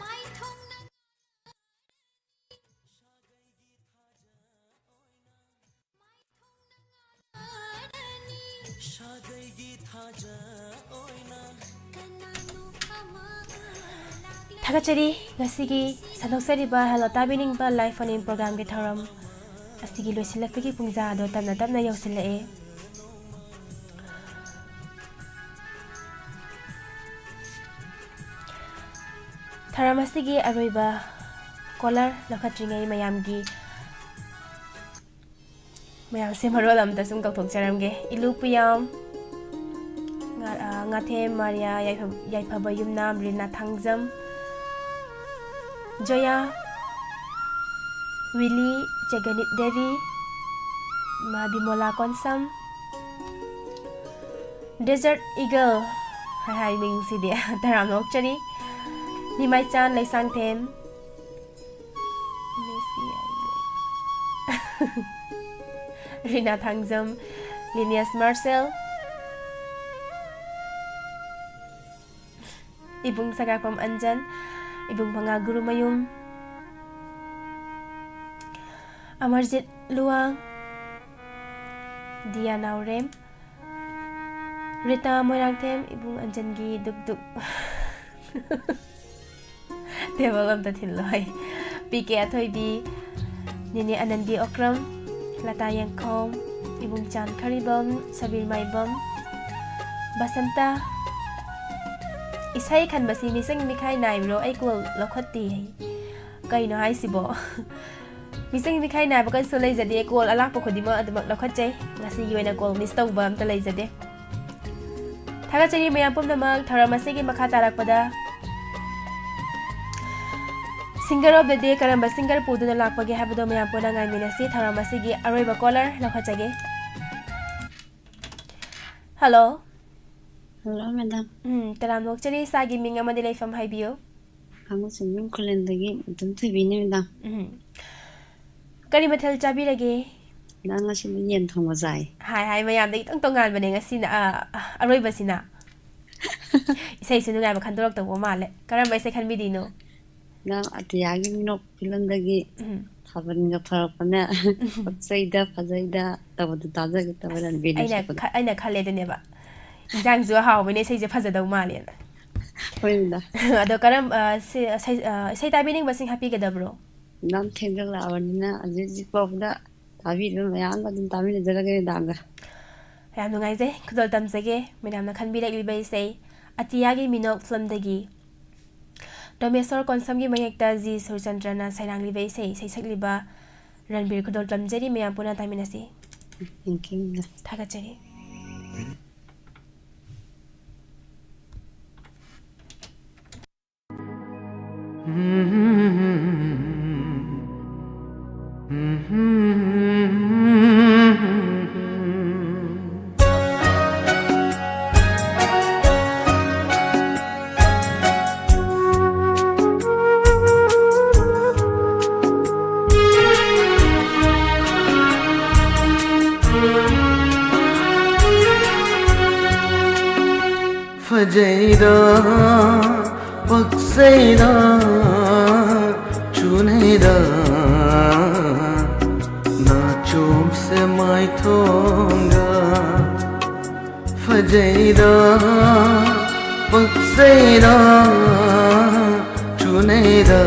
ꯃꯥꯏꯊꯣꯡꯅ ꯁꯥꯒꯩꯒꯤ ꯊꯥꯖ ꯑꯣꯏꯅ꯫ ꯊꯥꯒꯠꯆꯔꯤ꯫ ꯉꯁꯤꯒꯤ ꯁꯟꯗꯣꯛꯆꯔꯤꯕ ꯍꯦꯂꯣ ꯇꯥꯕꯤꯅꯤꯡꯕ live phone in programꯒꯤ ꯊꯧꯔꯝ ꯑꯁꯤꯒꯤ ꯂꯣꯏꯁꯤꯜꯂꯛꯄꯒꯤ ꯄꯨꯡꯖꯥ ꯑꯗꯣ ꯇꯞꯅ ꯇꯞꯅ ꯌꯧꯁꯤꯜꯂꯛꯑꯦ꯫ ꯊꯧꯔꯝ ꯑꯁꯤꯒꯤ ꯑꯔꯣꯏꯕ caller ꯂꯧꯈꯠꯇ꯭ꯔꯤꯉꯩ ꯃꯌꯥꯝꯒꯤ ꯃꯌꯥꯝꯁꯦ ꯃꯔꯣꯜ ꯑꯃꯗ ꯁꯨꯝ ꯀꯧꯊꯣꯛꯆꯔꯝꯒꯦ꯫ ꯏꯂꯨ ꯄꯨꯌꯥꯝ, ꯉꯥ-, ꯑ, ꯉꯥꯊꯦꯝ ꯃꯥꯔꯤꯌꯥ, ꯌꯥꯏꯐ-, ꯌꯥꯏꯐꯕ ꯌꯨꯝꯅꯥꯝ, ꯔꯤꯅꯥ ꯊꯥꯡꯖꯝ, ꯖꯣꯌꯥ, ꯋꯤꯂꯤ, ꯆꯦꯒꯅꯤꯠ ꯗꯦꯕꯤ, ꯏꯃꯥ ꯕꯤꯃꯣꯂꯥ ꯀꯣꯟꯁꯝ, Desert Eagle ꯍꯥꯏ ꯍꯥꯏ ꯃꯤꯡꯁꯤꯗꯤ ꯇꯔꯥꯝꯅ ꯑꯣꯛꯆꯔꯤ꯫ ꯅꯤꯃꯥꯏꯆꯥꯟ ꯂꯩꯁꯥꯡꯊꯦꯝ, ꯔꯤꯅꯥ ꯊꯥꯡꯖꯝ, ꯂꯤꯅꯤꯌꯁ ꯃꯥꯔꯁꯦꯜ, ꯏꯕꯨꯡ ꯁꯒꯥꯛꯄꯝ ꯑꯟꯖꯟ, ꯏꯕꯨꯡ ꯃꯉꯥ ꯒꯨꯔꯨꯃꯌꯨꯝ, ꯑꯃꯔꯖꯤꯠ ꯂꯨꯋꯥꯡ, ꯗꯤꯌꯥ ꯅꯥꯎꯔꯦꯝ, ꯔꯤꯇꯥ ꯃꯣꯏꯔꯥꯡꯊꯦꯝ, ꯏꯕꯨꯡ ꯑꯟꯖꯟꯒꯤ ꯗꯨꯛ ꯗꯨꯛ꯫ ꯇꯦꯕꯜ ꯑꯝꯇ ꯊꯤꯜꯂꯣ ꯍꯥꯏ꯫ ꯄꯤ ꯀꯦ ꯑꯊꯣꯏꯕꯤ, ꯅꯦꯅꯦ ꯑꯅꯟꯗꯤ ꯑꯣꯀ꯭ꯔꯝ, ꯂꯇꯥ ꯌꯦꯡꯈꯣꯝ, ꯏꯕꯨꯡꯆꯥꯟ ꯈꯔꯤꯕꯝ, ꯁꯕꯤꯔ ꯃꯥꯏꯕꯝ, ꯕꯁꯟꯇ꯫ ꯏꯁꯩ ꯈꯟꯕꯁꯤ ꯃꯤꯆꯪ ꯃꯤꯈꯥꯏ ꯅꯥꯏꯕ꯭ꯔꯣ? ꯑꯩ ꯀꯣꯜ ꯂꯧꯈꯠꯇꯦ ꯍꯥꯏ꯫ ꯀꯩꯅꯣ ꯍꯥꯏꯁꯤꯕꯣ? ꯃꯤꯆꯪ ꯃꯤꯈꯥꯏ ꯅꯥꯏꯕ ꯀꯩꯁꯨ ꯂꯩꯖꯗꯦ꯫ ꯀꯣꯜ ꯑꯂꯥꯛꯄ ꯈꯨꯗꯤꯡꯃꯛ ꯑꯗꯨꯃꯛ ꯂꯧꯈꯠꯆꯩ꯫ ꯉꯁꯤꯒꯤ ꯑꯣꯏꯅ ꯀꯣꯜ ꯃꯤꯁ ꯇꯧꯕ ꯑꯝꯇ ꯂꯩꯖꯗꯦ꯫ ꯊꯥꯒꯠꯆꯔꯤ ꯃꯌꯥꯝ ꯄꯨꯝꯅꯃꯛ꯫ ꯊꯧꯔꯝ ꯑꯁꯤꯒꯤ ꯃꯈꯥ ꯇꯥꯔꯛꯄꯗ Singer of the Day ꯀꯔꯝꯕ singer ꯄꯨꯗꯨꯅ ꯂꯥꯛꯄꯒꯦ ꯍꯥꯏꯕꯗꯣ ꯃꯌꯥꯝ ꯄꯨꯟꯅ ꯉꯥꯏꯃꯤꯟꯅꯁꯤ꯫ ꯊꯧꯔꯝ ꯑꯁꯤꯒꯤ ꯑꯔꯣꯏꯕ caller ꯂꯧꯈꯠꯆꯒꯦ꯫ Hello꯫ Hello, madam꯫ ꯎꯝ, ꯇꯔꯥꯝꯅ ꯑꯣꯛꯆꯔꯤ꯫ ꯏꯁꯥꯒꯤ ꯃꯤꯡ ꯑꯃꯗꯤ ꯂꯩꯐꯝ ꯍꯥꯏꯕꯤꯌꯨ꯫ ꯈꯥꯉꯕꯣꯛꯁꯝꯕꯝ ꯈꯨꯂꯦꯟꯗꯒꯤ ꯃꯨꯇꯨꯝ ꯊꯣꯏꯕꯤꯅꯦ, madam꯫ ꯎꯝ꯫ ꯀꯔꯤ ꯃꯊꯦꯜ ꯆꯥꯕꯤꯔꯒꯦ? Madam, ꯉꯁꯤꯗꯤ ꯌꯦꯟ ꯊꯣꯡꯕ ꯆꯥꯏ꯫ ꯍꯥꯏ ꯍꯥꯏ, ꯃꯌꯥꯝꯗꯒꯤ ꯈꯤꯇꯪ ꯇꯣꯉꯥꯟꯕꯅꯦ ꯉꯁꯤꯅ, ꯑ, ꯑꯔꯣꯏꯕꯁꯤꯅ꯫ ꯏꯁꯩꯁꯨ ꯅꯨꯡꯉꯥꯏꯕ ꯈꯟꯗꯣꯔꯛꯇꯧꯕ ꯃꯥꯜꯂꯦ꯫ ꯀꯔꯝꯕ ꯏꯁꯩ ꯈꯟꯕꯤꯗꯣꯏꯅꯣ? Madam, ꯑꯇꯤꯌꯥꯒꯤ ꯃꯤꯅꯣꯛ ꯐꯤꯂꯝꯗꯒꯤ ꯎꯝ꯫ ꯊꯥꯕꯜꯒ ꯐꯥꯔꯛꯄꯅ ꯄꯛꯆꯩꯗ ꯐꯖꯩꯗ ꯇꯧꯕꯗꯨ ꯇꯥꯖꯒꯦ ꯇꯧꯕ, ꯑꯁ, ꯔꯟꯕꯤꯔꯅ ꯑꯩꯅ ꯁꯛꯄꯗꯣ꯫ ꯈ-, ꯑꯩꯅ ꯈꯜꯂꯦ ꯑꯗꯨꯅꯦꯕ꯫ ꯏꯟꯖꯥꯡꯁꯨ ꯍꯥꯎꯕꯅꯦ, ꯏꯁꯩꯁꯦ ꯐꯖꯗꯧ ꯃꯥꯜꯂꯦꯅ꯫ ꯍꯣꯏ, madam꯫ ꯑꯗꯣ ꯀꯔꯝ-, ꯑ, ꯁꯤ, ꯑ, ꯏꯁꯩ, ꯑ, ꯏꯁꯩ ꯇꯥꯕꯤꯅꯤꯡꯕꯁꯤꯡ ꯍꯥꯞꯄꯤꯒꯗꯕ꯭ꯔꯣ? Madam, ꯊꯦꯡꯖꯤꯜꯂꯛꯑꯕꯅꯤꯅ ꯍꯧꯖꯤꯛ ꯍꯧꯖꯤꯛ ꯐꯥꯎꯕꯗ ꯇꯥꯕꯤꯔꯤꯕ ꯃꯌꯥꯝꯒ ꯑꯗꯨꯝ ꯇꯥꯃꯤꯟꯅꯖꯔꯒꯦ, madamꯒ꯫ ꯌꯥꯝ ꯅꯨꯡꯉꯥꯏꯖꯩ, ꯈꯨꯗꯣꯜ ꯇꯝꯖꯒꯦ꯫ Madamꯅ ꯈꯟꯕꯤꯔꯛꯂꯤꯕ ꯏꯁꯩ ꯑꯇꯤꯌꯥꯒꯤ ꯃꯤꯅꯣꯛ ꯐꯤꯂꯝꯗꯒꯤ ꯔꯣꯃꯦꯁꯣꯔ ꯀꯣꯟꯁꯝꯒꯤ ꯃꯌꯦꯛꯇ ꯖꯤ ꯁꯨꯔꯆꯟꯗ꯭ꯔꯅ ꯁꯩꯔꯥꯡꯂꯤꯕ ꯏꯁꯩ, ꯏꯁꯩ ꯁꯛꯂꯤꯕ ꯔꯟꯕꯤꯔ꯫ ꯈꯨꯗꯣꯜ ꯇꯝꯖꯔꯤ, ꯃꯌꯥꯝ ꯄꯨꯟꯅ ꯇꯥꯃꯤꯟꯅꯁꯤ꯫ Thank you, madam꯫ ꯊꯥꯒꯠꯆꯔꯤ꯫ ꯐꯖꯩꯗ, ꯄꯛꯆꯩꯗ, ꯆꯨꯅꯩꯗ, ꯅꯥꯆꯣꯝꯁꯦ ꯃꯥꯏꯊꯣꯡꯗ꯫ ꯐꯖꯩꯗ, ꯄꯛꯆꯩꯗ, ꯅꯩꯗ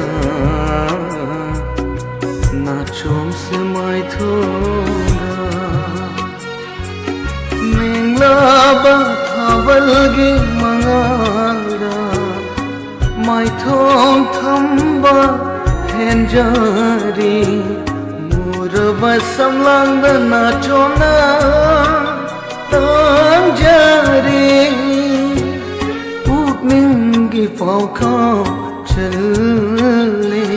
ꯅꯥꯆꯣꯝꯁꯦ ꯃꯥꯏꯊꯣꯡꯗ ꯃꯦꯡꯂꯥꯕ ꯊꯥꯕꯜꯒꯤ ꯃꯉꯥꯜꯗ ꯃꯥꯏꯊꯣꯡ ꯊꯝꯕ ꯍꯦꯟꯖꯔꯤ꯫ ꯃꯨꯔꯕ ꯁꯝꯂꯥꯡꯗ ꯅꯥꯆꯣꯝꯅ ꯇꯥꯡꯖꯔꯤ꯫ ꯄꯨꯛꯅꯤꯡꯒꯤ ꯄꯥꯎꯈꯥꯎ ꯆꯜꯂꯤ꯫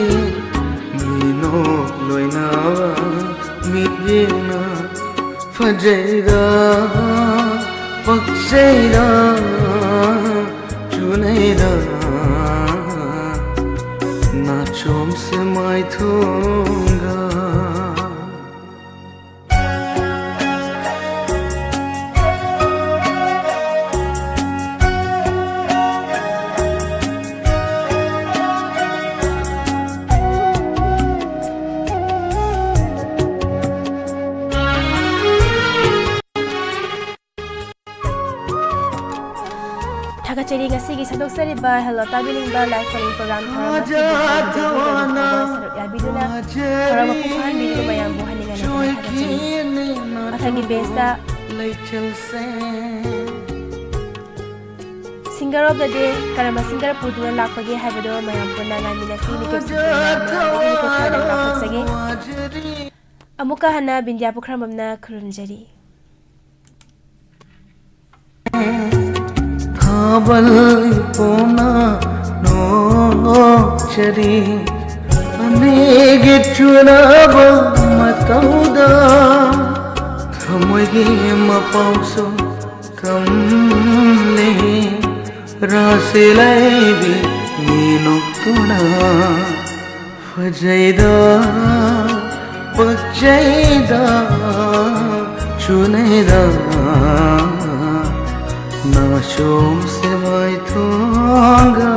ꯃꯤꯅꯣꯛ ꯂꯣꯏꯅꯕ ꯃꯤꯠꯌꯦꯡꯅ ꯐꯖꯩꯗ ꯄꯛꯆꯩꯗ ꯆꯨꯅꯩꯗ ꯅꯥꯆꯣꯝꯁꯦ ꯃꯥꯏꯊꯣꯡꯒ꯫ ꯊꯥꯒꯠꯆꯔꯤ꯫ ꯉꯁꯤꯒꯤ ꯁꯟꯗꯣꯛꯆꯔꯤꯕ ꯍꯦꯜꯂꯣ ꯇꯥꯕꯤꯅꯤꯡꯕ live phone-in program ꯊꯧꯔꯝ ꯑꯁꯤꯕꯨ ꯍꯥꯏꯕꯗꯒꯤ ꯂꯣꯏꯕ ꯐꯥꯎꯕ ꯁꯔꯨꯛ ꯌꯥꯕꯤꯗꯨꯅ ꯊꯧꯔꯝ ꯃꯄꯨꯡ ꯐꯥꯍꯟꯕꯤꯔꯤꯕ ꯃꯌꯥꯝꯕꯨ ꯍꯟꯅꯤꯡ ꯍꯟꯅ ꯊꯥꯒꯠꯆꯔꯤ꯫ ꯃꯊꯪꯒꯤ page-ꯇ singer of the day ꯀꯔꯝꯕ singer ꯄꯨꯗꯨꯅ ꯂꯥꯛꯄꯒꯦ ꯍꯥꯏꯕꯗꯨ ꯃꯌꯥꯝ ꯄꯨꯟꯅ ꯉꯥꯏꯃꯤꯟꯅꯁꯤ꯫ ꯃꯤꯀꯨꯞꯁꯤꯡ ꯄꯨꯝꯅꯃꯛ ꯃꯌꯥꯝꯗꯒꯤ ꯃꯤꯀꯨꯞ ꯊꯥꯅ ꯂꯥꯎꯊꯣꯛꯆꯒꯦ꯫ ꯑꯃꯨꯛꯀ ꯍꯟꯅ ꯕꯤꯟꯗ꯭ꯌꯥ ꯄꯨꯈ꯭ꯔꯝꯕꯝꯅ ꯈꯨꯔꯨꯝꯖꯔꯤ꯫ ꯊꯥꯕꯜ ꯏꯄꯣꯝꯅ ꯅꯣꯛꯆꯔꯤ, ꯑꯅꯤꯒꯤ ꯆꯨꯅꯕ ꯃꯇꯧꯗ ꯊꯃꯣꯏꯒꯤ ꯃꯄꯥꯎꯁꯨ ꯇꯝꯂꯤ꯫ ꯔꯥꯁ ꯂꯩꯕꯤ ꯃꯤ ꯅꯣꯛꯇꯨꯅ ꯐꯖꯩꯗ ꯄꯛꯆꯩꯗ ꯆꯨꯅꯩꯗ ꯅꯥꯆꯣꯝꯁꯦ ꯃꯥꯏꯊꯣꯡꯒ꯫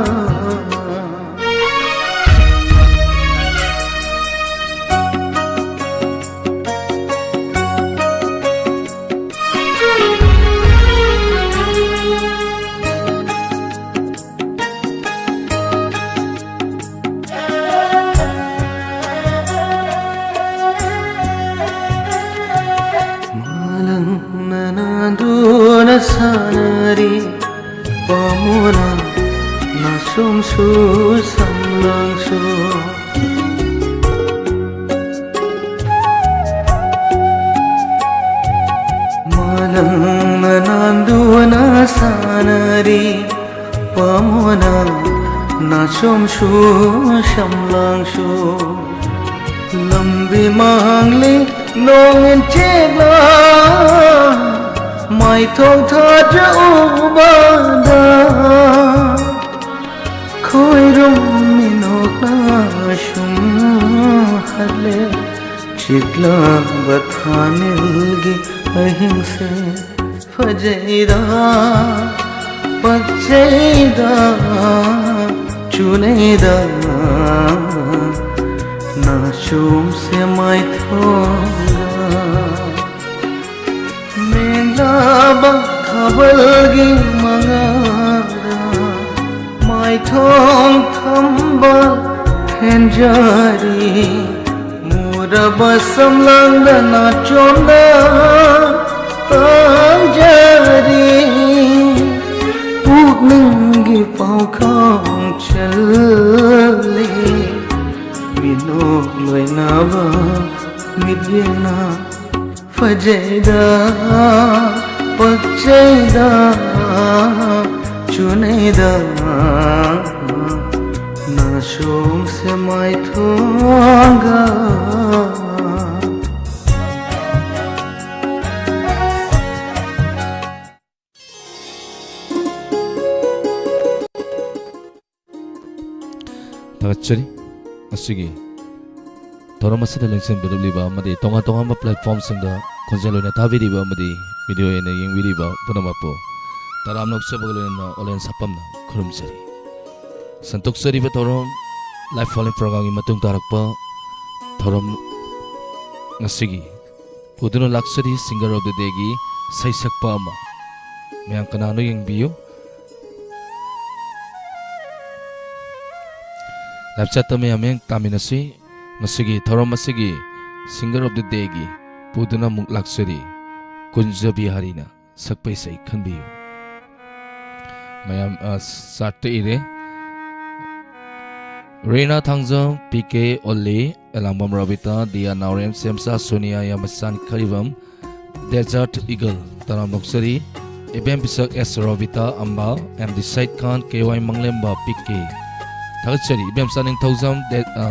ꯇꯨꯅ ꯁꯥꯟꯅꯔꯤ ꯄꯥꯃꯣꯅ ꯅꯥꯆꯣꯝꯁꯨ ꯁꯝꯂꯥꯡꯁꯨ꯫ ꯃꯥꯂꯪꯅ ꯅꯥꯟꯗꯨꯅ ꯁꯥꯟꯅꯔꯤ ꯄꯥꯃꯣꯅ ꯅꯥꯆꯣꯝꯁꯨ ꯁꯝꯂꯥꯡꯁꯨ꯫ ꯂꯝꯕꯤ ꯃꯥꯡꯂꯤ ꯅꯣꯡ ꯏꯟꯆꯦꯛꯂ ꯃꯥꯏꯊꯣꯡ ꯊꯥꯖ ꯎꯕꯗ ꯈꯣꯏꯔꯨꯝ ꯃꯤꯅꯣꯛꯅ ꯁꯨꯝ ꯍꯜꯂꯦ꯫ ꯆꯤꯛꯂꯕ ꯊꯥꯅꯤꯜꯒꯤ ꯑꯍꯤꯡꯁꯦ ꯐꯖꯩꯗ, ꯄꯛꯆꯩꯗ, ꯆꯨꯅꯩꯗ, ꯅꯥꯆꯣꯝꯁꯦ ꯃꯥꯏꯊꯣꯡꯗ꯫ ꯃꯦꯡꯂꯥꯕ ꯊꯥꯕꯜꯒꯤ ꯃꯉꯥꯜꯗ ꯃꯥꯏꯊꯣꯡ ꯊꯝꯕ ꯐꯦꯟꯖꯔꯤ꯫ ꯃꯨꯔꯕ ꯁꯝꯂꯥꯡꯗ ꯅꯥꯆꯣꯝꯗ ꯇꯥꯡꯖꯔꯤ꯫ ꯄꯨꯛꯅꯤꯡꯒꯤ ꯄꯥꯎꯈꯣꯡ ꯆꯜꯂꯤ꯫ ꯃꯤꯅꯣꯛ ꯂꯣꯏꯅꯕ ꯃꯤꯠꯌꯦꯡꯅ ꯐꯖꯩꯗ, ꯄꯛꯆꯩꯗ, ꯆꯨꯅꯩꯗ, ꯅꯥꯆꯣꯝꯁꯦ ꯃꯥꯏꯊꯣꯡꯒ꯫ ꯊꯥꯒꯠꯆꯔꯤ꯫ ꯉꯁꯤꯒꯤ ꯊꯧꯔꯝ ꯑꯁꯤꯗ ꯂꯦꯡꯁꯤꯟꯕꯤꯔꯛꯂꯤꯕ ꯑꯃꯗꯤ ꯇꯣꯉꯥꯟ ꯇꯣꯉꯥꯟꯕ platformꯁꯤꯡꯗ ꯈꯣꯟꯖꯦꯜ ꯑꯣꯏꯅ ꯊꯥꯕꯤꯔꯤꯕ ꯑꯃꯗꯤ video ꯑꯣꯏꯅ ꯌꯦꯡꯕꯤꯔꯤꯕ ꯄꯨꯝꯅꯃꯛꯄꯨ ꯇꯔꯥꯝꯅ ꯑꯣꯛꯆꯕꯒ ꯂꯣꯏꯅꯅ ꯑꯣꯂꯦꯟ ꯁꯥꯄꯝꯅ ꯈꯨꯔꯨꯝꯖꯔꯤ꯫ ꯁꯟꯇꯣꯛꯆꯔꯤꯕ ꯊꯧꯔꯝ Live Following Programꯒꯤ ꯃꯇꯨꯡ ꯇꯥꯔꯛꯄ ꯊꯧꯔꯝ ꯉꯁꯤꯒꯤ ꯄꯨꯗꯨꯅ ꯂꯥꯛꯆꯔꯤ Singer of the Dayꯒꯤ ꯁꯩꯁꯛꯄ ꯑꯃ꯫ ꯃꯌꯥꯝ ꯀꯅꯥꯅꯣ ꯌꯦꯡꯕꯤꯌꯨ꯫ Live chatꯇ ꯃꯌꯥꯝ ꯃꯌꯥꯝ ꯇꯥꯃꯤꯟꯅꯁꯤ꯫ ꯉꯁꯤꯒꯤ ꯊꯧꯔꯝ ꯑꯁꯤꯒꯤ Singer of the Dayꯒꯤ ꯄꯨꯗꯨꯅ ꯑꯃꯨꯛ ꯂꯥꯛꯆꯔꯤ ꯀꯨꯟꯖ ꯕꯤꯍꯥꯔꯤꯅ꯫ ꯁꯛꯄ ꯏꯁꯩ ꯈꯟꯕꯤꯌꯨ꯫ ꯃꯌꯥꯝ, ꯑ, ꯆꯥꯔꯠꯇ ꯏꯔꯦ꯫ ꯔꯦꯅꯥ ꯊꯥꯡꯖꯝ, ꯄꯤ ꯀꯦ ꯑꯣꯜꯂꯤ, ꯑꯦꯂꯥꯡꯕꯝ ꯔꯣꯕꯤꯇꯥ, ꯗꯤꯌꯥ ꯅꯥꯎꯔꯦꯝ, ꯁꯦꯝꯁꯥ ꯁꯣꯅꯤꯌꯥ, ꯌꯥꯃꯁꯥꯟ ꯈꯔꯤꯕꯝ, ꯗꯦꯖꯥꯔꯠ ꯏꯒꯜ, ꯇꯔꯥꯝ ꯂꯣꯛꯆꯔꯤ꯫ ꯏꯕꯦꯝ ꯄꯤꯁꯛ ꯑꯦꯁ ꯔꯣꯕꯤꯇꯥ ꯑꯝꯕꯥ, ꯑꯦꯝ ꯗꯤ ꯁꯩꯗ ꯈꯥꯟ, ꯀꯦ ꯋꯥꯏ ꯃꯪꯂꯦꯝꯕ, ꯄꯤ ꯀꯦ꯫ ꯊꯥꯒꯠꯆꯔꯤ꯫ ꯏꯕꯦꯝ ꯆꯥꯅꯤꯡ ꯊꯧꯖꯝ, ꯗꯦ-, ꯑ,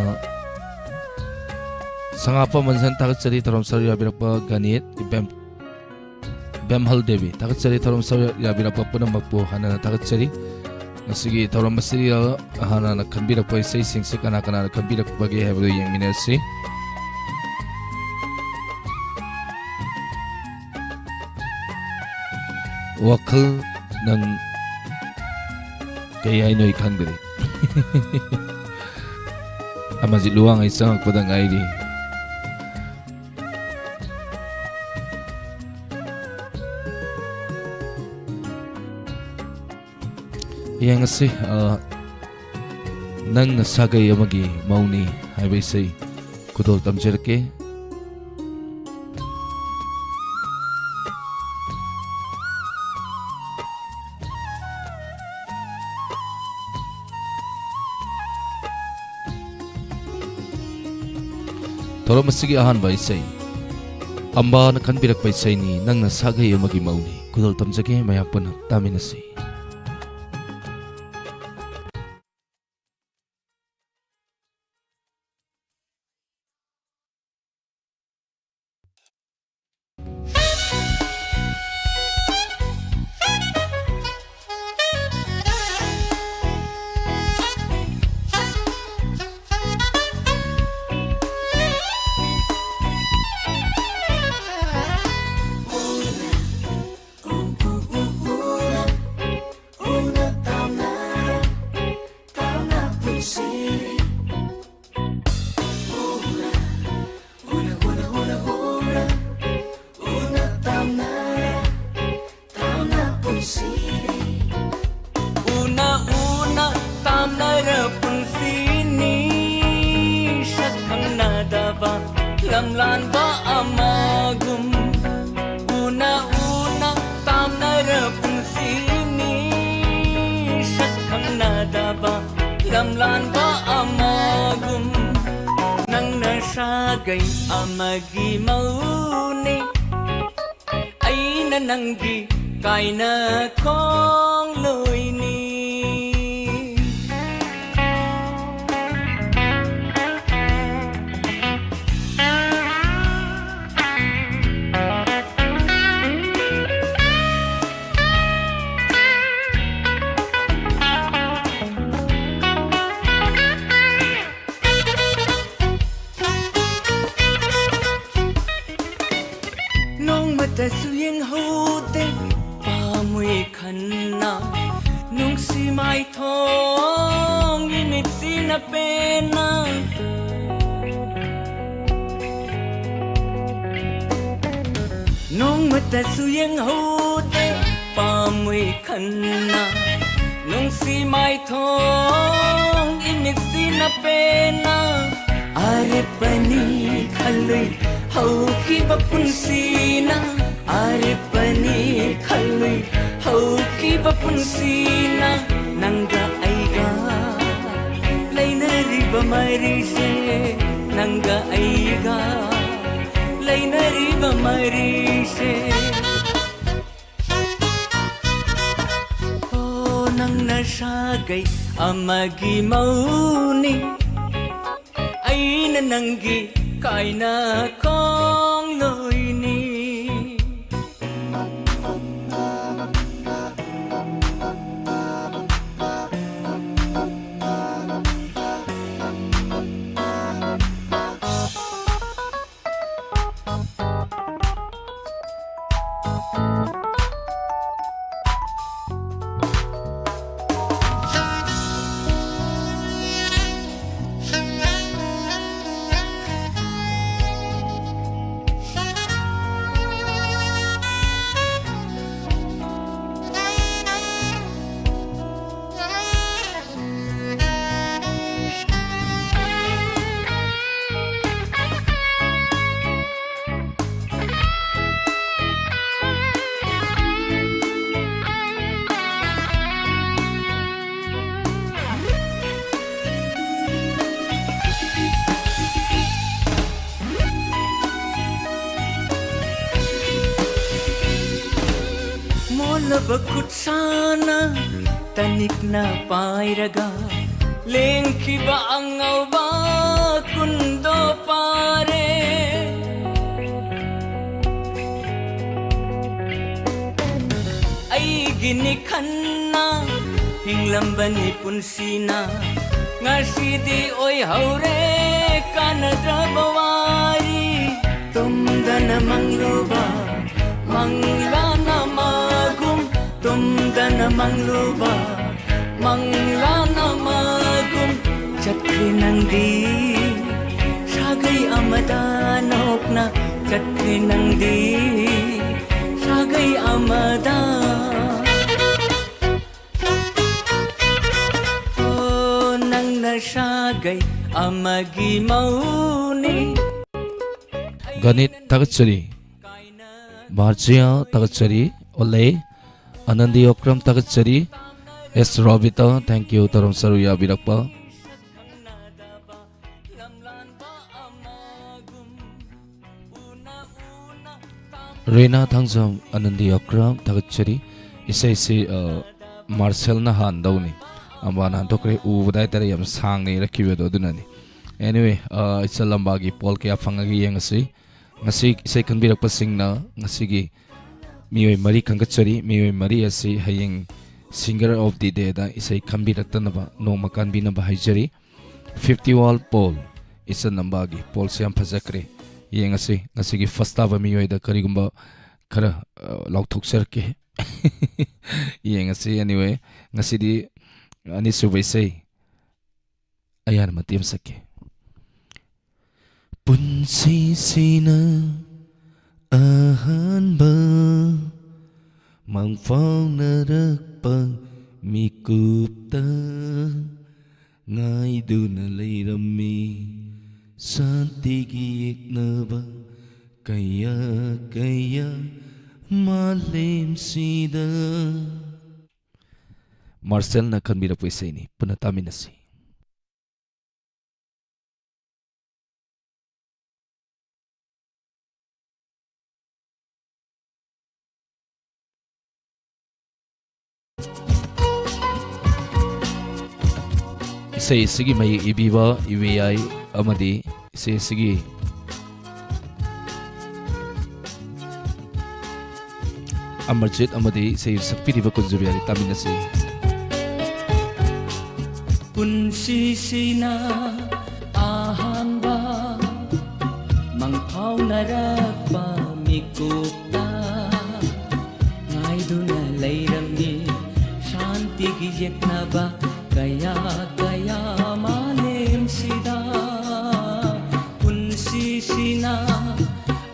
ꯁꯉꯥꯞꯄ ꯃꯟꯖꯟ ꯊꯥꯒꯠꯆꯔꯤ꯫ ꯊꯧꯔꯝ ꯁꯔꯨꯛ ꯌꯥꯕꯤꯔꯛꯄ ꯒꯅꯤꯠ, ꯏꯕꯦꯝ ꯕꯦꯝꯍꯜ ꯗꯦꯕꯤ ꯊꯥꯒꯠꯆꯔꯤ꯫ ꯊꯧꯔꯝ ꯁꯔꯨꯛ ꯌꯥꯕꯤꯔꯛꯄ ꯄꯨꯝꯅꯃꯛꯄꯨ ꯍꯟꯅ ꯊꯥꯒꯠꯆꯔꯤ꯫ ꯉꯁꯤꯒꯤ ꯊꯧꯔꯝ ꯑꯁꯤꯗ ꯍꯥꯟꯅ ꯈꯟꯕꯤꯔꯛꯄ ꯏꯁꯩꯁꯤꯡꯁꯤ ꯀꯅꯥ ꯀꯅꯥꯅ ꯈꯟꯕꯤꯔꯛꯄꯒꯦ ꯍꯥꯏꯕꯗꯨ ꯌꯦꯡꯃꯤꯟꯅꯁꯤ꯫ ꯋꯥꯈꯜ ꯅꯪ ꯀꯩ ꯍꯥꯏꯅꯣ ꯑꯩ ꯈꯪꯗ꯭ꯔꯦ꯫ ꯑꯃꯖꯤꯠ ꯂꯨꯋꯥꯡ ꯑꯩ ꯆꯪꯉꯛꯄꯗ ꯉꯥꯏꯔꯤ꯫ ꯌꯦꯡꯉꯁꯤ, ꯑ, ꯅꯪꯅ ꯁꯥꯒꯩ ꯑꯃꯒꯤ ꯃꯧꯅꯤ ꯍꯥꯏꯕ ꯏꯁꯩ ꯈꯨꯗꯣꯜ ꯇꯝꯖꯔꯛꯀꯦ꯫ ꯊꯧꯔꯝ ꯑꯁꯤꯒꯤ ꯑꯍꯥꯟꯕ ꯏꯁꯩ, ꯑꯝꯕꯥꯅ ꯈꯟꯕꯤꯔꯛꯄ ꯏꯁꯩꯅꯤ, ꯅꯪꯅ ꯁꯥꯒꯩ ꯑꯃꯒꯤ ꯃꯧꯅꯤ꯫ ꯈꯨꯗꯣꯜ ꯇꯝꯖꯒꯦ, ꯃꯌꯥꯝ ꯄꯨꯟꯅ ꯇꯥꯃꯤꯟꯅꯁꯤ꯫ ꯎꯅ ꯎꯅ ꯇꯥꯝꯅꯔ ꯄꯨꯟꯁꯤꯅꯤ, ꯁꯛ ꯈꯪꯅꯗꯕ ꯂꯝꯂꯥꯟꯕ ꯑꯃꯒꯨꯝ꯫ ꯎꯅ ꯎꯅ ꯂꯝꯂꯥꯟꯕ ꯑꯃꯒꯨꯝ ꯅꯪꯅ ꯁꯥꯒꯩ ꯑꯃꯒꯤ ꯃꯧꯅꯤ꯫ ꯑꯩꯅ ꯅꯪꯒꯤ ꯀꯥꯏꯅ ꯈꯣꯡꯂꯣꯏꯅꯤ꯫ ꯅꯣꯡꯃꯇꯁꯨ ꯌꯦꯡꯍꯧꯗꯦ ꯄꯥꯝꯃꯨꯏ ꯈꯟꯅ, ꯅꯨꯡꯁꯤ ꯃꯥꯏꯊꯣꯡꯒꯤ ꯃꯤꯠꯁꯤꯅ ꯄꯦꯟꯅ꯫ ꯅꯣꯡꯃꯇꯁꯨ ꯌꯦꯡꯍꯧꯗꯦ ꯄꯥꯝꯃꯨꯏ ꯈꯟꯅ, ꯅꯨꯡꯁꯤ ꯃꯥꯏꯊꯣꯡꯒꯤ ꯃꯤꯠꯁꯤꯅ ꯄꯦꯟꯅ꯫ ꯑꯔꯦꯞꯄꯅꯤ ꯈꯜꯂꯨꯏ ꯍꯧꯈꯤꯕ ꯄꯨꯟꯁꯤꯅ, ꯑꯔꯦꯞꯄꯅꯤ ꯈꯜꯂꯨꯏ ꯍꯧꯈꯤꯕ ꯄꯨꯟꯁꯤꯅ꯫ ꯅꯪꯒ ꯑꯩꯒ ꯂꯩꯅꯔꯤꯕ ꯃꯔꯤꯁꯦ, ꯅꯪꯒ ꯑꯩꯒ ꯂꯩꯅꯔꯤꯕ ꯃꯔꯤꯁꯦ꯫ ꯑꯣ, ꯅꯪꯅ ꯁꯥꯒꯩ ꯑꯃꯒꯤ ꯃꯧꯅꯤ, ꯑꯩꯅ ꯅꯪꯒꯤ ꯀꯥꯏꯅ ꯈꯣꯡꯂꯣꯏꯅꯤ꯫ ꯂꯕ ꯈꯨꯠꯁꯥꯅ ꯇꯅꯤꯛꯅ ꯄꯥꯏꯔꯒ ꯂꯦꯡꯈꯤꯕ ꯑꯉꯧꯕ ꯀꯨꯟꯗꯣ ꯄꯥꯔꯦ꯫ ꯑꯩꯒꯤꯅꯤ ꯈꯟꯅ ꯍꯤꯡꯂꯝꯕꯅꯤ ꯄꯨꯟꯁꯤꯅ, ꯉꯁꯤꯗꯤ ꯑꯣꯏꯍꯧꯔꯦ ꯀꯥꯟꯅꯗ꯭ꯔꯕ ꯋꯥꯔꯤ꯫ ꯇꯨꯝꯗꯅ ꯃꯪꯂꯨꯕ ꯃꯪꯂꯥꯅ ꯃꯒꯨꯝ, ꯇꯨꯝꯗꯅ ꯃꯪꯂꯨꯕ ꯃꯪꯂꯥꯅ ꯃꯒꯨꯝ ꯆꯠꯈ꯭ꯔꯦ ꯅꯪꯗꯤ꯫ ꯁꯥꯒꯩ ꯑꯃꯗ ꯅꯣꯛꯅ ꯆꯠꯈ꯭ꯔꯦ ꯅꯪꯗꯤ꯫ ꯁꯥꯒꯩ ꯑꯃꯗ꯫ ꯑꯣ, ꯅꯪꯅ ꯁꯥꯒꯩ ꯑꯃꯒꯤ ꯃꯧꯅꯤ꯫ ꯒꯅꯤꯠ ꯊꯥꯒꯠꯆꯔꯤ꯫ ꯃꯥꯔꯖꯤꯌꯥ ꯊꯥꯒꯠꯆꯔꯤ꯫ ꯑꯣꯂꯦ꯫ ꯑꯅꯟꯗꯤ ꯑꯣꯀ꯭ꯔꯝ ꯊꯥꯒꯠꯆꯔꯤ꯫ ꯑꯦꯁ ꯔꯣꯕꯤꯇꯥ, thank you, ꯇꯧꯔꯝ ꯁꯔꯨ ꯌꯥꯕꯤꯔꯛꯄ꯫ ꯔꯦꯅꯥ ꯊꯥꯡꯖꯝ, ꯑꯅꯟꯗꯤ ꯑꯣꯀ꯭ꯔꯝ ꯊꯥꯒꯠꯆꯔꯤ꯫ ꯏꯁꯩꯁꯤ, ꯑ, ꯃꯥꯔꯁꯦꯜꯅ ꯍꯥꯟꯗꯧꯅꯤ꯫ ꯑꯝꯕꯥꯅ ꯍꯟꯗꯣꯛꯈ꯭ꯔꯦ꯫ ꯎꯕꯗ ꯍꯥꯏꯇꯥꯔꯦ ꯌꯥꯝ ꯁꯥꯡꯅ ꯏꯔꯛꯈꯤꯕꯗꯣ ꯑꯗꯨꯅꯅꯤ꯫ Anyway, ꯑ, ꯏꯆꯜ ꯂꯝꯕꯥꯒꯤ ꯄꯣꯜ ꯀꯌꯥ ꯐꯪꯉꯒꯦ ꯌꯦꯡꯉꯁꯤ꯫ ꯉꯁꯤ ꯏꯁꯩ ꯈꯟꯕꯤꯔꯛꯄꯁꯤꯡꯅ ꯉꯁꯤꯒꯤ ꯃꯤꯑꯣꯏ ꯃꯔꯤ ꯈꯟꯒꯠꯆꯔꯤ꯫ ꯃꯤꯑꯣꯏ ꯃꯔꯤ ꯑꯁꯤ ꯍꯌꯦꯡ Singer of the Dayꯗ ꯏꯁꯩ ꯈꯟꯕꯤꯔꯛꯇꯅꯕ ꯅꯣꯡꯃ ꯀꯥꯟꯕꯤꯅꯕ ꯍꯥꯏꯖꯔꯤ꯫ Fifty wall poll, ꯏꯆꯟ ꯅꯝꯕꯥꯒꯤ ꯄꯣꯜꯁꯦ ꯌꯥꯝ ꯐꯖꯈ꯭ꯔꯦ꯫ ꯌꯦꯡꯉꯁꯤ ꯉꯁꯤꯒꯤ first ꯇꯥꯕ ꯃꯤꯑꯣꯏꯗ ꯀꯔꯤꯒꯨꯝꯕ ꯈꯔ, ꯑ, ꯂꯥꯎꯊꯣꯛꯆꯔꯛꯀꯦ꯫ ꯌꯦꯡꯉꯁꯤ꯫ Anyway, ꯉꯁꯤꯗꯤ ꯑꯅꯤꯁꯨꯕ ꯏꯁꯩ ꯑꯌꯥꯅ ꯃꯇꯦꯛ ꯑꯃ ꯁꯛꯀꯦ꯫ ꯄꯨꯟꯁꯤꯁꯤꯅ ꯑꯍꯥꯟꯕ ꯃꯪꯐꯥꯎꯅꯔꯛꯄ ꯃꯤꯀꯨꯞꯇ ꯉꯥꯏꯗꯨꯅ ꯂꯩꯔꯝꯃꯤ ꯁꯥꯟꯇꯤꯒꯤ ꯌꯦꯛꯅꯕ ꯀꯌꯥ ꯀꯌꯥ ꯃꯥꯂꯦꯝꯁꯤꯗ꯫ ꯃꯥꯔꯁꯦꯜꯅ ꯈꯟꯕꯤꯔꯛꯄ ꯏꯁꯩꯅꯤ, ꯄꯨꯟꯅ ꯇꯥꯃꯤꯟꯅꯁꯤ꯫ ꯏꯁꯩ ꯑꯁꯤꯒꯤ ꯃꯌꯦꯛ ꯏꯕꯤꯕ ꯏꯕꯦꯌꯥꯏ ꯑꯃꯗꯤ ꯏꯁꯩ ꯑꯁꯤꯒꯤ ꯑꯃꯔꯖꯤꯠ ꯑꯃꯗꯤ ꯏꯁꯩ ꯁꯛꯄꯤꯔꯤꯕ ꯀꯨꯟꯖꯕꯤꯌꯥꯔꯤ ꯇꯥꯃꯤꯟꯅꯁꯤ꯫ ꯄꯨꯟꯁꯤꯁꯤꯅ ꯑꯍꯥꯟꯕ ꯃꯪꯐꯥꯎꯅꯔꯛꯄ ꯃꯤꯀꯨꯞꯇ ꯉꯥꯏꯗꯨꯅ ꯂꯩꯔꯝꯃꯤ ꯁꯥꯟꯇꯤꯒꯤ ꯌꯦꯛꯅꯕ ꯀꯌꯥ ꯀꯌꯥ ꯃꯥꯂꯦꯝꯁꯤꯗ꯫ ꯄꯨꯟꯁꯤꯁꯤꯅ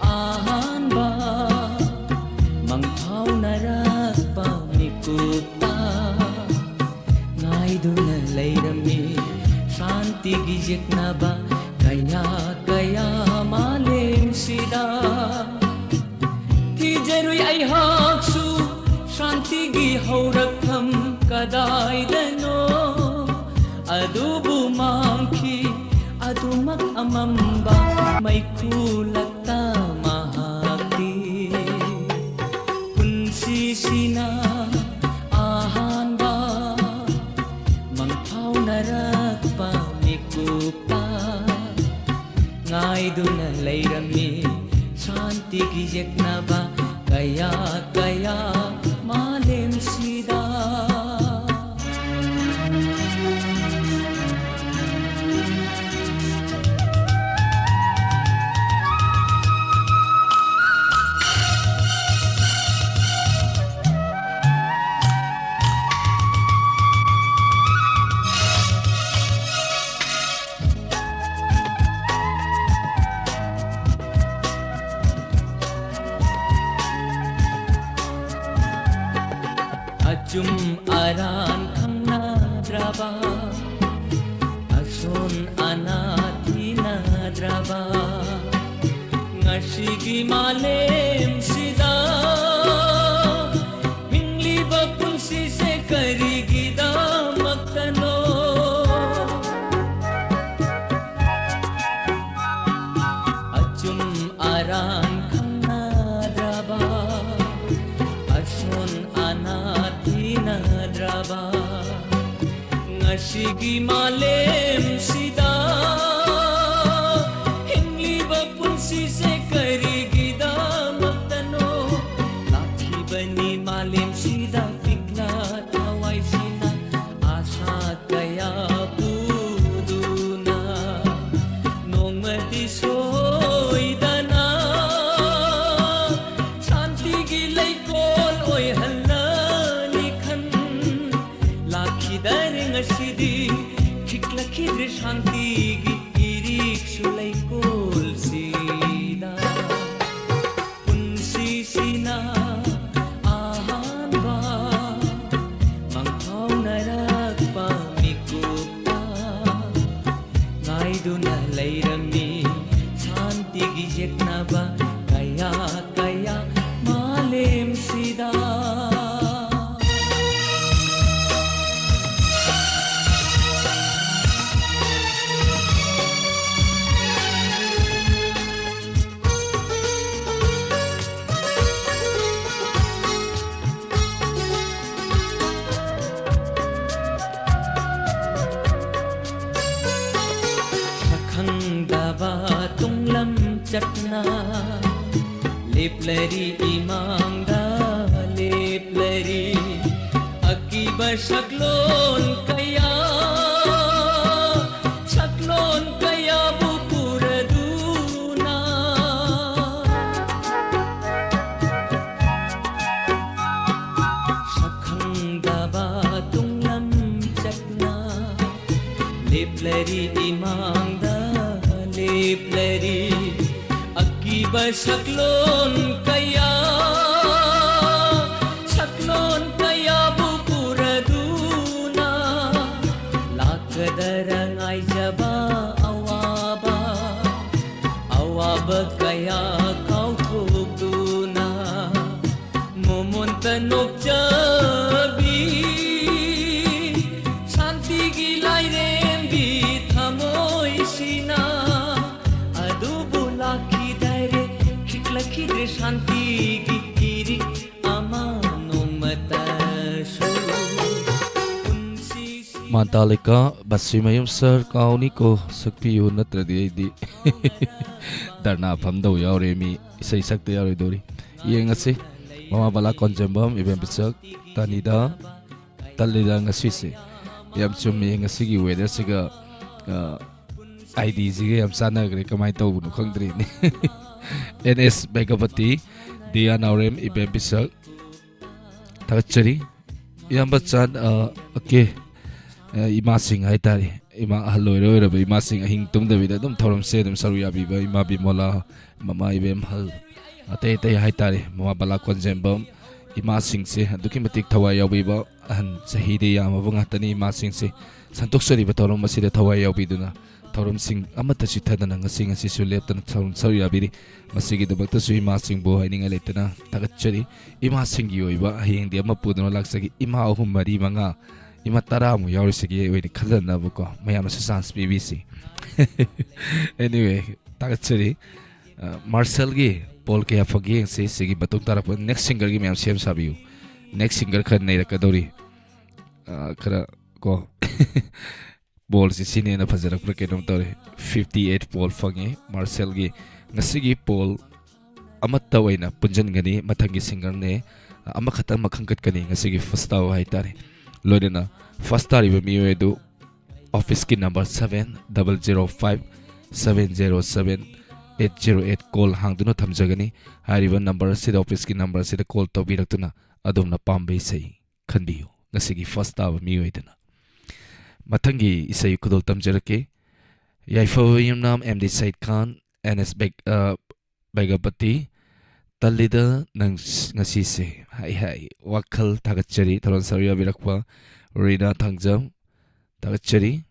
ꯑꯍꯥꯟꯕ ꯃꯪꯐꯥꯎꯅꯔꯛꯄ ꯃꯤꯀꯨꯞꯇ ꯉꯥꯏꯗꯨꯅ ꯂꯩꯔꯝꯃꯤ ꯁꯥꯟꯇꯤꯒꯤ ꯌꯦꯛꯅꯕ ꯀꯌꯥ ꯀꯌꯥ ꯃꯥꯂꯦꯝꯁꯤꯗ꯫ ꯊꯤꯖꯔꯨꯏ ꯑꯩꯍꯥꯛꯁꯨ ꯁꯥꯟꯇꯤꯒꯤ ꯍꯧꯔꯛꯐꯝ ꯀꯗꯥꯏꯗꯅꯣ꯫ ꯑꯗꯨꯕꯨ ꯃꯥꯡꯈꯤ ꯑꯗꯨꯃꯛ ꯑꯃꯝꯕ ꯃꯩꯈꯨ ꯂꯛꯇ ꯃꯍꯥꯛꯇꯤ꯫ ꯄꯨꯟꯁꯤꯁꯤꯅ ꯑꯍꯥꯟꯕ ꯃꯪꯐꯥꯎꯅꯔꯛꯄ ꯃꯤꯀꯨꯞꯇ ꯉꯥꯏꯗꯨꯅ ꯂꯩꯔꯝꯃꯤ ꯁꯥꯟꯇꯤꯒꯤ ꯌꯦꯛꯅꯕ ꯀꯌꯥ ꯀꯌꯥ ꯃꯥꯂꯦꯝꯁꯤꯗ꯫ ꯑꯆꯨꯝ ꯑꯔꯥꯟ ꯈꯪꯅꯗ꯭ꯔꯕ, ꯑꯁꯣꯟ ꯑꯅꯥ ꯊꯤꯅꯗ꯭ꯔꯕ ꯉꯁꯤꯒꯤ ꯃꯥꯂꯦꯝꯁꯤꯗ ꯍꯤꯡꯂꯤꯕ ꯄꯨꯟꯁꯤꯁꯦ ꯀꯔꯤꯒꯤꯗꯃꯛꯇꯅꯣ? ꯑꯆꯨꯝ ꯑꯔꯥꯟ ꯈꯪꯅꯗ꯭ꯔꯕ, ꯑꯁꯣꯟ ꯑꯅꯥ ꯊꯤꯅꯗ꯭ꯔꯕ, ꯑꯁꯤꯒꯤ ꯃꯥꯂꯦꯝꯁꯤꯗ ꯍꯤꯡꯂꯤꯕ ꯄꯨꯟꯁꯤꯁꯦ ꯀꯔꯤꯒꯤꯗꯃꯛꯇꯅꯣ? ꯂꯥꯛꯈꯤꯕꯅꯤ ꯃꯥꯂꯦꯝꯁꯤꯗ ꯄꯤꯛꯂ ꯊꯋꯥꯏꯁꯤꯅ ꯑꯥꯁꯥ ꯀꯌꯥ ꯄꯨꯗꯨꯅ꯫ ꯅꯣꯡꯃꯗꯤ ꯁꯣꯏꯗꯅ ꯁꯥꯟꯇꯤꯒꯤ ꯂꯩꯀꯣꯜ ꯑꯣꯏꯍꯜꯂꯅꯤ ꯈꯟ꯫ ꯂꯥꯛꯈꯤꯗꯔꯦ ꯉꯁꯤꯗꯤ, ꯈꯤꯛꯂꯛꯈꯤꯗ꯭ꯔꯦ ꯁꯥꯟꯇꯤꯒꯤ ꯏꯔꯤꯛꯁꯨ ꯂꯩꯀꯣꯜꯁꯤꯗ꯫ ꯄꯨꯟꯁꯤꯁꯤꯅ ꯑꯍꯥꯟꯕ ꯃꯪꯐꯥꯎꯅꯔꯛꯄ ꯃꯤꯀꯨꯞꯇ ꯉꯥꯏꯗꯨꯅ ꯂꯩꯔꯝꯃꯤ ꯁꯥꯟꯇꯤꯒꯤ ꯌꯦꯛꯅꯕ ꯀꯌꯥ ꯀꯌꯥ ꯃꯥꯂꯦꯝꯁꯤꯗ꯫ ꯈꯪꯗꯕ ꯇꯨꯡꯂꯝ ꯆꯠꯅ ꯂꯦꯞꯂꯔꯤ ꯏꯃꯥꯡꯗ ꯂꯦꯞꯂꯔꯤ꯫ ꯑꯀꯤꯕ ꯁꯛꯂꯣꯟ ꯀꯌꯥ, ꯁꯛꯂꯣꯟ ꯀꯌꯥꯕꯨ ꯄꯨꯔꯗꯨꯅ꯫ ꯁꯛꯈꯪꯗꯕ ꯇꯨꯡꯂꯝ ꯆꯠꯅ ꯂꯦꯞꯂꯔꯤ ꯏꯃꯥꯡꯗ ꯂꯦꯞꯂꯔꯤ꯫ ꯑꯀꯤꯕ ꯁꯛꯂꯣꯟ ꯀꯌꯥ, ꯁꯛꯂꯣꯟ ꯀꯌꯥꯕꯨ ꯄꯨꯔꯗꯨꯅ ꯂꯥꯛꯀꯗꯔ ꯉꯥꯏꯖꯕ ꯑꯋꯥꯕ, ꯑꯋꯥꯕ ꯀꯌꯥ ꯀꯥꯎꯊꯣꯛꯇꯨꯅ ꯃꯣꯃꯣꯟꯇ ꯅꯣꯛꯆꯕꯤ ꯁꯥꯟꯇꯤꯒꯤ ꯂꯥꯏꯔꯦꯝꯕꯤ ꯊꯃꯣꯏꯁꯤꯅ꯫ ꯑꯗꯨꯕꯨ ꯂꯥꯛꯈꯤꯗꯔꯦ, ꯈꯤꯛꯂꯛꯈꯤꯗ꯭ꯔꯦ ꯁꯥꯟꯇꯤꯒꯤ ꯏꯔꯤꯛ ꯑꯃ ꯅꯣꯡꯃꯇꯁꯨ꯫ ꯄꯨꯟꯁꯤꯁꯤ ꯃꯥꯟꯇꯥꯂꯤꯀꯥ ꯕꯁꯤꯃꯌꯨꯝ ꯁꯔ, ꯀꯥꯎꯅꯤꯀꯣ, ꯁꯛꯄꯤꯌꯨ, ꯅꯠꯇ꯭ꯔꯗꯤ ꯑꯩꯗꯤ ꯙꯔꯅꯥ ꯐꯝꯗꯧ ꯌꯥꯎꯔꯦ, ꯃꯤ ꯏꯁꯩ ꯁꯛꯇ ꯌꯥꯔꯣꯏꯗꯧꯔꯤ꯫ ꯌꯦꯡꯉꯁꯤ꯫ ꯃꯃꯥ ꯕꯂꯥ ꯀꯣꯟꯖꯦꯝꯕꯝ, ꯏꯕꯦꯝ ꯄꯤꯁꯛ, ꯇꯥꯅꯤꯗ, ꯇꯜꯂꯤꯗ ꯉꯁꯤꯁꯦ꯫ ꯌꯥꯝ ꯆꯨꯝꯃꯤ, ꯉꯁꯤꯒꯤ ꯋꯦꯗꯔꯁꯤꯒ, ꯑ, ꯑꯥꯏ ꯗꯤꯁꯤꯒ ꯌꯥꯝ ꯆꯥꯟꯅꯈ꯭ꯔꯦ꯫ ꯀꯃꯥꯏꯅ ꯇꯧꯕꯅꯣ ꯈꯪꯗ꯭ꯔꯤꯅꯦ꯫ ꯑꯦꯟ ꯑꯦꯁ ꯕꯦꯒꯄꯇꯤ, ꯗꯤꯌꯥ ꯅꯥꯎꯔꯦꯝ, ꯏꯕꯦꯝ ꯄꯤꯁꯛ, ꯊꯥꯒꯠꯆꯔꯤ꯫ ꯏꯌꯥꯝꯕ ꯆꯥꯟ, ꯑ, ꯑꯣꯀꯦ꯫ ꯑ, ꯏꯃꯥꯁꯤꯡ ꯍꯥꯏꯇꯥꯔꯦ, ꯏꯃꯥ ꯑꯍꯜ ꯑꯣꯏꯔ ꯑꯣꯏꯔꯕ ꯏꯃꯥꯁꯤꯡ ꯑꯍꯤꯡ ꯇꯨꯝꯗꯕꯤꯗ ꯑꯗꯨꯝ ꯊꯧꯔꯝꯁꯦ ꯑꯗꯨꯝ ꯁꯔꯨꯛ ꯌꯥꯕꯤꯕ ꯏꯃꯥ ꯕꯤꯃꯣꯂꯥ, ꯃꯃꯥ ꯏꯕꯦꯝꯍꯜ, ꯑꯇꯩ ꯑꯇꯩ ꯍꯥꯏꯇꯥꯔꯦ, ꯃꯃꯥ ꯕꯂꯥ ꯀꯣꯟꯖꯦꯝꯕꯝ, ꯏꯃꯥꯁꯤꯡꯁꯦ ꯑꯗꯨꯛꯀꯤ ꯃꯇꯤꯛ ꯊꯋꯥꯏ ꯌꯥꯎꯕꯤꯕ, ꯑꯍꯟ ꯆꯍꯤꯗ ꯌꯥꯝꯃꯕ ꯉꯥꯛꯇꯅꯤ ꯏꯃꯥꯁꯤꯡꯁꯦ꯫ ꯁꯟꯗꯣꯛꯆꯔꯤꯕ ꯊꯧꯔꯝ ꯑꯁꯤꯗ ꯊꯋꯥꯏ ꯌꯥꯎꯕꯤꯗꯨꯅ ꯊꯧꯔꯝꯁꯤꯡ ꯑꯃꯠꯇ ꯆꯤꯠꯊꯗꯅ ꯉꯁꯤ ꯉꯁꯤꯁꯨ ꯂꯦꯞꯇꯅ ꯊꯧꯔꯝ ꯁꯔꯨꯛ ꯌꯥꯕꯤꯔꯤ꯫ ꯃꯁꯤꯒꯤꯗꯃꯛꯇꯁꯨ ꯏꯃꯥꯁꯤꯡꯕꯨ ꯍꯥꯏꯅꯤꯡꯉꯥꯏ ꯂꯩꯇꯅ ꯊꯥꯒꯠꯆꯔꯤ꯫ ꯏꯃꯥꯁꯤꯡꯒꯤ ꯑꯣꯏꯕ ꯍꯌꯦꯡꯗꯤ ꯑꯃ ꯄꯨꯗꯨꯅ ꯂꯥꯛꯆꯒꯦ꯫ ꯏꯃꯥ ꯑꯍꯨꯝ, ꯃꯔꯤ, ꯃꯉꯥ, ꯏꯃꯥ ꯇꯔꯥꯃꯨꯛ ꯌꯥꯎꯔꯤꯁꯤꯒꯤ ꯑꯣꯏꯅ ꯈꯜꯂꯅꯕꯀꯣ, ꯃꯌꯥꯝꯅꯁꯨ ꯆꯥꯟꯁ ꯄꯤꯕꯤꯁꯤ꯫ ꯑꯦꯅꯤꯋꯦ, ꯊꯥꯒꯠꯆꯔꯤ꯫ ꯑ, ꯃꯥꯔꯁꯦꯜꯒꯤ ꯄꯣꯜ ꯀꯌꯥ ꯐꯪꯒꯦ ꯌꯦꯡꯁꯤ꯫ ꯁꯤꯒꯤ ꯃꯇꯨꯡ ꯇꯥꯔꯛꯄ ꯅꯦꯛꯁ ꯁꯤꯡꯒꯔꯒꯤ ꯃꯌꯥꯝ ꯁꯦꯝ ꯁꯥꯕꯤꯌꯨ꯫ ꯅꯦꯛꯁ ꯁꯤꯡꯒꯔ ꯈꯔ ꯅꯩꯔꯛꯀꯗꯧꯔꯤ꯫ ꯑ, ꯈꯔ ꯀꯣ꯫ ꯕꯣꯜꯁꯤ ꯁꯤꯅ ꯍꯦꯟꯅ ꯐꯖꯔꯛꯄ꯭ꯔꯥ ꯀꯩꯅꯣꯝ ꯇꯧꯔꯦ꯫ ꯐꯤꯐꯇꯤ ꯑꯩꯠ ꯕꯣꯜ ꯐꯪꯉꯦ ꯃꯥꯔꯁꯦꯜꯒꯤ꯫ ꯉꯁꯤꯒꯤ ꯄꯣꯜ ꯑꯃꯠꯇ ꯑꯣꯏꯅ ꯄꯨꯟꯁꯤꯟꯒꯅꯤ꯫ ꯃꯊꯪꯒꯤ ꯁꯤꯡꯒꯔꯅꯦ ꯑꯃꯈꯛꯇꯃꯛ ꯈꯟꯒꯠꯀꯅꯤ ꯉꯁꯤꯒꯤ ꯐꯥꯔꯁ ꯇꯥꯕ ꯍꯥꯏꯇꯥꯔꯦ꯫ ꯂꯣꯏꯅꯅ ꯐꯥꯔꯁ ꯇꯥꯔꯤꯕ ꯃꯤꯑꯣꯏ ꯑꯗꯨ ꯑꯣꯐꯤꯁꯀꯤ number seven double zero five seven zero seven eight zero eight call ꯍꯥꯡꯗꯨꯅ ꯊꯝꯖꯒꯅꯤ꯫ ꯍꯥꯏꯔꯤꯕ ꯅꯝꯕꯔ ꯑꯁꯤꯗ, ꯑꯣꯐꯤꯁꯀꯤ ꯅꯝꯕꯔ ꯑꯁꯤꯗ ꯀꯣꯜ ꯇꯧꯕꯤꯔꯛꯇꯨꯅ ꯑꯗꯣꯝꯅ ꯄꯥꯝꯕ ꯏꯁꯩ ꯈꯟꯕꯤꯌꯨ, ꯉꯁꯤꯒꯤ ꯐꯥꯔꯁ ꯇꯥꯕ ꯃꯤꯑꯣꯏꯗꯨꯅ꯫ ꯃꯊꯪꯒꯤ ꯏꯁꯩ ꯈꯨꯗꯣꯜ ꯇꯝꯖꯔꯛꯀꯦ꯫ ꯌꯥꯏꯐꯕ ꯌꯨꯝꯅꯥꯝ ꯑꯦꯝ ꯗꯤ ꯁꯩꯗ ꯈꯥꯟ, ꯑꯦꯟ ꯑꯦꯁ ꯕꯦꯒ-, ꯑ, ꯕꯦꯒꯄꯇꯤ, ꯇꯜꯂꯤꯗ ꯅꯪ ꯉꯁꯤꯁꯦ꯫ ꯍꯥꯏ ꯍꯥꯏ, ꯋꯥꯈꯜ ꯊꯥꯒꯠꯆꯔꯤ ꯊꯧꯔꯝ ꯁꯔꯨꯛ ꯌꯥꯕꯤꯔꯛꯄ ꯔꯤꯅꯥ ꯊꯥꯡꯖꯝ꯫ ꯊꯥꯒꯠꯆꯔꯤ꯫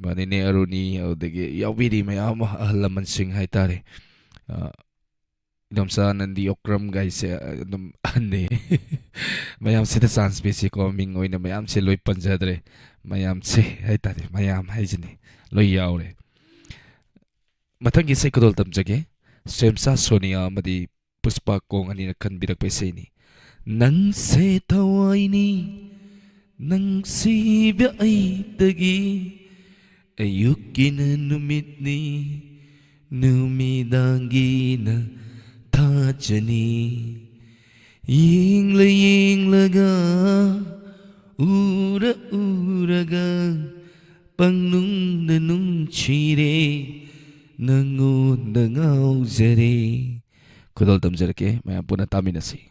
ꯃꯥꯅꯤꯅꯦ ꯑꯔꯨꯅꯤ, ꯑꯗꯨꯗꯒꯤ ꯌꯥꯎꯕꯤꯔꯤ ꯃꯌꯥꯝ ꯑꯃ, ꯑꯍꯜ ꯂꯃꯟꯁꯤꯡ ꯍꯥꯏꯇꯥꯔꯦ꯫ ꯑ, ꯏꯗꯣꯝꯆꯥ ꯅꯟꯗꯤ ꯑꯣꯀ꯭ꯔꯝ ꯒꯥꯏꯁꯦ ꯑꯗꯨꯝ ꯑꯍꯟꯅꯦ꯫ ꯃꯌꯥꯝꯁꯤꯗ ꯆꯥꯟꯁ ꯄꯤꯁꯤꯀꯣ, ꯃꯤꯡ ꯑꯣꯏꯅ ꯃꯌꯥꯝꯁꯦ ꯂꯣꯏ ꯄꯟꯖꯗ꯭ꯔꯦ꯫ ꯃꯌꯥꯝꯁꯦ ꯍꯥꯏꯇꯥꯔꯦ, ꯃꯌꯥꯝ ꯍꯥꯏꯁꯤꯅꯤ, ꯂꯣꯏ ꯌꯥꯎꯔꯦ꯫ ꯃꯊꯪꯒꯤ ꯏꯁꯩ ꯈꯨꯗꯣꯜ ꯇꯝꯖꯒꯦ꯫ ꯁ꯭ꯔꯦꯝꯁꯥ ꯁꯣꯅꯤꯌꯥ ꯑꯃꯗꯤ ꯄꯨꯁꯄꯥ ꯀꯣꯡ ꯑꯅꯤꯅ ꯈꯟꯕꯤꯔꯛꯄ ꯏꯁꯩꯅꯤ꯫ ꯅꯪꯁꯦ ꯊꯋꯥꯏꯅꯤ, ꯅꯪꯁꯤꯕ ꯑꯩꯇꯒꯤ ꯑꯌꯨꯛꯀꯤꯅ ꯅꯨꯃꯤꯠꯅꯤ, ꯅꯨꯃꯤꯗꯥꯡꯒꯤꯅ ꯊꯥꯖꯅꯤ꯫ ꯌꯦꯡꯂ ꯌꯦꯡꯂꯒ, ꯎꯔ ꯎꯔꯒ, ꯄꯪꯅꯨꯡꯗ ꯅꯨꯡꯁꯤꯔꯦ, ꯅꯪꯉꯣꯟꯗ ꯉꯥꯎꯖꯔꯦ꯫ ꯈꯨꯗꯣꯜ ꯇꯝꯖꯔꯛꯀꯦ, ꯃꯌꯥꯝ ꯄꯨꯟꯅ ꯇꯥꯃꯤꯟꯅꯁꯤ꯫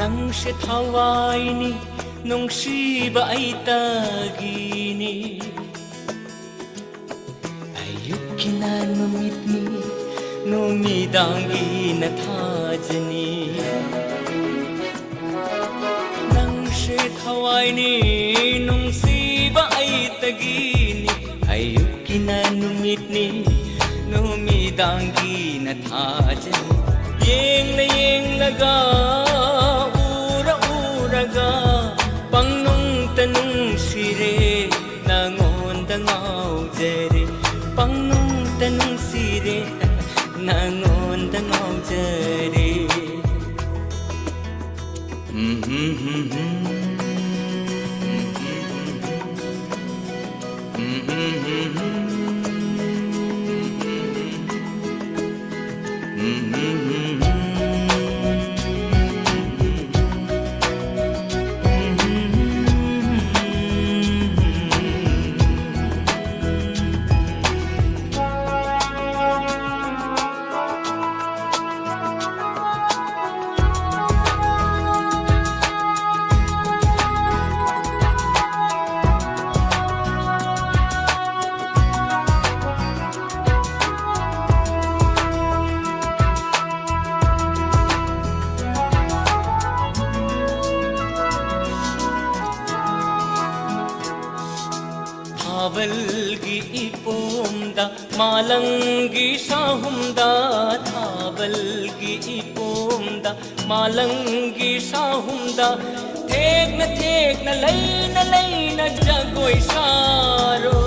ꯅꯪꯁꯦ ꯊꯋꯥꯏꯅꯤ, ꯅꯨꯡꯁꯤꯕ ꯑꯩꯇꯒꯤꯅꯤ꯫ ꯑꯌꯨꯛꯀꯤꯅ ꯅꯨꯃꯤꯠꯅꯤ, ꯅꯨꯃꯤꯗꯥꯡꯒꯤꯅ ꯊꯥꯖꯅꯤ꯫ ꯅꯪꯁꯦ ꯊꯋꯥꯏꯅꯤ, ꯅꯨꯡꯁꯤꯕ ꯑꯩꯇꯒꯤꯅꯤ꯫ ꯑꯌꯨꯛꯀꯤꯅ ꯅꯨꯃꯤꯠꯅꯤ, ꯅꯨꯃꯤꯗꯥꯡꯒꯤꯅ ꯊꯥꯖꯅꯤ꯫ ꯌꯦꯡꯂ ꯌꯦꯡꯂꯒ, ꯎꯔ ꯎꯔꯒ, ꯄꯪꯅꯨꯡꯇ ꯅꯨꯡꯁꯤꯔꯦ, ꯅꯪꯉꯣꯟꯗ ꯉꯥꯎꯖꯔꯦ꯫ ꯄꯪꯅꯨꯡꯇ ꯅꯨꯡꯁꯤꯔꯦ, ꯅꯪꯉꯣꯟꯗ ꯉꯥꯎꯖꯔꯦ꯫ ꯊꯥꯕꯜꯒꯤ ꯏꯄꯣꯝꯗ, ꯃꯥꯂꯪꯒꯤ ꯁꯥꯍꯨꯝꯗ, ꯊꯥꯕꯜꯒꯤ ꯏꯄꯣꯝꯗ, ꯃꯥꯂꯪꯒꯤ ꯁꯥꯍꯨꯝꯗ, ꯊꯦꯛꯅ ꯊꯦꯛꯅ, ꯂꯩꯅ ꯂꯩꯅ ꯖꯒꯣꯏ ꯁꯥꯔꯣ꯫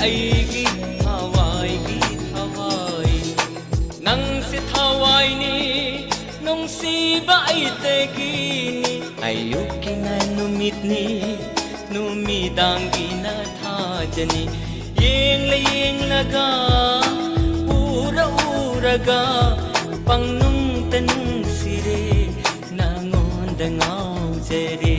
ꯑꯩꯒꯤ ꯊꯋꯥꯏꯒꯤ ꯊꯋꯥꯏ, ꯅꯪꯁꯦ ꯊꯋꯥꯏꯅꯤ, ꯅꯨꯡꯁꯤꯕ ꯑꯩꯇꯒꯤꯅꯤ꯫ ꯑꯌꯨꯛꯀꯤꯅ ꯅꯨꯃꯤꯠꯅꯤ, ꯅꯨꯃꯤꯗꯥꯡꯒꯤꯅ ꯊꯥꯖꯅꯤ꯫ ꯌꯦꯡꯂ ꯌꯦꯡꯂꯒ, ꯎꯔ ꯎꯔꯒ, ꯄꯪꯅꯨꯡꯇ ꯅꯨꯡꯁꯤꯔꯦ, ꯅꯉꯣꯟꯗ ꯉꯥꯎꯖꯔꯦ꯫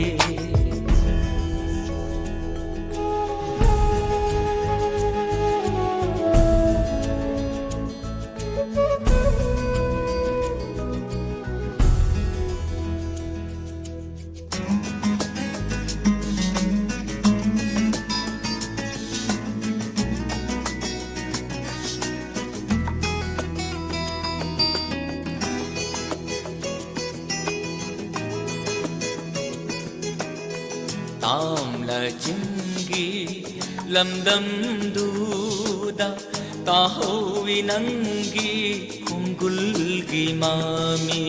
ꯇꯥꯝꯂ ꯆꯤꯡꯒꯤ ꯂꯝꯗꯝꯗꯨꯗ ꯇꯥꯍꯧꯏ ꯅꯪꯒꯤ ꯈꯣꯡꯒꯨꯜꯒꯤ ꯃꯃꯤ꯫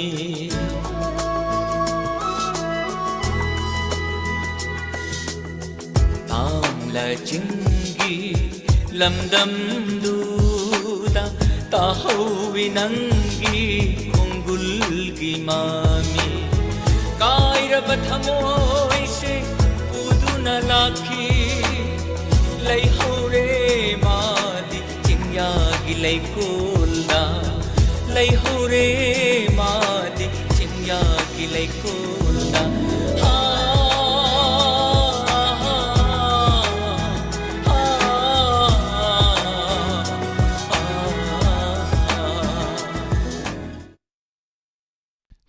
ꯇꯥꯝꯂ ꯆꯤꯡꯒꯤ ꯂꯝꯗꯝꯗꯨꯗ ꯇꯥꯍꯧꯏ ꯅꯪꯒꯤ ꯈꯣꯡꯒꯨꯜꯒꯤ ꯃꯃꯤ꯫ ꯀꯥꯏꯔꯕ ꯊꯃꯣꯏꯁꯦ ꯄꯨꯗꯨꯅ ꯂꯥꯛꯈꯤ, ꯂꯩꯍꯧꯔꯦ ꯃꯥꯗꯤ ꯆꯤꯡꯌꯥꯒꯤ ꯂꯩꯀꯣꯜꯗ, ꯂꯩꯍꯧꯔꯦ ꯃꯥꯗꯤ ꯆꯤꯡꯌꯥꯒꯤ ꯂꯩꯀꯣꯜꯗ꯫ ꯍꯥ, ꯍꯥ, ꯍꯥ, ꯍꯥ, ꯍꯥ꯫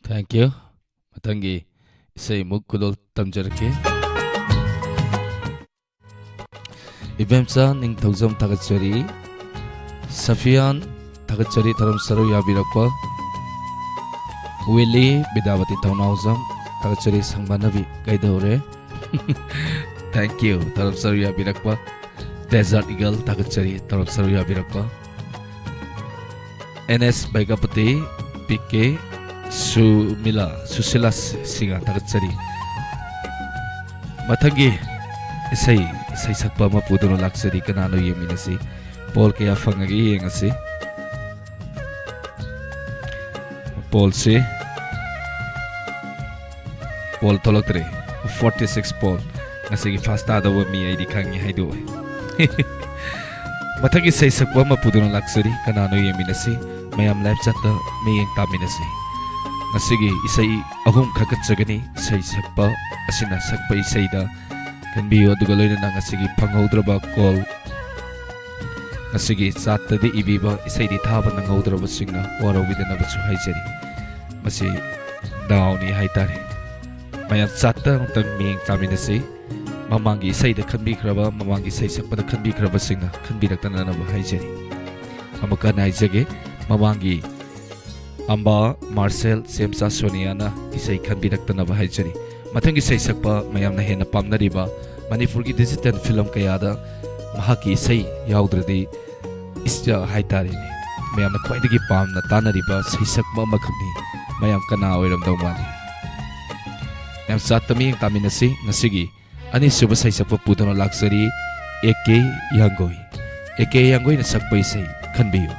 Thank you. ꯃꯊꯪꯒꯤ ꯏꯁꯩ ꯑꯃꯨꯛ ꯈꯨꯗꯣꯜ ꯇꯝꯖꯔꯛꯀꯦ꯫ ꯏꯕꯦꯝꯆꯥ ꯅꯤꯡꯊꯧꯖꯝ ꯊꯥꯒꯠꯆꯔꯤ꯫ ꯁꯐꯤꯌꯥꯟ ꯊꯥꯒꯠꯆꯔꯤ, ꯊꯧꯔꯝ ꯁꯔꯨꯛ ꯌꯥꯕꯤꯔꯛꯄ꯫ ꯋꯤꯂꯤ ꯕꯤꯗ꯭ꯌꯥꯄꯇꯤ ꯊꯧꯅꯥꯎꯖꯝ ꯊꯥꯒꯠꯆꯔꯤ, ꯁꯪꯕꯥꯅꯕꯤ ꯀꯩꯗꯧꯔꯦ? Thank you, ꯊꯧꯔꯝ ꯁꯔꯨꯛ ꯌꯥꯕꯤꯔꯛꯄ꯫ Desert Eagle ꯊꯥꯒꯠꯆꯔꯤ, ꯊꯧꯔꯝ ꯁꯔꯨꯛ ꯌꯥꯕꯤꯔꯛꯄ꯫ And S ꯕꯩꯒꯥꯄꯇꯤ, P K ꯁꯨꯃꯤꯂꯥ, Sushila Singh ꯊꯥꯒꯠꯆꯔꯤ꯫ ꯃꯊꯪꯒꯤ ꯏꯁꯩ ꯁꯩꯁꯛꯄ ꯑꯃ ꯄꯨꯗꯨꯅ ꯂꯥꯛꯆꯔꯤ꯫ ꯀꯅꯥꯅꯣ ꯌꯦꯡꯃꯤꯟꯅꯁꯤ꯫ ꯄꯣꯜ ꯀꯌꯥ ꯐꯪꯉꯒꯦ ꯌꯦꯡꯉꯁꯤ꯫ ꯄꯣꯜꯁꯤ, ꯄꯣꯜ ꯊꯣꯛꯂꯛꯇ꯭ꯔꯦ꯫ Forty six poll. ꯉꯁꯤꯒꯤ ꯐꯥꯁ ꯇꯥꯗꯧꯕ ꯃꯤ ꯑꯩꯗꯤ ꯈꯪꯉꯤ ꯍꯥꯏꯗꯣꯛꯑꯦ꯫ ꯃꯊꯪꯒꯤ ꯁꯩꯁꯛꯄ ꯑꯃ ꯄꯨꯗꯨꯅ ꯂꯥꯛꯆꯔꯤ꯫ ꯀꯅꯥꯅꯣ ꯌꯦꯡꯃꯤꯟꯅꯁꯤ꯫ ꯃꯌꯥꯝ ꯂꯥꯏꯞ ꯆꯠꯇ ꯃꯤꯠꯌꯦꯡ ꯇꯥꯃꯤꯟꯅꯁꯤ꯫ ꯉꯁꯤꯒꯤ ꯏꯁꯩ ꯑꯍꯨꯝ ꯈꯥꯒꯠꯆꯒꯅꯤ꯫ ꯏꯁꯩ ꯁꯛꯄ ꯑꯁꯤꯅ ꯁꯛꯄ ꯏꯁꯩꯗ ꯈꯟꯕꯤꯌꯨ, ꯑꯗꯨꯒ ꯂꯣꯏꯅꯅ ꯉꯁꯤꯒꯤ ꯐꯪꯍꯧꯗ꯭ꯔꯕ ꯀꯣꯜ, ꯉꯁꯤꯒꯤ ꯆꯥꯠꯇꯗꯤ ꯏꯕꯤꯕ ꯏꯁꯩꯗꯤ ꯊꯥꯕ ꯅꯪꯍꯧꯗ꯭ꯔꯕꯁꯤꯡꯅ ꯋꯥꯔꯧꯕꯤꯗꯅꯕꯁꯨ ꯍꯥꯏꯖꯔꯤ꯫ ꯃꯁꯤ ꯗꯥꯎꯅꯤ ꯍꯥꯏꯇꯥꯔꯦ꯫ ꯃꯌꯥꯝ ꯆꯥꯠꯇ ꯑꯃꯨꯛꯇꯪ ꯃꯤꯠꯌꯦꯡ ꯇꯥꯃꯤꯟꯅꯁꯤ꯫ ꯃꯃꯥꯡꯒꯤ ꯏꯁꯩꯗ ꯈꯟꯕꯤꯈ꯭ꯔꯕ, ꯃꯃꯥꯡꯒꯤ ꯏꯁꯩ ꯁꯛꯄꯗ ꯈꯟꯕꯤꯈ꯭ꯔꯕꯁꯤꯡꯅ ꯈꯟꯕꯤꯔꯛꯇꯅꯅꯕ ꯍꯥꯏꯖꯔꯤ꯫ ꯑꯃꯨꯛꯀ ꯍꯟꯅ ꯍꯥꯏꯖꯒꯦ, ꯃꯃꯥꯡꯒꯤ ꯑꯝꯕꯥ, ꯃꯥꯔꯁꯦꯜ, ꯆꯦꯝꯆꯥ ꯁꯣꯅꯤꯌꯥꯅ ꯏꯁꯩ ꯈꯟꯕꯤꯔꯛꯇꯅꯕ ꯍꯥꯏꯖꯔꯤ꯫ ꯃꯊꯪꯒꯤ ꯏꯁꯩ ꯁꯛꯄ ꯃꯌꯥꯝꯅ ꯍꯦꯟꯅ ꯄꯥꯝꯅꯔꯤꯕ ꯃꯅꯤꯄꯨꯔꯒꯤ ꯗꯤꯖꯤꯇꯦꯜ ꯐꯤꯂꯝ ꯀꯌꯥꯗ ꯃꯍꯥꯛꯀꯤ ꯏꯁꯩ ꯌꯥꯎꯗ꯭ꯔꯗꯤ ꯏꯁ-, ꯍꯥꯏꯇꯥꯔꯦꯅꯦ, ꯃꯌꯥꯝꯅ ꯈ꯭ꯋꯥꯏꯗꯒꯤ ꯄꯥꯝꯅ ꯇꯥꯅꯔꯤꯕ ꯁꯩꯁꯛꯄ ꯑꯃꯈꯛꯅꯤ꯫ ꯃꯌꯥꯝ ꯀꯅꯥ ꯑꯣꯏꯔꯝꯗꯧ ꯃꯥꯜꯂꯤ? ꯃꯌꯥꯝ ꯆꯥꯠꯇ ꯃꯤꯠꯌꯦꯡ ꯇꯥꯃꯤꯟꯅꯁꯤ꯫ ꯉꯁꯤꯒꯤ ꯑꯅꯤꯁꯨꯕ ꯁꯩꯁꯛꯄ ꯄꯨꯗꯨꯅ ꯂꯥꯛꯆꯔꯤ, ꯑꯦ ꯀꯦ ꯍꯤꯌꯥꯡꯒꯣꯏ꯫ ꯑꯦ ꯀꯦ ꯍꯤꯌꯥꯡꯒꯣꯏꯅ ꯁꯛꯄ ꯏꯁꯩ ꯈꯟꯕꯤꯌꯨ꯫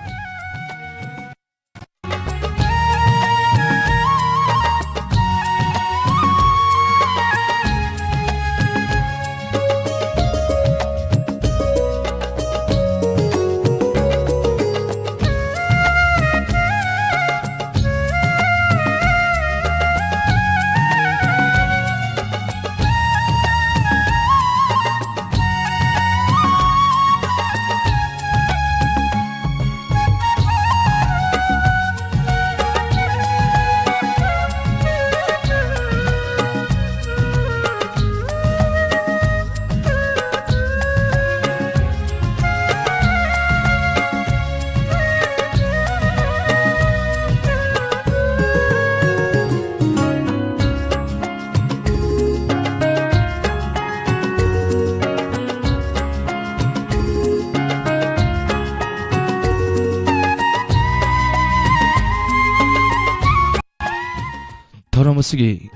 ꯊꯧꯔꯝ ꯑꯁꯤꯒꯤ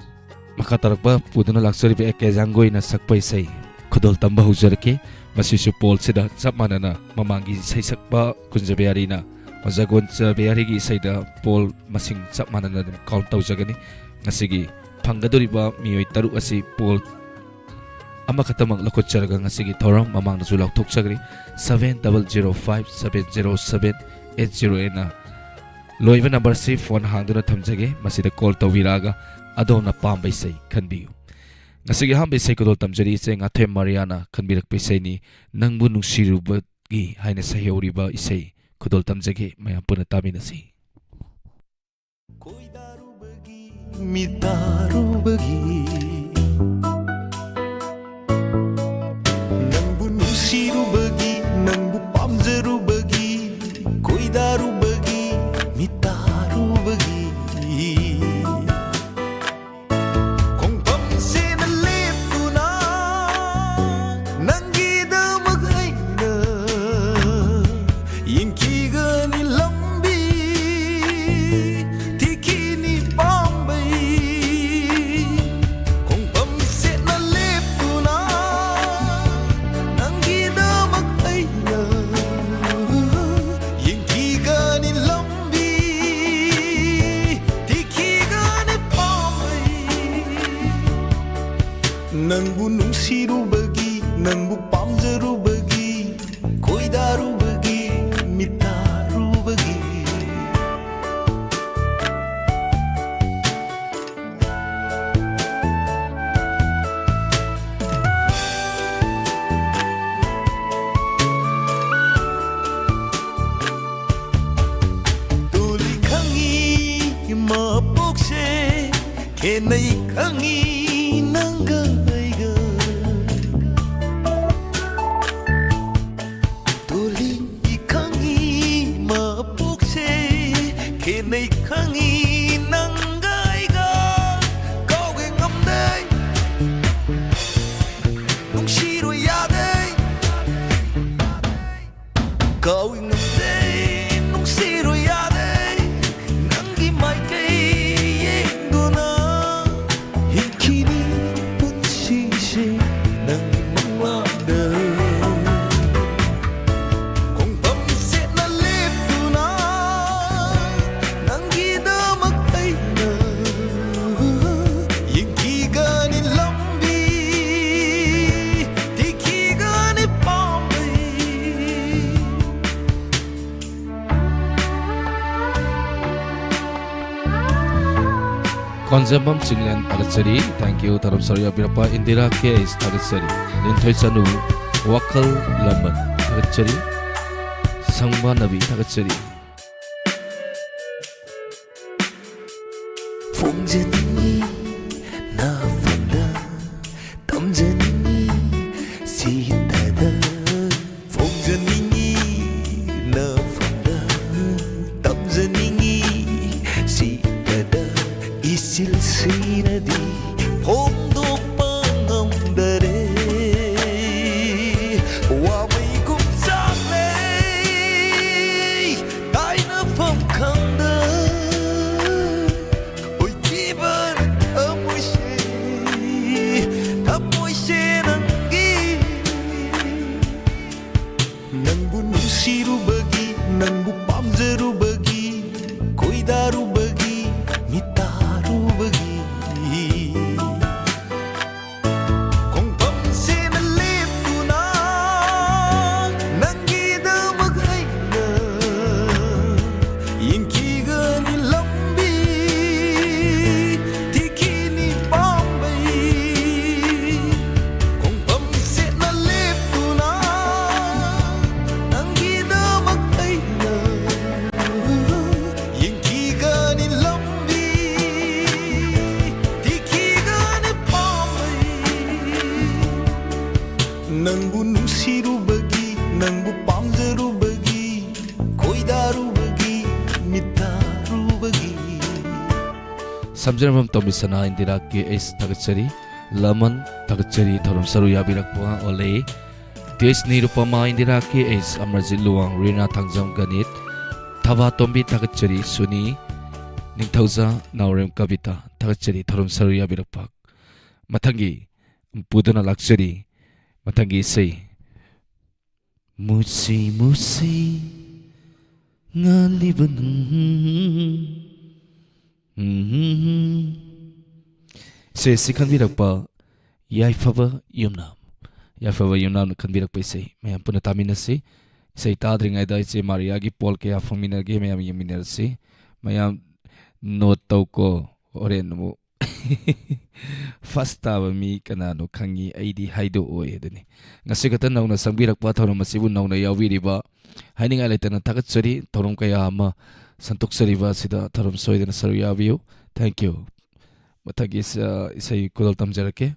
ꯃꯈꯥ ꯇꯥꯔꯛꯄ ꯄꯨꯗꯨꯅ ꯂꯥꯛꯆꯔꯤꯕ ꯑꯦ ꯀꯦ ꯍꯤꯌꯥꯡꯒꯣꯏꯅ ꯁꯛꯄ ꯏꯁꯩ ꯈꯨꯗꯣꯜ ꯇꯝꯕ ꯍꯧꯖꯔꯛꯀꯦ꯫ ꯃꯁꯤꯁꯨ ꯄꯣꯜꯁꯤꯗ ꯆꯞ ꯃꯥꯟꯅꯅ ꯃꯃꯥꯡꯒꯤ ꯏꯁꯩ ꯁꯛꯄ ꯀꯨꯟꯖ ꯕꯤꯍꯥꯔꯤꯅ, ꯑꯣꯖꯥ ꯒꯣꯟꯆ ꯕꯤꯍꯥꯔꯤꯒꯤ ꯏꯁꯩꯗ ꯄꯣꯜ ꯃꯁꯤꯡ ꯆꯞ ꯃꯥꯟꯅꯅ ꯑꯗꯨꯝ ꯀꯥꯎꯟ ꯇꯧꯖꯒꯅꯤ꯫ ꯉꯁꯤꯒꯤ ꯐꯪꯒꯗꯧꯔꯤꯕ ꯃꯤꯑꯣꯏ ꯇꯔꯨꯛ ꯑꯁꯤ ꯄꯣꯜ ꯑꯃꯈꯛꯇꯃꯛ ꯂꯧꯈꯠꯆꯔꯒ ꯉꯁꯤꯒꯤ ꯊꯧꯔꯝ ꯃꯃꯥꯡꯗꯁꯨ ꯂꯥꯎꯊꯣꯛꯆꯈ꯭ꯔꯦ꯫ Seven double zero five seven zero seven eight zero eight ꯅ ꯂꯣꯏꯕ ꯅꯝꯕꯔꯁꯤ ꯐꯣꯟ ꯍꯥꯡꯗꯨꯅ ꯊꯝꯖꯒꯦ꯫ ꯃꯁꯤꯗ ꯀꯣꯜ ꯇꯧꯕꯤꯔꯛꯑꯒ ꯑꯗꯣꯝꯅ ꯄꯥꯝꯕ ꯏꯁꯩ ꯈꯟꯕꯤꯌꯨ꯫ ꯉꯁꯤꯒꯤ ꯑꯍꯥꯟꯕ ꯏꯁꯩ ꯈꯨꯗꯣꯜ ꯇꯝꯖꯔꯤ ꯏꯆꯦ ꯉꯥꯊꯦꯝ ꯃꯥꯔꯤꯌꯥꯅ ꯈꯟꯕꯤꯔꯛꯄ ꯏꯁꯩꯅꯤ, ꯅꯪꯕꯨ ꯅꯨꯡꯁꯤꯔꯨꯕꯒꯤ ꯍꯥꯏꯅ ꯁꯩꯍꯧꯔꯤꯕ ꯏꯁꯩ ꯈꯨꯗꯣꯜ ꯇꯝꯖꯒꯦ, ꯃꯌꯥꯝ ꯄꯨꯟꯅ ꯇꯥꯃꯤꯟꯅꯁꯤ꯫ ꯈꯣꯏꯗꯥꯔꯨꯕꯒꯤ, ꯃꯤꯇꯥꯔꯨꯕꯒꯤ, ꯅꯪꯕꯨ ꯅꯨꯡꯁꯤꯔꯨꯕꯒꯤ, ꯅꯪꯕꯨ ꯄꯥꯝꯖꯔꯨꯕꯒꯤ, ꯈꯣꯏꯗꯥꯔꯨꯕꯒꯤ, ꯃꯤꯇꯥꯔꯨꯕꯒꯤ꯫ ꯈꯣꯡꯐꯝꯁꯤꯗ ꯂꯦꯞꯇꯨꯅ ꯅꯪꯒꯤꯗꯃꯛ ꯑꯩꯅ ꯌꯦꯡꯈꯤꯒꯅꯤ ꯂꯝꯕꯤ, ꯊꯤꯈꯤꯅꯤ ꯄꯥꯝꯕꯩ꯫ ꯈꯣꯡꯐꯝꯁꯤꯗ ꯂꯦꯞꯇꯨꯅ ꯅꯪꯒꯤꯗꯃꯛ ꯑꯩꯅ ꯌꯦꯡꯈꯤꯒꯅꯤ ꯂꯝꯕꯤ, ꯊꯤꯈꯤꯒꯅꯤ ꯄꯥꯝꯕꯩ꯫ ꯅꯪꯕꯨ ꯅꯨꯡꯁꯤꯔꯨꯕꯒꯤ, ꯅꯪꯕꯨ ꯄꯥꯝꯖꯔꯨꯕꯒꯤ, ꯈꯣꯏꯗꯥꯔꯨꯕꯒꯤ, ꯃꯤꯇꯥꯔꯨꯕꯒꯤ꯫ ꯇꯣꯜꯂꯤ ꯈꯪꯉꯤ ꯃꯄꯣꯛꯁꯦ ꯈꯦꯠꯅꯩ ꯈꯪꯉꯤ ꯅꯪꯒ ꯑꯩꯒ꯫ ꯇꯣꯜꯂꯤ ꯈꯪꯉꯤ ꯃꯄꯣꯛꯁꯦ ꯈꯦꯠꯅꯩ ꯈꯪꯉꯤ ꯅꯪꯒ ꯑꯩꯒ꯫ ꯀꯥꯎꯒꯦ ꯉꯝꯗꯦ ꯅꯨꯡꯁꯤꯔꯣꯏ ꯌꯥꯗꯦ꯫ ꯀꯥꯎꯏ ꯉꯝꯗꯦ ꯅꯨꯡꯁꯤꯔꯣꯏ ꯌꯥꯗꯦ꯫ ꯅꯪꯒꯤ ꯃꯥꯏꯀꯩ ꯌꯦꯡꯗꯨꯅ ꯍꯤꯡꯈꯤꯅꯤ ꯄꯨꯟꯁꯤꯁꯦ ꯅꯪꯒꯤ ꯀꯣꯟꯖꯦꯝꯕꯝ ꯆꯤꯡꯂꯦꯟ ꯊꯥꯒꯠꯆꯔꯤ꯫ Thank you꯫ ꯊꯧꯔꯝ ꯁꯔꯨꯛ ꯌꯥꯕꯤꯔꯛꯄ ꯏꯟꯗꯤꯔꯥ ꯀꯦ ꯑꯦꯁ ꯊꯥꯒꯠꯆꯔꯤ꯫ ꯂꯤꯟꯊꯣꯏ ꯆꯅꯨ, ꯋꯥꯈꯜ ꯂꯃꯟ ꯊꯥꯒꯠꯆꯔꯤ꯫ ꯁꯪꯕꯥꯅꯕꯤ ꯊꯥꯒꯠꯆꯔꯤ꯫ ꯐꯣꯡꯖꯅꯤꯡꯉꯤ ꯅꯐꯝꯗ, ꯇꯝꯖꯅꯤꯡꯉꯤ ꯁꯤꯇꯗ꯫ ꯐꯣꯡꯖꯅꯤꯡꯉꯤ ꯅꯐꯝꯗ, ꯇꯝꯖꯅꯤꯡꯉꯤ ꯁꯤꯇꯗ꯫ ꯏꯆꯤꯜꯁꯤꯅꯗꯤ ꯐꯣꯡꯗꯣꯛꯄ ꯉꯝꯗꯔꯦ꯫ ꯋꯥꯃꯩꯒꯨꯝ ꯆꯥꯛꯂꯦ ꯀꯥꯏꯅꯐꯝ ꯈꯪꯗ꯫ ꯑꯣꯏꯈꯤꯕ ꯊꯃꯣꯏꯁꯦ, ꯊꯃꯣꯏꯁꯦ ꯅꯪꯒꯤ꯫ ꯅꯪꯕꯨ ꯅꯨꯡꯁꯤꯔꯨꯕꯒꯤ, ꯅꯪꯕꯨ ꯄꯥꯝꯖꯔꯨꯕꯒꯤ, ꯀꯣꯏꯗꯥꯔꯨꯕꯒꯤ, ꯃꯤꯇꯥꯔꯨꯕꯒꯤ꯫ ꯈꯣꯡꯐꯝꯁꯤꯅ ꯂꯦꯞꯇꯨꯅ ꯅꯪꯒꯤꯗꯃꯛ ꯑꯩꯅ ꯌꯦꯡꯈꯤꯒꯅꯤ ꯂꯝꯕꯤ, ꯊꯤꯈꯤꯅꯤ ꯄꯥꯝꯕꯩ꯫ ꯈꯣꯡꯐꯝꯁꯤꯅ ꯂꯦꯞꯇꯨꯅ ꯅꯪꯒꯤꯗꯃꯛ ꯑꯩꯅ ꯌꯦꯡꯈꯤꯒꯅꯤ ꯂꯝꯕꯤ, ꯊꯤꯈꯤꯒꯅꯤ ꯄꯥꯝꯕꯩ꯫ ꯅꯪꯕꯨ ꯅꯨꯡꯁꯤꯔꯨꯕꯒꯤ, ꯅꯪꯕꯨ ꯄꯥꯝꯖꯔꯨꯕꯒꯤ, ꯈꯣꯏꯗꯥꯔꯨꯕꯒꯤ, ꯃꯤꯠꯇꯥꯔꯨꯕꯒꯤ꯫ ꯁꯝꯖꯤꯔꯝꯕꯝ ꯇꯣꯝꯕꯤꯁꯅꯥ, ꯏꯟꯗꯤꯔꯥ ꯀꯦ ꯑꯦꯁ ꯊꯥꯒꯠꯆꯔꯤ꯫ ꯂꯃꯟ ꯊꯥꯒꯠꯆꯔꯤ꯫ ꯊꯧꯔꯝ ꯁꯔꯨꯛ ꯌꯥꯕꯤꯔꯛꯄ ꯑꯣꯂꯦ, ꯗꯦꯁ ꯅꯤꯔꯨꯄꯃꯥ, ꯏꯟꯗꯤꯔꯥ ꯀꯦ ꯑꯦꯁ, ꯑꯃꯔꯖꯤꯠ ꯂꯨꯋꯥꯡ, ꯔꯤꯅꯥ ꯊꯥꯡꯖꯝ ꯒꯅꯤꯠ, ꯊꯕꯥ ꯇꯣꯝꯕꯤ ꯊꯥꯒꯠꯆꯔꯤ꯫ ꯁꯨꯅꯤ ꯅꯤꯡꯊꯧꯖꯥ, ꯅꯥꯎꯔꯦꯝ ꯀꯕꯤꯇꯥ ꯊꯥꯒꯠꯆꯔꯤ꯫ ꯊꯧꯔꯝ ꯁꯔꯨꯛ ꯌꯥꯕꯤꯔꯛꯄ꯫ ꯃꯊꯪꯒꯤ ꯄꯨꯗꯨꯅ ꯂꯥꯛꯆꯔꯤ꯫ ꯃꯊꯪꯒꯤ ꯏꯁꯩ꯫ ꯃꯨꯁꯤ ꯃꯨꯁꯤ ꯉꯥꯜꯂꯤꯕ ꯅꯪ꯫ ꯏꯁꯩ ꯑꯁꯤ ꯈꯟꯕꯤꯔꯛꯄ ꯌꯥꯏꯐꯕ ꯌꯨꯝꯅꯥꯝ꯫ ꯌꯥꯏꯐꯕ ꯌꯨꯝꯅꯥꯝꯅ ꯈꯟꯕꯤꯔꯛꯄ ꯏꯁꯩ ꯃꯌꯥꯝ ꯄꯨꯟꯅ ꯇꯥꯃꯤꯟꯅꯁꯤ꯫ ꯏꯁꯩ ꯇꯥꯗ꯭ꯔꯤꯉꯩꯗ ꯏꯆꯦ ꯃꯥꯔꯤꯌꯥꯒꯤ ꯄꯣꯜ ꯀꯌꯥ ꯐꯪꯃꯤꯟꯅꯒꯦ ꯃꯌꯥꯝ ꯌꯦꯡꯃꯤꯟꯅꯔꯁꯤ꯫ ꯃꯌꯥꯝ ꯅꯣꯠ ꯇꯧꯀꯣ꯫ ꯍꯣꯔꯦꯟ ꯑꯃꯨꯛ ꯐꯥꯔꯁ ꯇꯥꯕ ꯃꯤ ꯀꯅꯥꯅꯣ ꯈꯪꯉꯤ, ꯑꯩꯗꯤ ꯍꯥꯏꯗꯣꯛꯑꯣꯏ ꯑꯗꯨꯅꯤ꯫ ꯉꯁꯤ ꯈꯛꯇ ꯅꯧꯅ ꯆꯪꯕꯤꯔꯛꯄ, ꯊꯧꯔꯝ ꯑꯁꯤꯕꯨ ꯅꯧꯅ ꯌꯥꯎꯕꯤꯔꯤꯕ, ꯍꯥꯏꯅꯤꯡꯉꯥꯏ ꯂꯩꯇꯅ ꯊꯥꯒꯠꯆꯔꯤ꯫ ꯊꯧꯔꯝ ꯀꯌꯥ ꯑꯃ ꯁꯟꯗꯣꯛꯆꯔꯤꯕ ꯑꯁꯤꯗ ꯊꯧꯔꯝ ꯁꯣꯏꯗꯅ ꯁꯔꯨꯛ ꯌꯥꯕꯤꯌꯨ꯫ Thank you꯫ ꯃꯊꯪꯒꯤ ꯏꯁ-, ꯏꯁꯩ ꯈꯨꯗꯣꯜ ꯇꯝꯖꯔꯛꯀꯦ꯫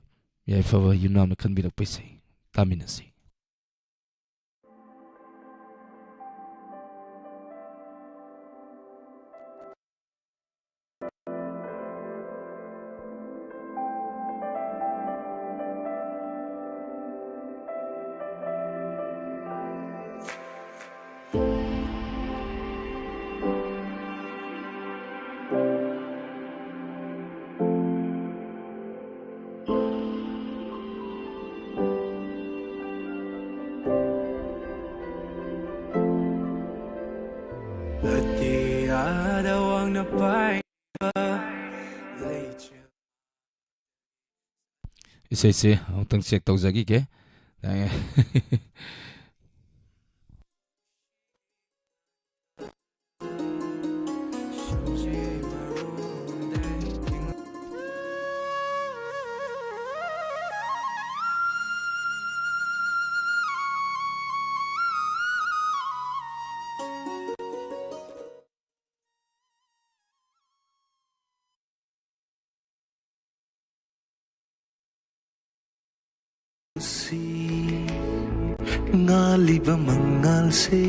ꯌꯥꯏꯐꯕ ꯌꯨꯝꯅꯥꯝꯅ ꯈꯟꯕꯤꯔꯛꯄ ꯏꯁꯩ ꯇꯥꯃꯤꯟꯅꯁꯤ꯫ ꯑꯇꯤꯌꯥꯗ ꯋꯥꯡꯅ ꯄꯥꯏꯕ ꯂꯩꯆꯤꯜ꯫ ꯏꯁꯩꯁꯦ ꯑꯃꯨꯛꯇꯪ ꯆꯦꯛ ꯇꯧꯖꯈꯤꯒꯦ꯫ ꯁꯤ ꯉꯥꯜꯂꯤꯕ ꯃꯉꯥꯜꯁꯦ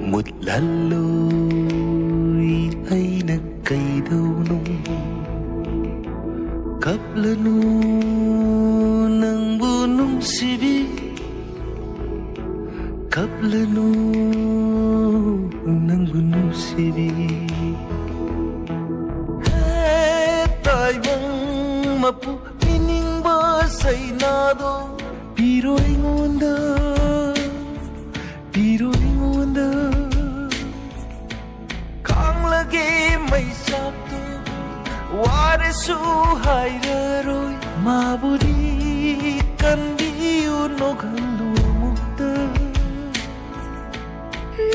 ꯃꯨꯠꯍꯜꯂꯣꯏ, ꯑꯩꯅ ꯀꯩꯗꯧꯅꯣ? ꯀꯞꯂꯅꯨ ꯅꯪꯕꯨ ꯅꯨꯡꯁꯤꯕꯤ, ꯀꯞꯂꯅꯨ ꯅꯪꯕꯨ ꯅꯨꯡꯁꯤꯕꯤ꯫ ꯍꯦ ꯇꯥꯏꯕꯪ ꯃꯄꯨ ꯄꯤꯅꯤꯡꯕ ꯁꯩꯅꯥꯗꯣ ꯄꯤꯔꯣ ꯑꯩꯉꯣꯟꯗ, ꯄꯤꯔꯣ ꯑꯩꯉꯣꯟꯗ꯫ ꯈꯥꯡꯂꯒꯦ ꯃꯩꯁꯥꯛꯇꯣ ꯋꯥꯔꯁꯨ ꯍꯥꯏꯔꯔꯣꯏ, ꯃꯥꯕꯨꯗꯤ ꯀꯟꯕꯤꯌꯨ ꯅꯣꯛꯍꯜꯂꯨ ꯑꯃꯨꯛꯇ꯫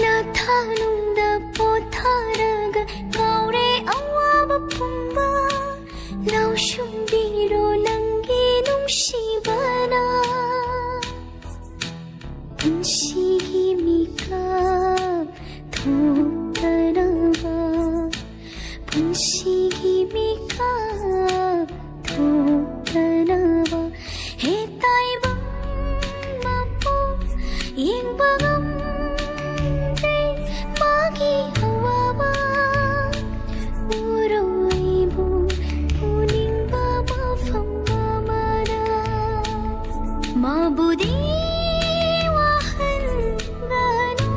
ꯅꯥꯊꯥꯅꯨꯡꯗ ꯄꯣꯊꯥꯔꯒ ꯀꯥꯎꯔꯦ ꯑꯋꯥꯕ ꯊꯣꯛꯇꯅꯕ, ꯄꯨꯟꯁꯤꯒꯤ ꯃꯤꯀꯞ ꯊꯣꯛꯇꯅꯕ, ꯍꯦ ꯇꯥꯏꯕꯪ ꯃꯄꯣꯛ ꯌꯦꯡꯕ ꯉꯝꯗꯦ ꯃꯥꯒꯤ ꯑꯋꯥꯕ꯫ ꯎꯔꯣꯏꯕꯨ ꯎꯅꯤꯡꯕ ꯃꯐꯝ ꯑꯃꯗ ꯃꯥꯕꯨꯗꯤ ꯋꯥꯍꯟꯒꯅꯨ꯫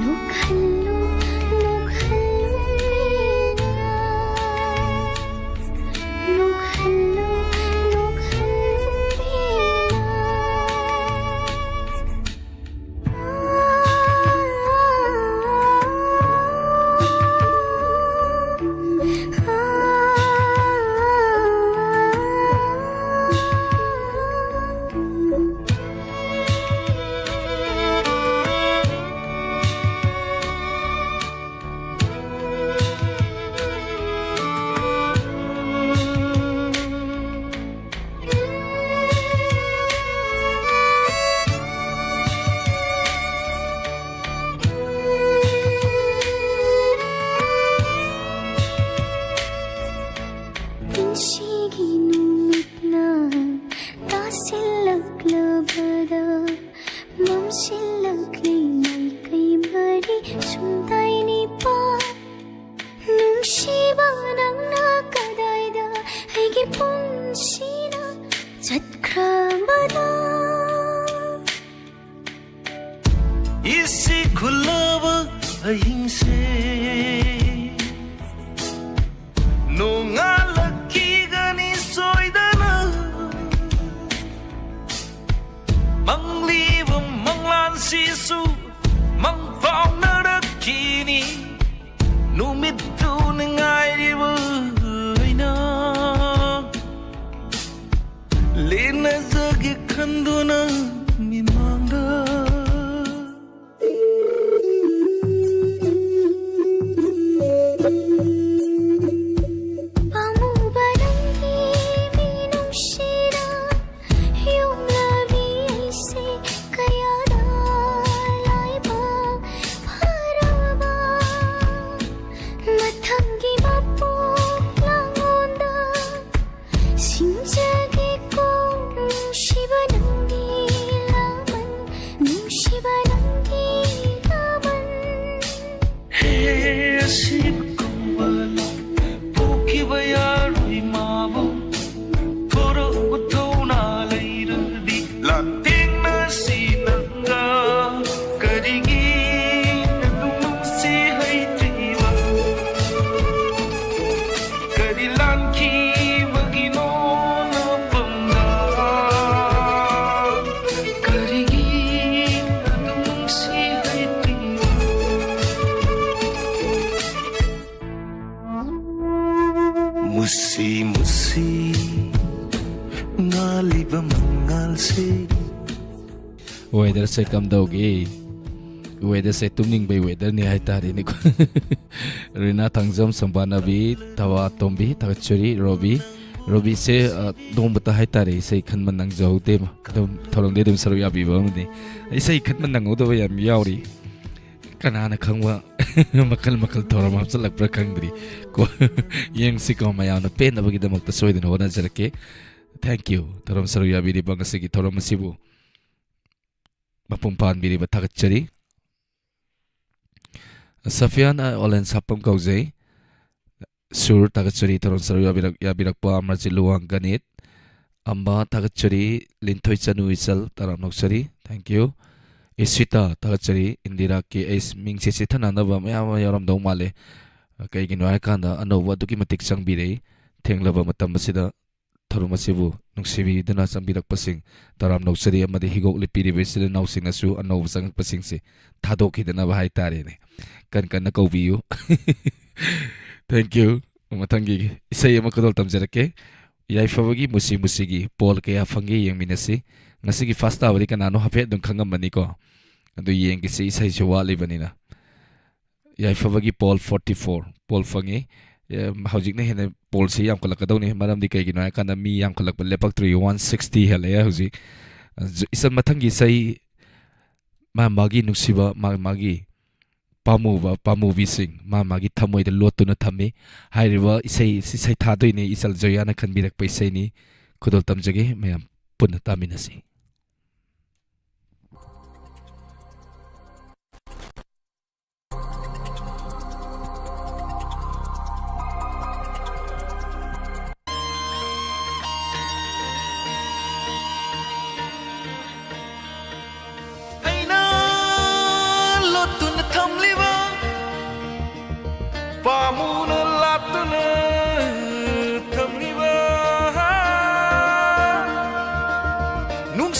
ꯅꯣꯛꯍꯜꯂꯨ, ꯅꯣꯛꯍꯜꯂꯨ, ꯅꯣꯛꯍꯜꯂꯨ, ꯅꯣꯛꯍꯜꯂꯨ꯫ ꯄꯨꯟꯁꯤꯒꯤ ꯅꯨꯃꯤꯠꯅ ꯇꯥꯁꯤꯜꯂꯛꯂꯕꯗ, ꯃꯝꯁꯤꯜꯂꯛꯂꯤ ꯃꯥꯏꯀꯩ ꯃꯔꯤ ꯁꯨꯝ ꯇꯥꯏ ꯅꯤꯄꯥꯜ꯫ ꯅꯨꯡꯁꯤꯕ ꯅꯪꯅ ꯀꯗꯥꯏꯗ ꯑꯩꯒꯤ ꯄꯨꯟꯁꯤꯅ ꯆꯠꯈ꯭ꯔꯕꯗ? ꯏꯁꯤꯛ ꯍꯨꯜꯂꯕ ꯑꯍꯤꯡꯁꯦ ꯅꯣꯡꯉꯥꯜꯂꯛꯈꯤꯒꯅꯤ ꯁꯣꯏꯗꯅ꯫ ꯃꯪꯂꯤꯕ ꯃꯪꯂꯥꯟꯁꯤꯁꯨ ꯃꯪ ꯐꯥꯎꯅꯔꯛꯈꯤꯅꯤ꯫ ꯅꯨꯃꯤꯠꯇꯨ ꯉꯥꯏꯔꯤꯕ ꯑꯩꯅ ꯂꯦꯟꯅꯖꯒꯦ ꯈꯟꯗꯨꯅ ꯃꯤꯃꯥꯡꯗ꯫ ꯄꯥꯝꯃꯨꯕ ꯅꯪꯒꯤ ꯃꯤꯅꯨꯡꯁꯤꯅ ꯌꯣꯛꯂꯕꯤ ꯑꯩꯁꯦ ꯀꯌꯥꯗ ꯁꯤ ꯃꯨꯁꯤ ꯉꯥꯜꯂꯤꯕ ꯃꯉꯥꯜꯁꯤ꯫ Weatherꯁꯦ ꯀꯝꯗꯧꯒꯦ? Weatherꯁꯦ ꯇꯨꯝꯅꯤꯡꯕꯩ weatherꯅꯤ ꯍꯥꯏꯇꯥꯔꯦꯅꯦꯀꯣ꯫ ꯔꯤꯅꯥ ꯊꯥꯡꯖꯝ, ꯁꯝꯕꯥꯅꯕꯤ, ꯊꯕꯥ ꯇꯣꯝꯕꯤ, ꯊꯥꯒꯠꯆꯔꯤ꯫ ꯔꯣꯕꯤ, ꯔꯣꯕꯤꯁꯦ, ꯑ, ꯅꯣꯡꯃꯇ ꯍꯥꯏꯇꯥꯔꯦ ꯏꯁꯩ ꯈꯟꯕ ꯅꯪꯖꯍꯧꯗꯦ꯫ ꯑꯗꯨꯝ ꯊꯧꯔꯝꯗꯤ ꯑꯗꯨꯝ ꯁꯔꯨꯛ ꯌꯥꯕꯤꯕ ꯑꯃꯅꯤ꯫ ꯏꯁꯩ ꯈꯟꯕ ꯅꯪꯍꯧꯗꯕ ꯌꯥꯝ ꯌꯥꯎꯔꯤ꯫ ꯀꯅꯥꯅ ꯈꯪꯕ ꯃꯈꯜ ꯃꯈꯜ ꯊꯧꯔꯝ ꯍꯥꯞꯆꯤꯜꯂꯛꯄ꯭ꯔꯥ ꯈꯪꯗ꯭ꯔꯤ ꯀꯣ꯫ ꯌꯦꯡꯁꯤꯀꯣ, ꯃꯌꯥꯝꯅ ꯄꯦꯟꯅꯕꯒꯤꯗꯃꯛꯇ ꯁꯣꯏꯗꯅ ꯍꯣꯠꯅꯖꯔꯛꯀꯦ꯫ Thank you꯫ ꯊꯧꯔꯝ ꯁꯔꯨꯛ ꯌꯥꯕꯤꯔꯤꯕ ꯉꯁꯤꯒꯤ ꯊꯧꯔꯝ ꯑꯁꯤꯕꯨ ꯃꯄꯨꯡ ꯐꯥꯍꯟꯕꯤꯔꯤꯕ ꯊꯥꯒꯠꯆꯔꯤ꯫ ꯁꯐꯤꯌꯥꯟ ꯑꯣꯂꯦꯟ ꯁꯥꯄꯝ ꯀꯧꯖꯩ꯫ ꯁꯨꯔ ꯊꯥꯒꯠꯆꯔꯤ, ꯊꯧꯔꯝ ꯁꯔꯨꯛ ꯌꯥꯕꯤꯔꯛ-, ꯌꯥꯕꯤꯔꯛꯄ ꯑꯃꯔꯖꯤꯠ ꯂꯨꯋꯥꯡ ꯒꯅꯤꯠ꯫ ꯑꯝꯕ ꯊꯥꯒꯠꯆꯔꯤ, ꯂꯤꯟꯊꯣꯏ ꯆꯅꯨ ꯏꯆꯜ, ꯇꯔꯥꯝ ꯅꯣꯛꯆꯔꯤ꯫ Thank you꯫ ꯏꯁꯤꯇꯥ ꯊꯥꯒꯠꯆꯔꯤ, ꯏꯟꯗꯤꯔꯥ ꯀꯦ ꯑꯩꯁ, ꯃꯤꯡꯁꯦ ꯆꯤꯊꯅꯅꯕ ꯃꯌꯥꯝ ꯑꯃ ꯌꯥꯎꯔꯝꯗꯧ ꯃꯥꯜꯂꯦ꯫ ꯀꯩꯒꯤꯅꯣ ꯍꯥꯏꯔꯀꯥꯟꯗ ꯑꯅꯧꯕ ꯑꯗꯨꯛꯀꯤ ꯃꯇꯤꯛ ꯆꯪꯕꯤꯔꯛꯏ꯫ ꯊꯦꯡꯂꯕ ꯃꯇꯝ ꯑꯁꯤꯗ ꯊꯧꯔꯝ ꯑꯁꯤꯕꯨ ꯅꯨꯡꯁꯤꯕꯤꯗꯨꯅ ꯆꯪꯕꯤꯔꯛꯄꯁꯤꯡ, ꯇꯔꯥꯝ ꯅꯣꯛꯆꯔꯤ ꯑꯃꯗꯤ ꯍꯤꯒꯣꯛ ꯂꯤꯄꯤꯔꯤꯕ ꯏꯆꯤꯜ ꯏꯅꯥꯎꯁꯤꯡꯅꯁꯨ ꯑꯅꯧꯕ ꯆꯪꯉꯛꯄꯁꯤꯡꯁꯤ ꯊꯥꯗꯣꯛꯈꯤꯗꯅꯕ ꯍꯥꯏꯇꯥꯔꯦꯅꯦ꯫ ꯀꯟ ꯀꯟꯅ ꯀꯧꯕꯤꯌꯨ꯫ Thank you꯫ ꯃꯊꯪꯒꯤ ꯏꯁꯩ ꯑꯃ ꯈꯨꯗꯣꯜ ꯇꯝꯖꯔꯛꯀꯦ꯫ ꯌꯥꯏꯐꯕꯒꯤ ꯃꯨꯁꯤ ꯃꯨꯁꯤꯒꯤ ꯄꯣꯜ ꯀꯌꯥ ꯐꯪꯒꯦ ꯌꯦꯡꯃꯤꯟꯅꯁꯤ꯫ ꯉꯁꯤꯒꯤ first ꯇꯥꯕꯗꯤ ꯀꯅꯥꯅꯣ ꯍꯥꯏꯐꯦꯠ ꯑꯗꯨꯝ ꯈꯪꯉꯝꯃꯅꯤꯀꯣ꯫ ꯑꯗꯨ ꯌꯦꯡꯒꯦꯁꯤ, ꯏꯁꯩꯁꯨ ꯋꯥꯠꯂꯤꯕꯅꯤꯅ꯫ ꯌꯥꯏꯐꯕꯒꯤ ꯄꯣꯜ forty four ꯄꯣꯜ ꯐꯪꯉꯤ꯫ ꯑꯦ, ꯍꯧꯖꯤꯛꯅ ꯍꯦꯟꯅ ꯄꯣꯜꯁꯤ ꯌꯥꯝꯈꯠꯂꯛꯀꯗꯧꯅꯤ꯫ ꯃꯔꯝꯗꯤ ꯀꯩꯒꯤꯅꯣ ꯍꯥꯏꯀꯥꯟꯗ ꯃꯤ ꯌꯥꯝꯈꯠꯂꯛꯄ ꯂꯦꯞꯄꯛꯇ꯭ꯔꯤ, one sixty ꯍꯦꯜꯂꯛꯑꯦ ꯍꯧꯖꯤꯛ꯫ ꯑ, ꯖ-, ꯏꯆꯟ ꯃꯊꯪꯒꯤ ꯏꯁꯩ ꯃꯥ ꯃꯥꯒꯤ ꯅꯨꯡꯁꯤꯕ, ꯃꯥ ꯃꯥꯒꯤ ꯄꯥꯝꯃꯨꯕ, ꯄꯥꯝꯃꯨꯕꯤꯁꯤꯡ ꯃꯥ ꯃꯥꯒꯤ ꯊꯃꯣꯏꯗ ꯂꯣꯠꯇꯨꯅ ꯊꯝꯃꯤ꯫ ꯍꯥꯏꯔꯤꯕ ꯏꯁꯩ ꯑꯁꯤ ꯁꯩꯊꯥꯗꯣꯏꯅꯤ ꯏꯆꯜ ꯖꯣꯌꯥꯅ ꯈꯟꯕꯤꯔꯛꯄ ꯏꯁꯩꯅꯤ꯫ ꯈꯨꯗꯣꯜ ꯇꯝꯖꯒꯦ, ꯃꯌꯥꯝ ꯄꯨꯟꯅ ꯇꯥꯃꯤꯟꯅꯁꯤ꯫ ꯑꯩꯅ ꯂꯣꯠꯇꯨꯅ ꯊꯝꯂꯤꯕ, ꯄꯥꯝꯃꯨꯅ ꯂꯥꯠꯇꯨꯅ ꯊꯝꯂꯤꯕ, ꯅꯨꯡ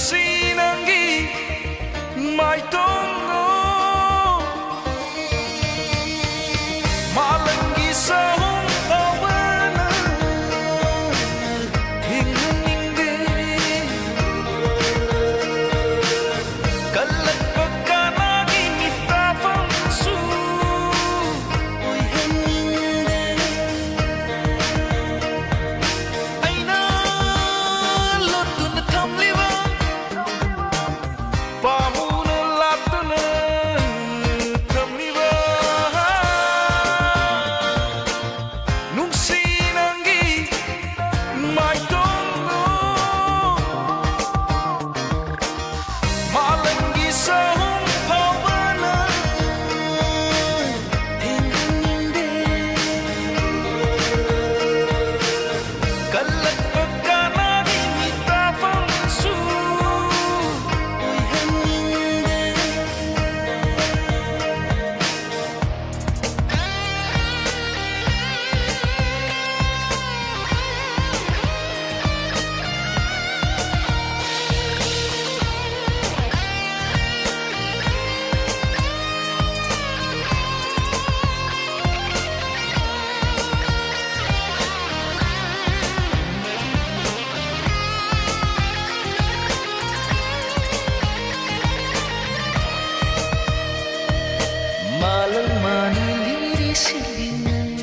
ꯃꯥꯂꯪ ꯃꯥꯅ ꯂꯤꯔꯤ ꯁꯤꯠꯂꯤꯉꯩ,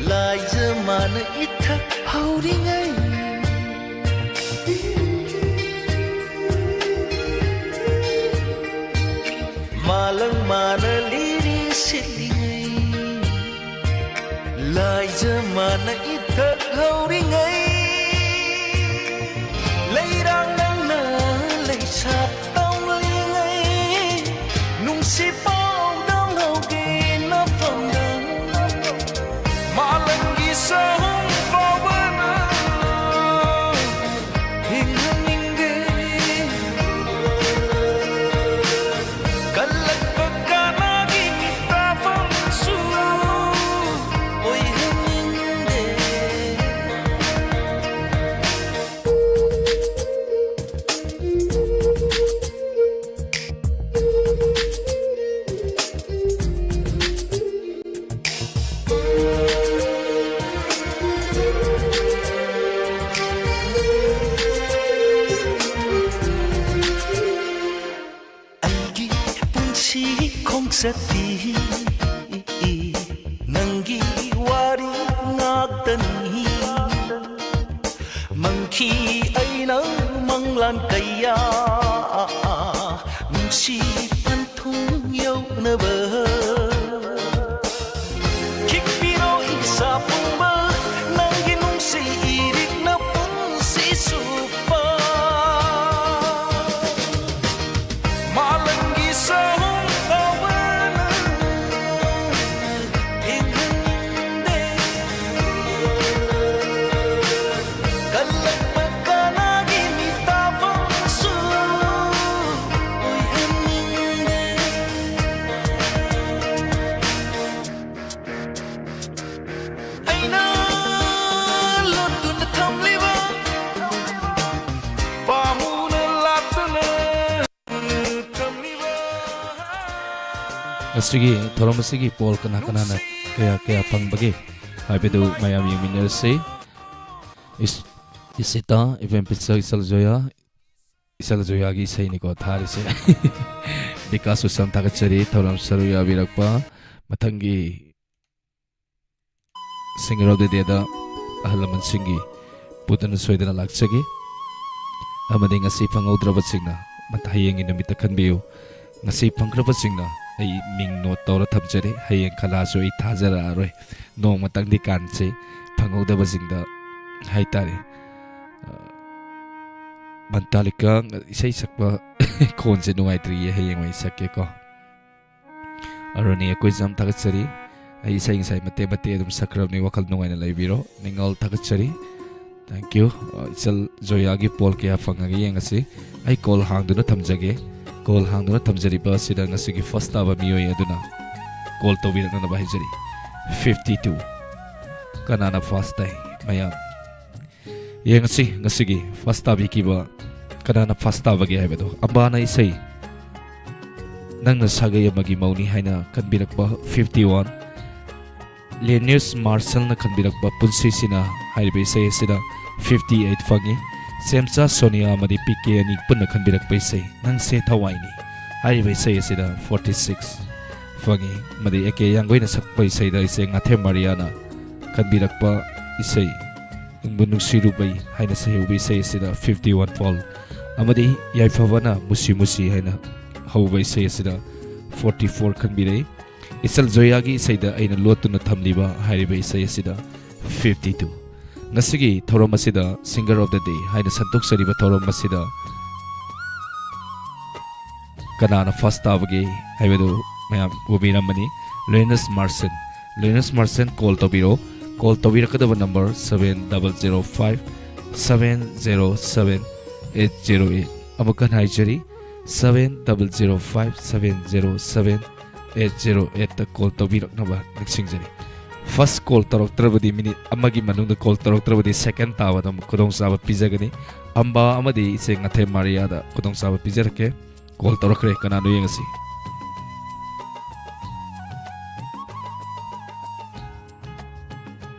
ꯂꯥꯏꯖ ꯃꯥꯅ ꯏꯊꯛ ꯍꯧꯔꯤꯉꯩ, ꯃꯥꯂꯪ ꯃꯥꯅ ꯂꯤꯔꯤ ꯁꯤꯠꯂꯤꯉꯩ, ꯂꯥꯏꯖ ꯃꯥꯅ ꯏꯊꯛ ꯍꯧꯔꯤꯉꯩ, ꯂꯩꯔꯥꯡ ꯅꯪꯅ ꯂꯩꯁꯥ ꯇꯧꯂꯤꯉꯩ, ꯅꯨꯡꯁꯤ ꯄꯥꯎꯗꯝ ꯂꯧꯒꯦ ꯅꯐꯝꯗ, ꯃꯥꯂꯪꯒꯤ ꯆꯍꯨꯝ ꯐꯥꯎꯕꯅ ꯍꯤꯡꯍꯟꯅꯤꯡꯗꯦ꯫ ꯀꯜꯂꯛꯄ ꯀꯅꯥꯒꯤ ꯃꯤꯇꯥꯐꯝꯁꯨ ꯑꯣꯏꯍꯟꯅꯤꯡꯗꯦ꯫ ꯑꯩꯒꯤ ꯄꯨꯟꯁꯤ ꯈꯣꯡꯆꯠꯇꯤ ꯅꯪꯒꯤ ꯋꯥꯔꯤ ꯉꯥꯛꯇꯅꯤ꯫ ꯃꯪꯈꯤ ꯑꯩꯅ ꯃꯪꯂꯥꯟ ꯀꯌꯥ, ꯅꯨꯡꯁꯤ ꯄꯟꯊꯨꯡ ꯌꯧꯅꯕ꯫ ꯈꯤꯛꯄꯤꯔꯣ ꯏꯁꯥ ꯄꯨꯝꯕ ꯅꯪꯒꯤ ꯅꯨꯡꯁꯤ ꯏꯔꯤꯛꯅ ꯄꯨꯟꯁꯤ ꯆꯨꯞꯄ꯫ ꯃꯥꯂꯪꯒꯤ ꯆꯍꯨꯝ ꯐꯥꯎꯕꯅ ꯊꯤꯡꯍꯟꯗꯦ꯫ ꯀꯜꯂꯛꯄ ꯀꯅꯥꯒꯤ ꯃꯤꯇꯥꯐꯝꯁꯨ ꯑꯣꯏꯍꯟꯅꯤꯡꯗꯦ꯫ ꯑꯩꯅ ꯂꯣꯠꯇꯨꯅ ꯊꯝꯂꯤꯕ, ꯄꯥꯝꯃꯨꯅ ꯂꯥꯠꯇꯨꯅ ꯊꯝꯂꯤꯕ꯫ ꯉꯁꯤꯒꯤ ꯊꯧꯔꯝ ꯑꯁꯤꯒꯤ ꯄꯣꯜ ꯀꯅꯥ ꯀꯅꯥꯅ ꯀꯌꯥ ꯀꯌꯥ ꯐꯪꯕꯒꯦ ꯍꯥꯏꯕꯗꯨ ꯃꯌꯥꯝ ꯌꯦꯡꯃꯤꯟꯅꯔꯁꯤ꯫ ꯏꯁ-, ꯏꯁꯤꯇꯥ, ꯏꯕꯦꯝ ꯄꯤꯆ ꯏꯆꯜ ꯖꯣꯌꯥ, ꯏꯆꯜ ꯖꯣꯌꯥꯒꯤ ꯏꯁꯩꯅꯤꯀꯣ ꯊꯥꯔꯤꯁꯦ꯫ ꯕꯤꯀꯥꯁ ꯎꯁꯝ ꯊꯥꯒꯠꯆꯔꯤ, ꯊꯧꯔꯝ ꯁꯔꯨꯛ ꯌꯥꯕꯤꯔꯛꯄ꯫ ꯃꯊꯪꯒꯤ Singer of the Dayꯗ ꯑꯍꯜ ꯂꯃꯟꯁꯤꯡꯒꯤ ꯄꯨꯗꯨꯅ ꯁꯣꯏꯗꯅ ꯂꯥꯛꯆꯒꯦ꯫ ꯑꯃꯗꯤ ꯉꯁꯤ ꯐꯪꯍꯧꯗ꯭ꯔꯕꯁꯤꯡꯅ ꯃꯊ-, ꯍꯌꯦꯡꯒꯤ ꯅꯨꯃꯤꯠꯇ ꯈꯟꯕꯤꯌꯨ꯫ ꯉꯁꯤ ꯐꯪꯈ꯭ꯔꯕꯁꯤꯡꯅ ꯑꯩ ꯃꯤꯡ note ꯇꯧꯔ ꯊꯝꯖꯔꯦ꯫ ꯍꯌꯦꯡ ꯈꯂꯥꯁꯨ ꯑꯩ ꯊꯥꯖꯔꯛꯑꯔꯣꯏ꯫ ꯅꯣꯡꯃꯇꯪꯗꯤ ꯀꯥꯟꯁꯤ ꯐꯪꯍꯧꯗꯕꯁꯤꯡꯗ ꯍꯥꯏꯇꯥꯔꯦ꯫ ꯑ, ꯃꯟꯇꯥꯂꯤꯀꯥ ꯏꯁꯩ ꯁꯛꯄ ꯈꯣꯟꯁꯦ ꯅꯨꯡꯉꯥꯏꯇ꯭ꯔꯤꯌꯦ, ꯍꯌꯦꯡ ꯑꯣꯏꯅ ꯁꯛꯀꯦꯀꯣ꯫ ꯑꯔꯨꯅꯤ ꯑꯩꯈꯣꯏꯁꯨ ꯌꯥꯝ ꯊꯥꯒꯠꯆꯔꯤ꯫ ꯑꯩ ꯏꯁꯩ ꯉꯁꯥꯏ ꯃꯇꯦꯛ ꯃꯇꯦꯛ ꯑꯗꯨꯝ ꯁꯛꯈ꯭ꯔꯕꯅꯤ, ꯋꯥꯈꯜ ꯅꯨꯡꯉꯥꯏꯅ ꯂꯩꯕꯤꯔꯣ꯫ ꯅꯤꯡꯉꯥꯜ ꯊꯥꯒꯠꯆꯔꯤ꯫ Thank you꯫ ꯑ, ꯏꯆꯜ ꯖꯣꯌꯥꯒꯤ poll ꯀꯌꯥ ꯐꯪꯉꯒꯦ ꯌꯦꯡꯉꯁꯤ꯫ ꯑꯩ call ꯍꯥꯡꯗꯨꯅ ꯊꯝꯖꯒꯦ꯫ Call ꯍꯥꯡꯗꯨꯅ ꯊꯝꯖꯔꯤꯕ ꯑꯁꯤꯗ ꯉꯁꯤꯒꯤ first ꯇꯥꯕ ꯃꯤꯑꯣꯏ ꯑꯗꯨꯅ call ꯇꯧꯕꯤꯔꯛꯅꯅꯕ ꯍꯥꯏꯖꯔꯤ꯫ Fifty two꯫ ꯀꯅꯥꯅ first ꯇꯥꯏ? ꯃꯌꯥꯝ ꯌꯦꯡꯉꯁꯤ ꯉꯁꯤꯒꯤ first ꯇꯥꯕꯤꯈꯤꯕ ꯀꯅꯥꯅ first ꯇꯥꯕꯒꯦ ꯍꯥꯏꯕꯗꯣ꯫ ꯑꯝꯕꯥꯅ ꯏꯁꯩ ꯅꯪꯅ ꯁꯥꯒꯩ ꯑꯃꯒꯤ ꯃꯧꯅꯤ ꯍꯥꯏꯅ ꯈꯟꯕꯤꯔꯛꯄ fifty one꯫ ꯂꯦꯅꯤꯌꯁ ꯃꯥꯔꯁꯦꯜꯅ ꯈꯟꯕꯤꯔꯛꯄ ꯄꯨꯟꯁꯤꯁꯤꯅ ꯍꯥꯏꯔꯤꯕ ꯏꯁꯩ ꯑꯁꯤꯗ fifty eight ꯐꯪꯉꯤ꯫ ꯁꯦꯝꯆꯥ ꯁꯣꯅꯤꯌꯥ ꯑꯃꯗꯤ ꯄꯤ ꯀꯦ ꯑꯅꯤ ꯄꯨꯟꯅ ꯈꯟꯕꯤꯔꯛꯄ ꯏꯁꯩ ꯅꯪꯁꯦ ꯊꯋꯥꯏꯅꯤ ꯍꯥꯏꯔꯤꯕ ꯏꯁꯩ ꯑꯁꯤꯗ forty six ꯐꯪꯉꯤ꯫ ꯑꯃꯗꯤ ꯑꯦ ꯀꯦ ꯌꯥꯡꯒꯣꯏꯅ ꯁꯛꯄ ꯏꯁꯩꯗ ꯏꯆꯦ ꯉꯥꯊꯦꯝ ꯃꯥꯔꯤꯌꯥꯅ ꯈꯟꯕꯤꯔꯛꯄ ꯏꯁꯩ ꯅꯨꯡꯕꯨ ꯅꯨꯡꯁꯤꯔꯨꯕꯩ ꯍꯥꯏꯅ ꯁꯩꯍꯧꯕ ꯏꯁꯩ ꯑꯁꯤꯗ fifty one poll꯫ ꯑꯃꯗꯤ ꯌꯥꯏꯐꯕꯅ ꯃꯨꯁꯤ ꯃꯨꯁꯤ ꯍꯥꯏꯅ ꯍꯧꯕ ꯏꯁꯩ ꯑꯁꯤꯗ forty four ꯈꯟꯕꯤꯔꯛꯏ꯫ ꯏꯆꯜ ꯖꯣꯌꯥꯒꯤ ꯏꯁꯩꯗ ꯑꯩꯅ ꯂꯣꯠꯇꯨꯅ ꯊꯝꯂꯤꯕ ꯍꯥꯏꯔꯤꯕ ꯏꯁꯩ ꯑꯁꯤꯗ fifty two꯫ ꯉꯁꯤꯒꯤ ꯊꯧꯔꯝ ꯑꯁꯤꯗ Singer of the Day ꯍꯥꯏꯅ ꯁꯟꯗꯣꯛꯆꯔꯤꯕ ꯊꯧꯔꯝ ꯑꯁꯤꯗ ꯀꯅꯥꯅ first ꯇꯥꯕꯒꯦ ꯍꯥꯏꯕꯗꯨ ꯃꯌꯥꯝ ꯎꯕꯤꯔꯝꯃꯅꯤ꯫ ꯂꯦꯅꯤꯌꯁ ꯃꯥꯔꯁꯦꯜ꯫ ꯂꯦꯅꯤꯌꯁ ꯃꯥꯔꯁꯦꯜ call ꯇꯧꯕꯤꯔꯣ꯫ Call ꯇꯧꯕꯤꯔꯛꯀꯗꯕ number seven double zero five seven zero seven eight zero eight꯫ ꯑꯃꯨꯛꯀ ꯍꯟꯅ ꯍꯥꯏꯖꯔꯤ, seven double zero five seven zero seven eight zero eight call ꯇꯧꯕꯤꯔꯛꯅꯕ ꯅꯤꯡꯁꯤꯡꯖꯔꯤ꯫ First call ꯇꯧꯔꯛꯇ꯭ꯔꯕꯗꯤ minute ꯑꯃꯒꯤ ꯃꯅꯨꯡꯗ call ꯇꯧꯔꯛꯇ꯭ꯔꯕꯗꯤ second ꯇꯥꯕꯗ ꯑꯃꯨꯛ ꯈꯨꯗꯣꯡꯆꯥꯕ ꯄꯤꯖꯒꯅꯤ꯫ ꯑꯝꯕꯥ ꯑꯃꯗꯤ ꯏꯆꯦ ꯉꯥꯊꯦꯝ ꯃꯥꯔꯤꯌꯥꯗ ꯈꯨꯗꯣꯡꯆꯥꯕ ꯄꯤꯖꯔꯛꯀꯦ꯫ Call ꯇꯧꯔꯛꯈ꯭ꯔꯦ, ꯀꯅꯥꯅꯣ ꯌꯦꯡꯉꯁꯤ꯫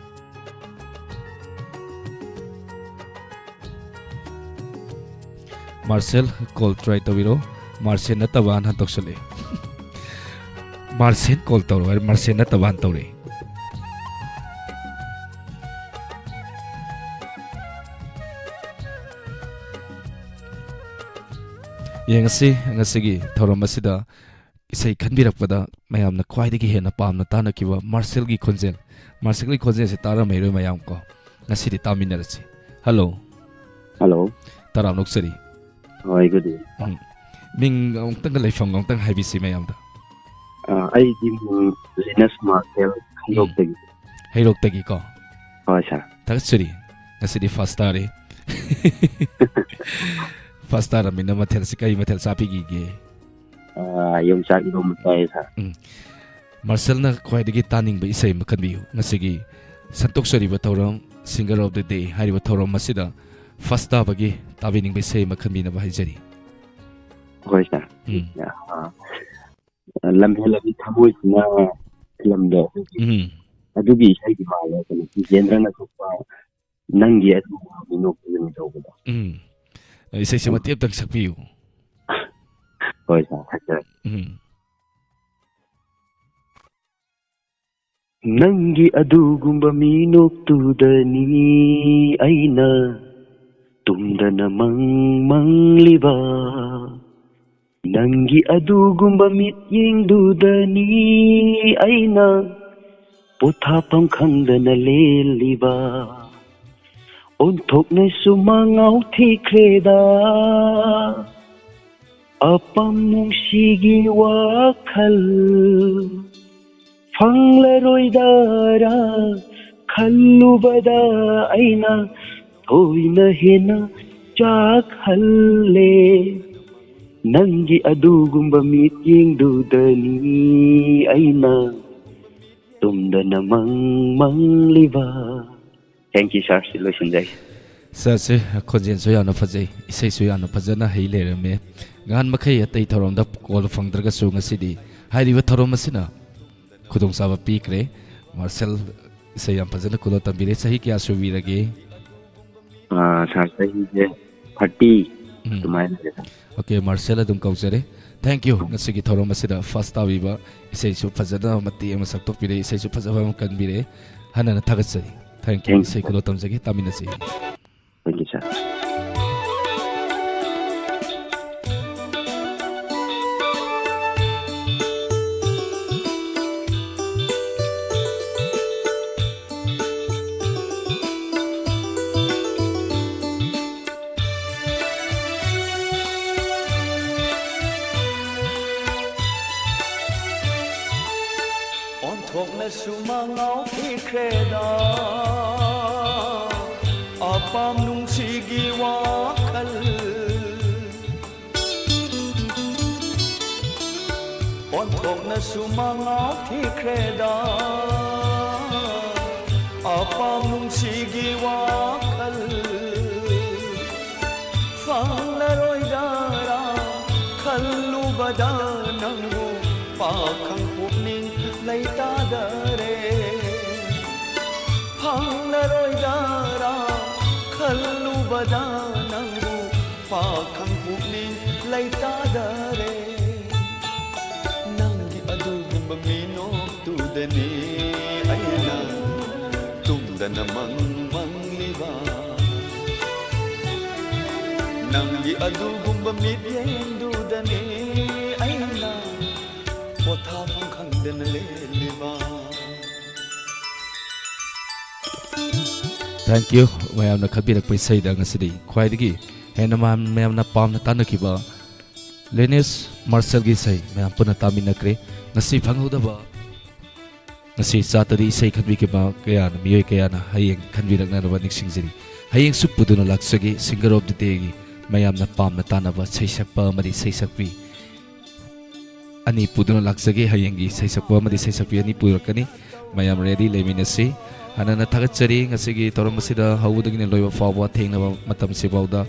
ꯃꯥꯔꯁꯦꯜ, ꯀꯣꯜ ꯇ꯭ꯔꯥꯏ ꯇꯧꯕꯤꯔꯣ꯫ ꯃꯥꯔꯁꯦꯜ ꯅꯠꯇꯕꯅ ꯇꯧꯁꯜꯂꯛꯑꯦ꯫ ꯃꯥꯔꯁꯦꯜ ꯀꯣꯜ ꯇꯧꯔꯣ ꯍꯥꯏꯔꯦ, ꯃꯥꯔꯁꯦꯜ ꯅꯠꯇꯕꯅ ꯇꯧꯔꯛꯑꯦ꯫ ꯌꯦꯡꯉꯁꯤ ꯉꯁꯤꯒꯤ ꯊꯧꯔꯝ ꯑꯁꯤꯗ ꯏꯁꯩ ꯈꯟꯕꯤꯔꯛꯄꯗ ꯃꯌꯥꯝꯅ ꯈ꯭ꯋꯥꯏꯗꯒꯤ ꯍꯦꯟꯅ ꯄꯥꯝꯅ ꯇꯥꯅꯈꯤꯕ ꯃꯥꯔꯁꯦꯜꯒꯤ ꯈꯣꯟꯖꯦꯜ꯫ ꯃꯥꯔꯁꯦꯜꯒꯤ ꯈꯣꯟꯖꯦꯜꯁꯤ ꯇꯥꯔꯝꯃꯔꯣꯏ ꯃꯌꯥꯝ ꯀꯣ꯫ ꯉꯁꯤꯗꯤ ꯇꯥꯃꯤꯟꯅꯔꯁꯤ꯫ ꯍꯜꯂꯣ꯫ ꯍꯜꯂꯣ꯫ ꯇꯔꯥꯝꯅ ꯑꯣꯛꯆꯔꯤ꯫ ꯍꯣꯏ, good evening꯫ ꯎꯝ꯫ ꯃꯤꯡ ꯑꯃꯨꯛꯇꯪꯒ ꯂꯩꯐꯝꯒ ꯑꯃꯨꯛꯇꯪ ꯍꯥꯏꯕꯤꯁꯤ ꯃꯌꯥꯝꯗ꯫ ꯑ, ꯑꯩꯒꯤ ꯃꯤꯡ ꯂꯤꯅꯁ ꯃꯥꯔꯁꯦꯜ, ꯎꯝ꯫ ꯍꯩꯔꯣꯛꯇꯒꯤ꯫ ꯍꯩꯔꯣꯛꯇꯒꯤꯀꯣ? ꯍꯣꯏ, ꯁꯥꯔ꯫ ꯊꯥꯒꯠꯆꯔꯤ꯫ ꯉꯁꯤꯗꯤ ꯐꯥꯔꯁ ꯇꯥꯔꯦ꯫ ꯐꯥꯔꯁ ꯇꯥꯔꯝꯃꯤꯅ ꯃꯊꯦꯜꯁꯤ ꯀꯔꯤ ꯃꯊꯦꯜ ꯆꯥꯕꯤꯈꯤꯒꯦ? ꯑ, ꯌꯣꯡꯆꯥꯛ ꯏꯔꯣꯝꯕ ꯆꯥꯏ, ꯁꯥꯔ꯫ ꯎꯝ꯫ ꯃꯥꯔꯁꯦꯜꯅ ꯈ꯭ꯋꯥꯏꯗꯒꯤ ꯇꯥꯅꯤꯡꯕ ꯏꯁꯩ ꯑꯃ ꯈꯟꯕꯤꯌꯨ꯫ ꯉꯁꯤꯒꯤ ꯁꯟꯇꯣꯛꯆꯔꯤꯕ ꯊꯧꯔꯝ Singer of the Day ꯍꯥꯏꯔꯤꯕ ꯊꯧꯔꯝ ꯑꯁꯤꯗ ꯐꯥꯔꯁ ꯇꯥꯕꯒꯤ ꯇꯥꯕꯤꯅꯤꯡꯕ ꯏꯁꯩ ꯑꯃ ꯈꯟꯕꯤꯅꯕ ꯍꯥꯏꯖꯔꯤ꯫ ꯍꯣꯏ, ꯁꯥꯔ꯫ ꯎꯝ꯫ ꯑ, ꯂꯝꯍꯦꯜꯂꯕꯤ ꯊꯃꯣꯏꯁꯤꯅ ꯐꯤꯂꯝꯗꯣ ꯎꯝ꯫ ꯑꯗꯨꯒꯤ ꯏꯁꯩꯗꯤ ꯃꯥꯜꯂꯦ, ꯀꯩꯅꯣ, ꯖꯤꯇꯦꯟꯗ꯭ꯔꯅ ꯊꯣꯛꯄ ꯅꯪꯒꯤ ꯑꯗꯨꯒꯨꯝꯕ ꯃꯤꯅꯣꯛꯇꯨꯗꯅꯤ ꯇꯧꯕꯗꯣ꯫ ꯎꯝ꯫ ꯏꯁꯩꯁꯦ ꯃꯇꯦꯛ ꯑꯝꯇꯪ ꯁꯛꯄꯤꯌꯨ꯫ ꯍꯣꯏ, ꯁꯥꯔ, ꯁꯛꯆꯔꯛꯀꯦ꯫ ꯎꯝ꯫ ꯅꯪꯒꯤ ꯑꯗꯨꯒꯨꯝꯕ ꯃꯤꯅꯣꯛꯇꯨꯗꯅꯤ ꯑꯩꯅ ꯇꯨꯝꯗꯅ ꯃꯪ ꯃꯪꯂꯤꯕ꯫ ꯅꯪꯒꯤ ꯑꯗꯨꯒꯨꯝꯕ ꯃꯤꯠꯌꯦꯡꯗꯨꯗꯅꯤ ꯑꯩꯅ ꯄꯣꯊꯥꯐꯝ ꯈꯪꯗꯅ ꯂꯦꯜꯂꯤꯕ꯫ ꯑꯣꯟꯊꯣꯛꯅꯁꯨ ꯃꯉꯥꯎ ꯊꯤꯈ꯭ꯔꯦꯗ꯫ ꯑꯄꯥꯝ ꯅꯨꯡꯁꯤꯒꯤ ꯋꯥꯈꯜ ꯐꯪꯂꯔꯣꯏꯗꯔꯥ ꯈꯜꯂꯨꯕꯗ ꯑꯩꯅ ꯊꯣꯏꯅ ꯍꯦꯟꯅ ꯆꯥꯛꯍꯜꯂꯦ꯫ ꯅꯪꯒꯤ ꯑꯗꯨꯒꯨꯝꯕ ꯃꯤꯠꯌꯦꯡꯗꯨꯗꯅꯤ ꯑꯩꯅ ꯇꯨꯝꯗꯅ ꯃꯪ ꯃꯪꯂꯤꯕ꯫ Thank you, ꯁꯥꯔ꯫ ꯁꯤ ꯂꯣꯏꯁꯤꯟꯖꯒꯦ꯫ ꯁꯥꯔꯁꯦ ꯈꯣꯟꯖꯦꯜꯁꯨ ꯌꯥꯝꯅ ꯐꯖꯩ, ꯏꯁꯩꯁꯨ ꯌꯥꯝꯅ ꯐꯖꯅ ꯍꯩ ꯂꯩꯔꯝꯃꯦ꯫ ꯉꯍꯥꯟ ꯃꯈꯩ ꯑꯇꯩ ꯊꯧꯔꯝꯗ ꯀꯣꯜ ꯐꯪꯗ꯭ꯔꯒꯁꯨ ꯉꯁꯤꯗꯤ ꯍꯥꯏꯔꯤꯕ ꯊꯧꯔꯝ ꯑꯁꯤꯅ ꯈꯨꯗꯣꯡꯆꯥꯕ ꯄꯤꯈ꯭ꯔꯦ꯫ ꯃꯥꯔꯁꯦꯜ ꯏꯁꯩ ꯌꯥꯝ ꯐꯖꯅ ꯀꯨꯜꯂ ꯇꯝꯕꯤꯔꯦ꯫ ꯆꯍꯤ ꯀꯌꯥ ꯁꯨꯕꯤꯔꯒꯦ? ꯑꯥ, ꯁꯥꯔ, ꯆꯍꯤꯁꯦ thirty꯫ ꯎꯝ꯫ ꯑꯗꯨꯃꯥꯏꯅ ꯂꯩꯔꯦ꯫ ꯑꯣꯀꯦ, ꯃꯥꯔꯁꯦꯜ ꯑꯗꯨꯝ ꯀꯧꯖꯔꯦ꯫ Thank you꯫ ꯉꯁꯤꯒꯤ ꯊꯧꯔꯝ ꯑꯁꯤꯗ ꯐꯥꯔꯁ ꯇꯥꯕꯤꯕ, ꯏꯁꯩꯁꯨ ꯐꯖꯅ ꯃꯇꯦꯛ ꯑꯃ ꯁꯛꯇꯣꯛꯄꯤꯔꯦ, ꯏꯁꯩꯁꯨ ꯐꯖꯕ ꯑꯃ ꯀꯟꯕꯤꯔꯦ꯫ ꯍꯟꯅꯅ ꯊꯥꯒꯠꯆꯔꯤ꯫ Thank you꯫ Thank you, ꯏꯁꯩ sir꯫ ꯈꯨꯗꯣꯜ ꯇꯝꯖꯒꯦ, ꯇꯥꯃꯤꯟꯅꯁꯤ꯫ Thank you, sir꯫ ꯑꯣꯟꯊꯣꯛꯅꯁꯨ ꯃꯉꯥꯎ ꯊꯤꯈ꯭ꯔꯦꯗ, ꯑꯄꯥꯝ ꯅꯨꯡꯁꯤꯒꯤ ꯋꯥꯈꯜ꯫ ꯑꯣꯟꯊꯣꯛꯅꯁꯨ ꯃꯉꯥꯎ ꯊꯤꯈ꯭ꯔꯦꯗ, ꯑꯄꯥꯝ ꯅꯨꯡꯁꯤꯒꯤ ꯋꯥꯈꯜ꯫ ꯐꯪꯂꯔꯣꯏꯗꯔꯥ ꯈꯜꯂꯨꯕꯗ ꯅꯪꯕꯨ ꯄꯥꯈꯪ ꯄꯨꯛꯅꯤꯡ ꯂꯩꯇꯥꯗꯔꯦ꯫ ꯐꯪꯂꯔꯣꯏꯗꯔꯥ ꯈꯜꯂꯨꯕꯗ ꯅꯪꯕꯨ ꯄꯥꯈꯪ ꯄꯨꯛꯅꯤꯡ ꯂꯩꯇꯥꯗꯔꯦ꯫ ꯅꯪꯒꯤ ꯑꯗꯨꯒꯨꯝꯕ ꯃꯤꯅꯣꯛꯇꯨꯗꯅꯤ ꯑꯩꯅ ꯇꯨꯝꯗꯅ ꯃꯪ ꯃꯪꯂꯤꯕ꯫ ꯅꯪꯒꯤ ꯑꯗꯨꯒꯨꯝꯕ ꯃꯤꯠꯌꯦꯡꯗꯨꯗꯅꯤ ꯑꯩꯅ ꯄꯣꯊꯥꯐꯝ ꯈꯪꯗꯅ ꯂꯦꯜꯂꯤꯕ꯫ Thank you꯫ ꯃꯌꯥꯝꯅ ꯈꯟꯕꯤꯔꯛꯄ ꯏꯁꯩꯗ ꯉꯁꯤꯗꯤ ꯈ꯭ꯋꯥꯏꯗꯒꯤ ꯍꯦꯟꯅ ꯃꯌꯥꯝ, ꯃꯌꯥꯝꯅ ꯄꯥꯝꯅ ꯇꯥꯅꯈꯤꯕ ꯂꯦꯅꯤꯁ ꯃꯥꯔꯁꯦꯜꯒꯤ ꯏꯁꯩ ꯃꯌꯥꯝ ꯄꯨꯟꯅ ꯇꯥꯃꯤꯟꯅꯈ꯭ꯔꯦ꯫ ꯉꯁꯤ ꯐꯪꯍꯧꯗꯕ, ꯉꯁꯤ ꯆꯥꯠꯇꯗꯤ ꯏꯁꯩ ꯈꯟꯕꯤꯈꯤꯕ ꯀꯌꯥꯅ, ꯃꯤꯑꯣꯏ ꯀꯌꯥꯅ ꯍꯌꯦꯡ ꯈꯟꯕꯤꯔꯛꯅꯅꯕ ꯅꯤꯡꯁꯤꯡꯖꯔꯤ꯫ ꯍꯌꯦꯡꯁꯨ ꯄꯨꯗꯨꯅ ꯂꯥꯛꯆꯒꯦ Singer of the Dayꯒꯤ ꯃꯌꯥꯝꯅ ꯄꯥꯝꯅ ꯇꯥꯅꯕ ꯁꯩꯁꯛꯄ ꯑꯃꯗꯤ ꯁꯩꯁꯛꯄꯤ ꯑꯅꯤ ꯄꯨꯗꯨꯅ ꯂꯥꯛꯆꯒꯦ꯫ ꯍꯌꯦꯡꯒꯤ ꯁꯩꯁꯛꯄ ꯑꯃꯗꯤ ꯁꯩꯁꯛꯄꯤ ꯑꯅꯤ ꯄꯨꯔꯛꯀꯅꯤ꯫ ꯃꯌꯥꯝ ready ꯂꯩꯃꯤꯟꯅꯁꯤ꯫ ꯍꯥꯟꯅꯅ ꯊꯥꯒꯠꯆꯔꯤ, ꯉꯁꯤꯒꯤ ꯊꯧꯔꯝ ꯑꯁꯤꯗ ꯍꯧꯕꯗꯒꯤꯅ ꯂꯣꯏꯕ ꯐꯥꯎꯕ ꯊꯦꯡꯅꯕ ꯃꯇꯝꯁꯤꯐꯥꯎꯗ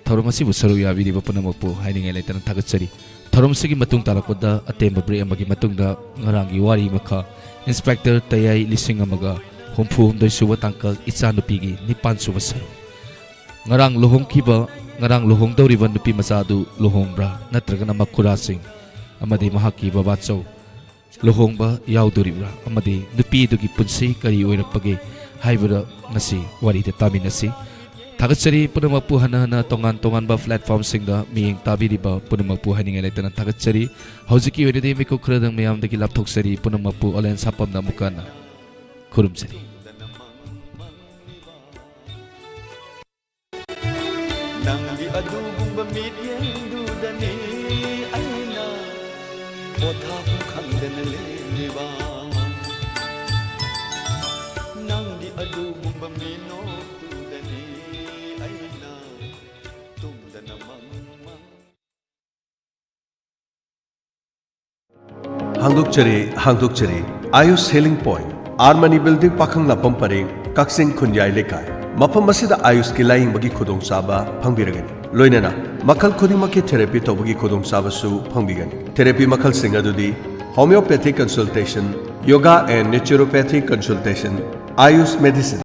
ꯊꯧꯔꯝ ꯑꯁꯤꯕꯨ ꯁꯔꯨꯛ ꯌꯥꯕꯤꯔꯤꯕ ꯄꯨꯝꯅꯃꯛꯄꯨ ꯍꯥꯏꯅꯤꯡꯉꯥꯏ ꯂꯩꯇꯅ ꯊꯥꯒꯠꯆꯔꯤ꯫ ꯊꯧꯔꯝ ꯑꯁꯤꯒꯤ ꯃꯇꯨꯡ ꯇꯥꯔꯛꯄꯗ ꯑꯇꯦꯟꯕ break ꯑꯃꯒꯤ ꯃꯇꯨꯡꯗ ꯉꯔꯥꯡꯒꯤ ꯋꯥꯔꯤ ꯃꯈꯥ, ꯏꯟꯁꯄꯦꯛꯇꯔ ꯇꯌꯥꯏ ꯂꯤꯁꯤꯡ ꯑꯃꯒ ꯍꯨꯝꯐꯨ ꯍꯨꯝꯗꯣꯏ ꯁꯨꯕ ꯇꯥꯡꯀꯛ, ꯏꯆꯥꯅꯨꯄꯤꯒꯤ ꯅꯤꯄꯥꯟ ꯁꯨꯕ ꯁꯔꯨꯛ꯫ ꯉꯔꯥꯡ ꯂꯨꯍꯣꯡꯈꯤꯕ ꯉꯔꯥꯡ ꯂꯨꯍꯣꯡꯗꯧꯔꯤꯕ ꯅꯨꯄꯤ ꯃꯆꯥ ꯑꯗꯨ ꯂꯨꯍꯣꯡꯕ꯭ꯔꯥ, ꯅꯠꯇ꯭ꯔꯒꯅ ꯃꯈꯨꯔꯥꯁꯤꯡ ꯑꯃꯗꯤ ꯃꯍꯥꯛꯀꯤ ꯕꯕꯥꯆꯧ ꯂꯨꯍꯣꯡꯕ ꯌꯥꯎꯗꯣꯔꯤꯕ꯭ꯔꯥ, ꯑꯃꯗꯤ ꯅꯨꯄꯤꯗꯨꯒꯤ ꯄꯨꯟꯁꯤ ꯀꯔꯤ ꯑꯣꯏꯔꯛꯄꯒꯦ ꯍꯥꯏꯕꯗ ꯉꯁꯤ ꯋꯥꯔꯤꯗ ꯇꯥꯃꯤꯟꯅꯁꯤ꯫ ꯊꯥꯒꯠꯆꯔꯤ ꯄꯨꯝꯅꯃꯛꯄꯨ, ꯍꯟꯅ ꯍꯟꯅ ꯇꯣꯉꯥꯟ ꯇꯣꯉꯥꯟꯕ platformꯁꯤꯡꯗ ꯃꯤꯠꯌꯦꯡ ꯇꯥꯕꯤꯔꯤꯕ ꯄꯨꯝꯅꯃꯛꯄꯨ ꯍꯥꯏꯅꯤꯡꯉꯥꯏ ꯂꯩꯇꯅ ꯊꯥꯒꯠꯆꯔꯤ꯫ ꯍꯧꯖꯤꯛꯀꯤ ꯑꯣꯏꯅꯗꯤ ꯃꯤꯀꯨꯞ ꯈꯔꯗꯪ ꯃꯌꯥꯝꯗꯒꯤ ꯂꯥꯞꯊꯣꯛꯆꯔꯤ꯫ ꯄꯨꯝꯅꯃꯛꯄꯨ ꯑꯣꯂꯦꯟ ꯁꯥꯄꯝꯅ ꯑꯃꯨꯛꯀ ꯍꯟꯅ ꯈꯨꯔꯨꯝꯖꯔꯤ꯫ ꯅꯪꯒꯤ ꯑꯗꯨꯒꯨꯝꯕ ꯃꯤꯠꯌꯦꯡꯗꯨꯗꯅꯤ ꯑꯩꯅ ꯄꯣꯊꯥꯐꯝ ꯈꯪꯗꯅ ꯂꯦꯜꯂꯤꯕ꯫ ꯅꯪꯒꯤ ꯑꯗꯨꯒꯨꯝꯕ ꯃꯤꯅꯣꯛꯇꯨꯗꯅꯤ ꯑꯩꯅ ꯇꯨꯝꯗꯅ ꯃꯪ ꯃꯪ ꯍꯥꯡꯗꯣꯛꯆꯔꯤ, ꯍꯥꯡꯗꯣꯛꯆꯔꯤ꯫ Ayush healing point, R Mani building, ꯄꯥꯈꯪꯂꯥꯛꯄꯝ ꯄꯔꯦꯡ, ꯀꯛꯆꯤꯡ ꯈꯨꯟꯌꯥꯏ ꯂꯩꯀꯥꯏ꯫ ꯃꯐꯝ ꯑꯁꯤꯗ ꯑꯥꯌꯨꯁꯀꯤ ꯂꯥꯌꯦꯡꯕꯒꯤ ꯈꯨꯗꯣꯡꯆꯥꯕ ꯐꯪꯕꯤꯔꯒꯅꯤ꯫ ꯂꯣꯏꯅꯅ ꯃꯈꯜ ꯈꯨꯗꯤꯡꯃꯛꯀꯤ ꯊꯦꯔꯥꯄꯤ ꯇꯧꯕꯒꯤ ꯈꯨꯗꯣꯡꯆꯥꯕꯁꯨ ꯐꯪꯕꯤꯒꯅꯤ꯫ ꯊꯦꯔꯥꯄꯤ ꯃꯈꯜꯁꯤꯡ ꯑꯗꯨꯗꯤ homeopathic consultation, yoga and naturopathic consultation, ꯑꯥꯌꯨꯁ medicine꯫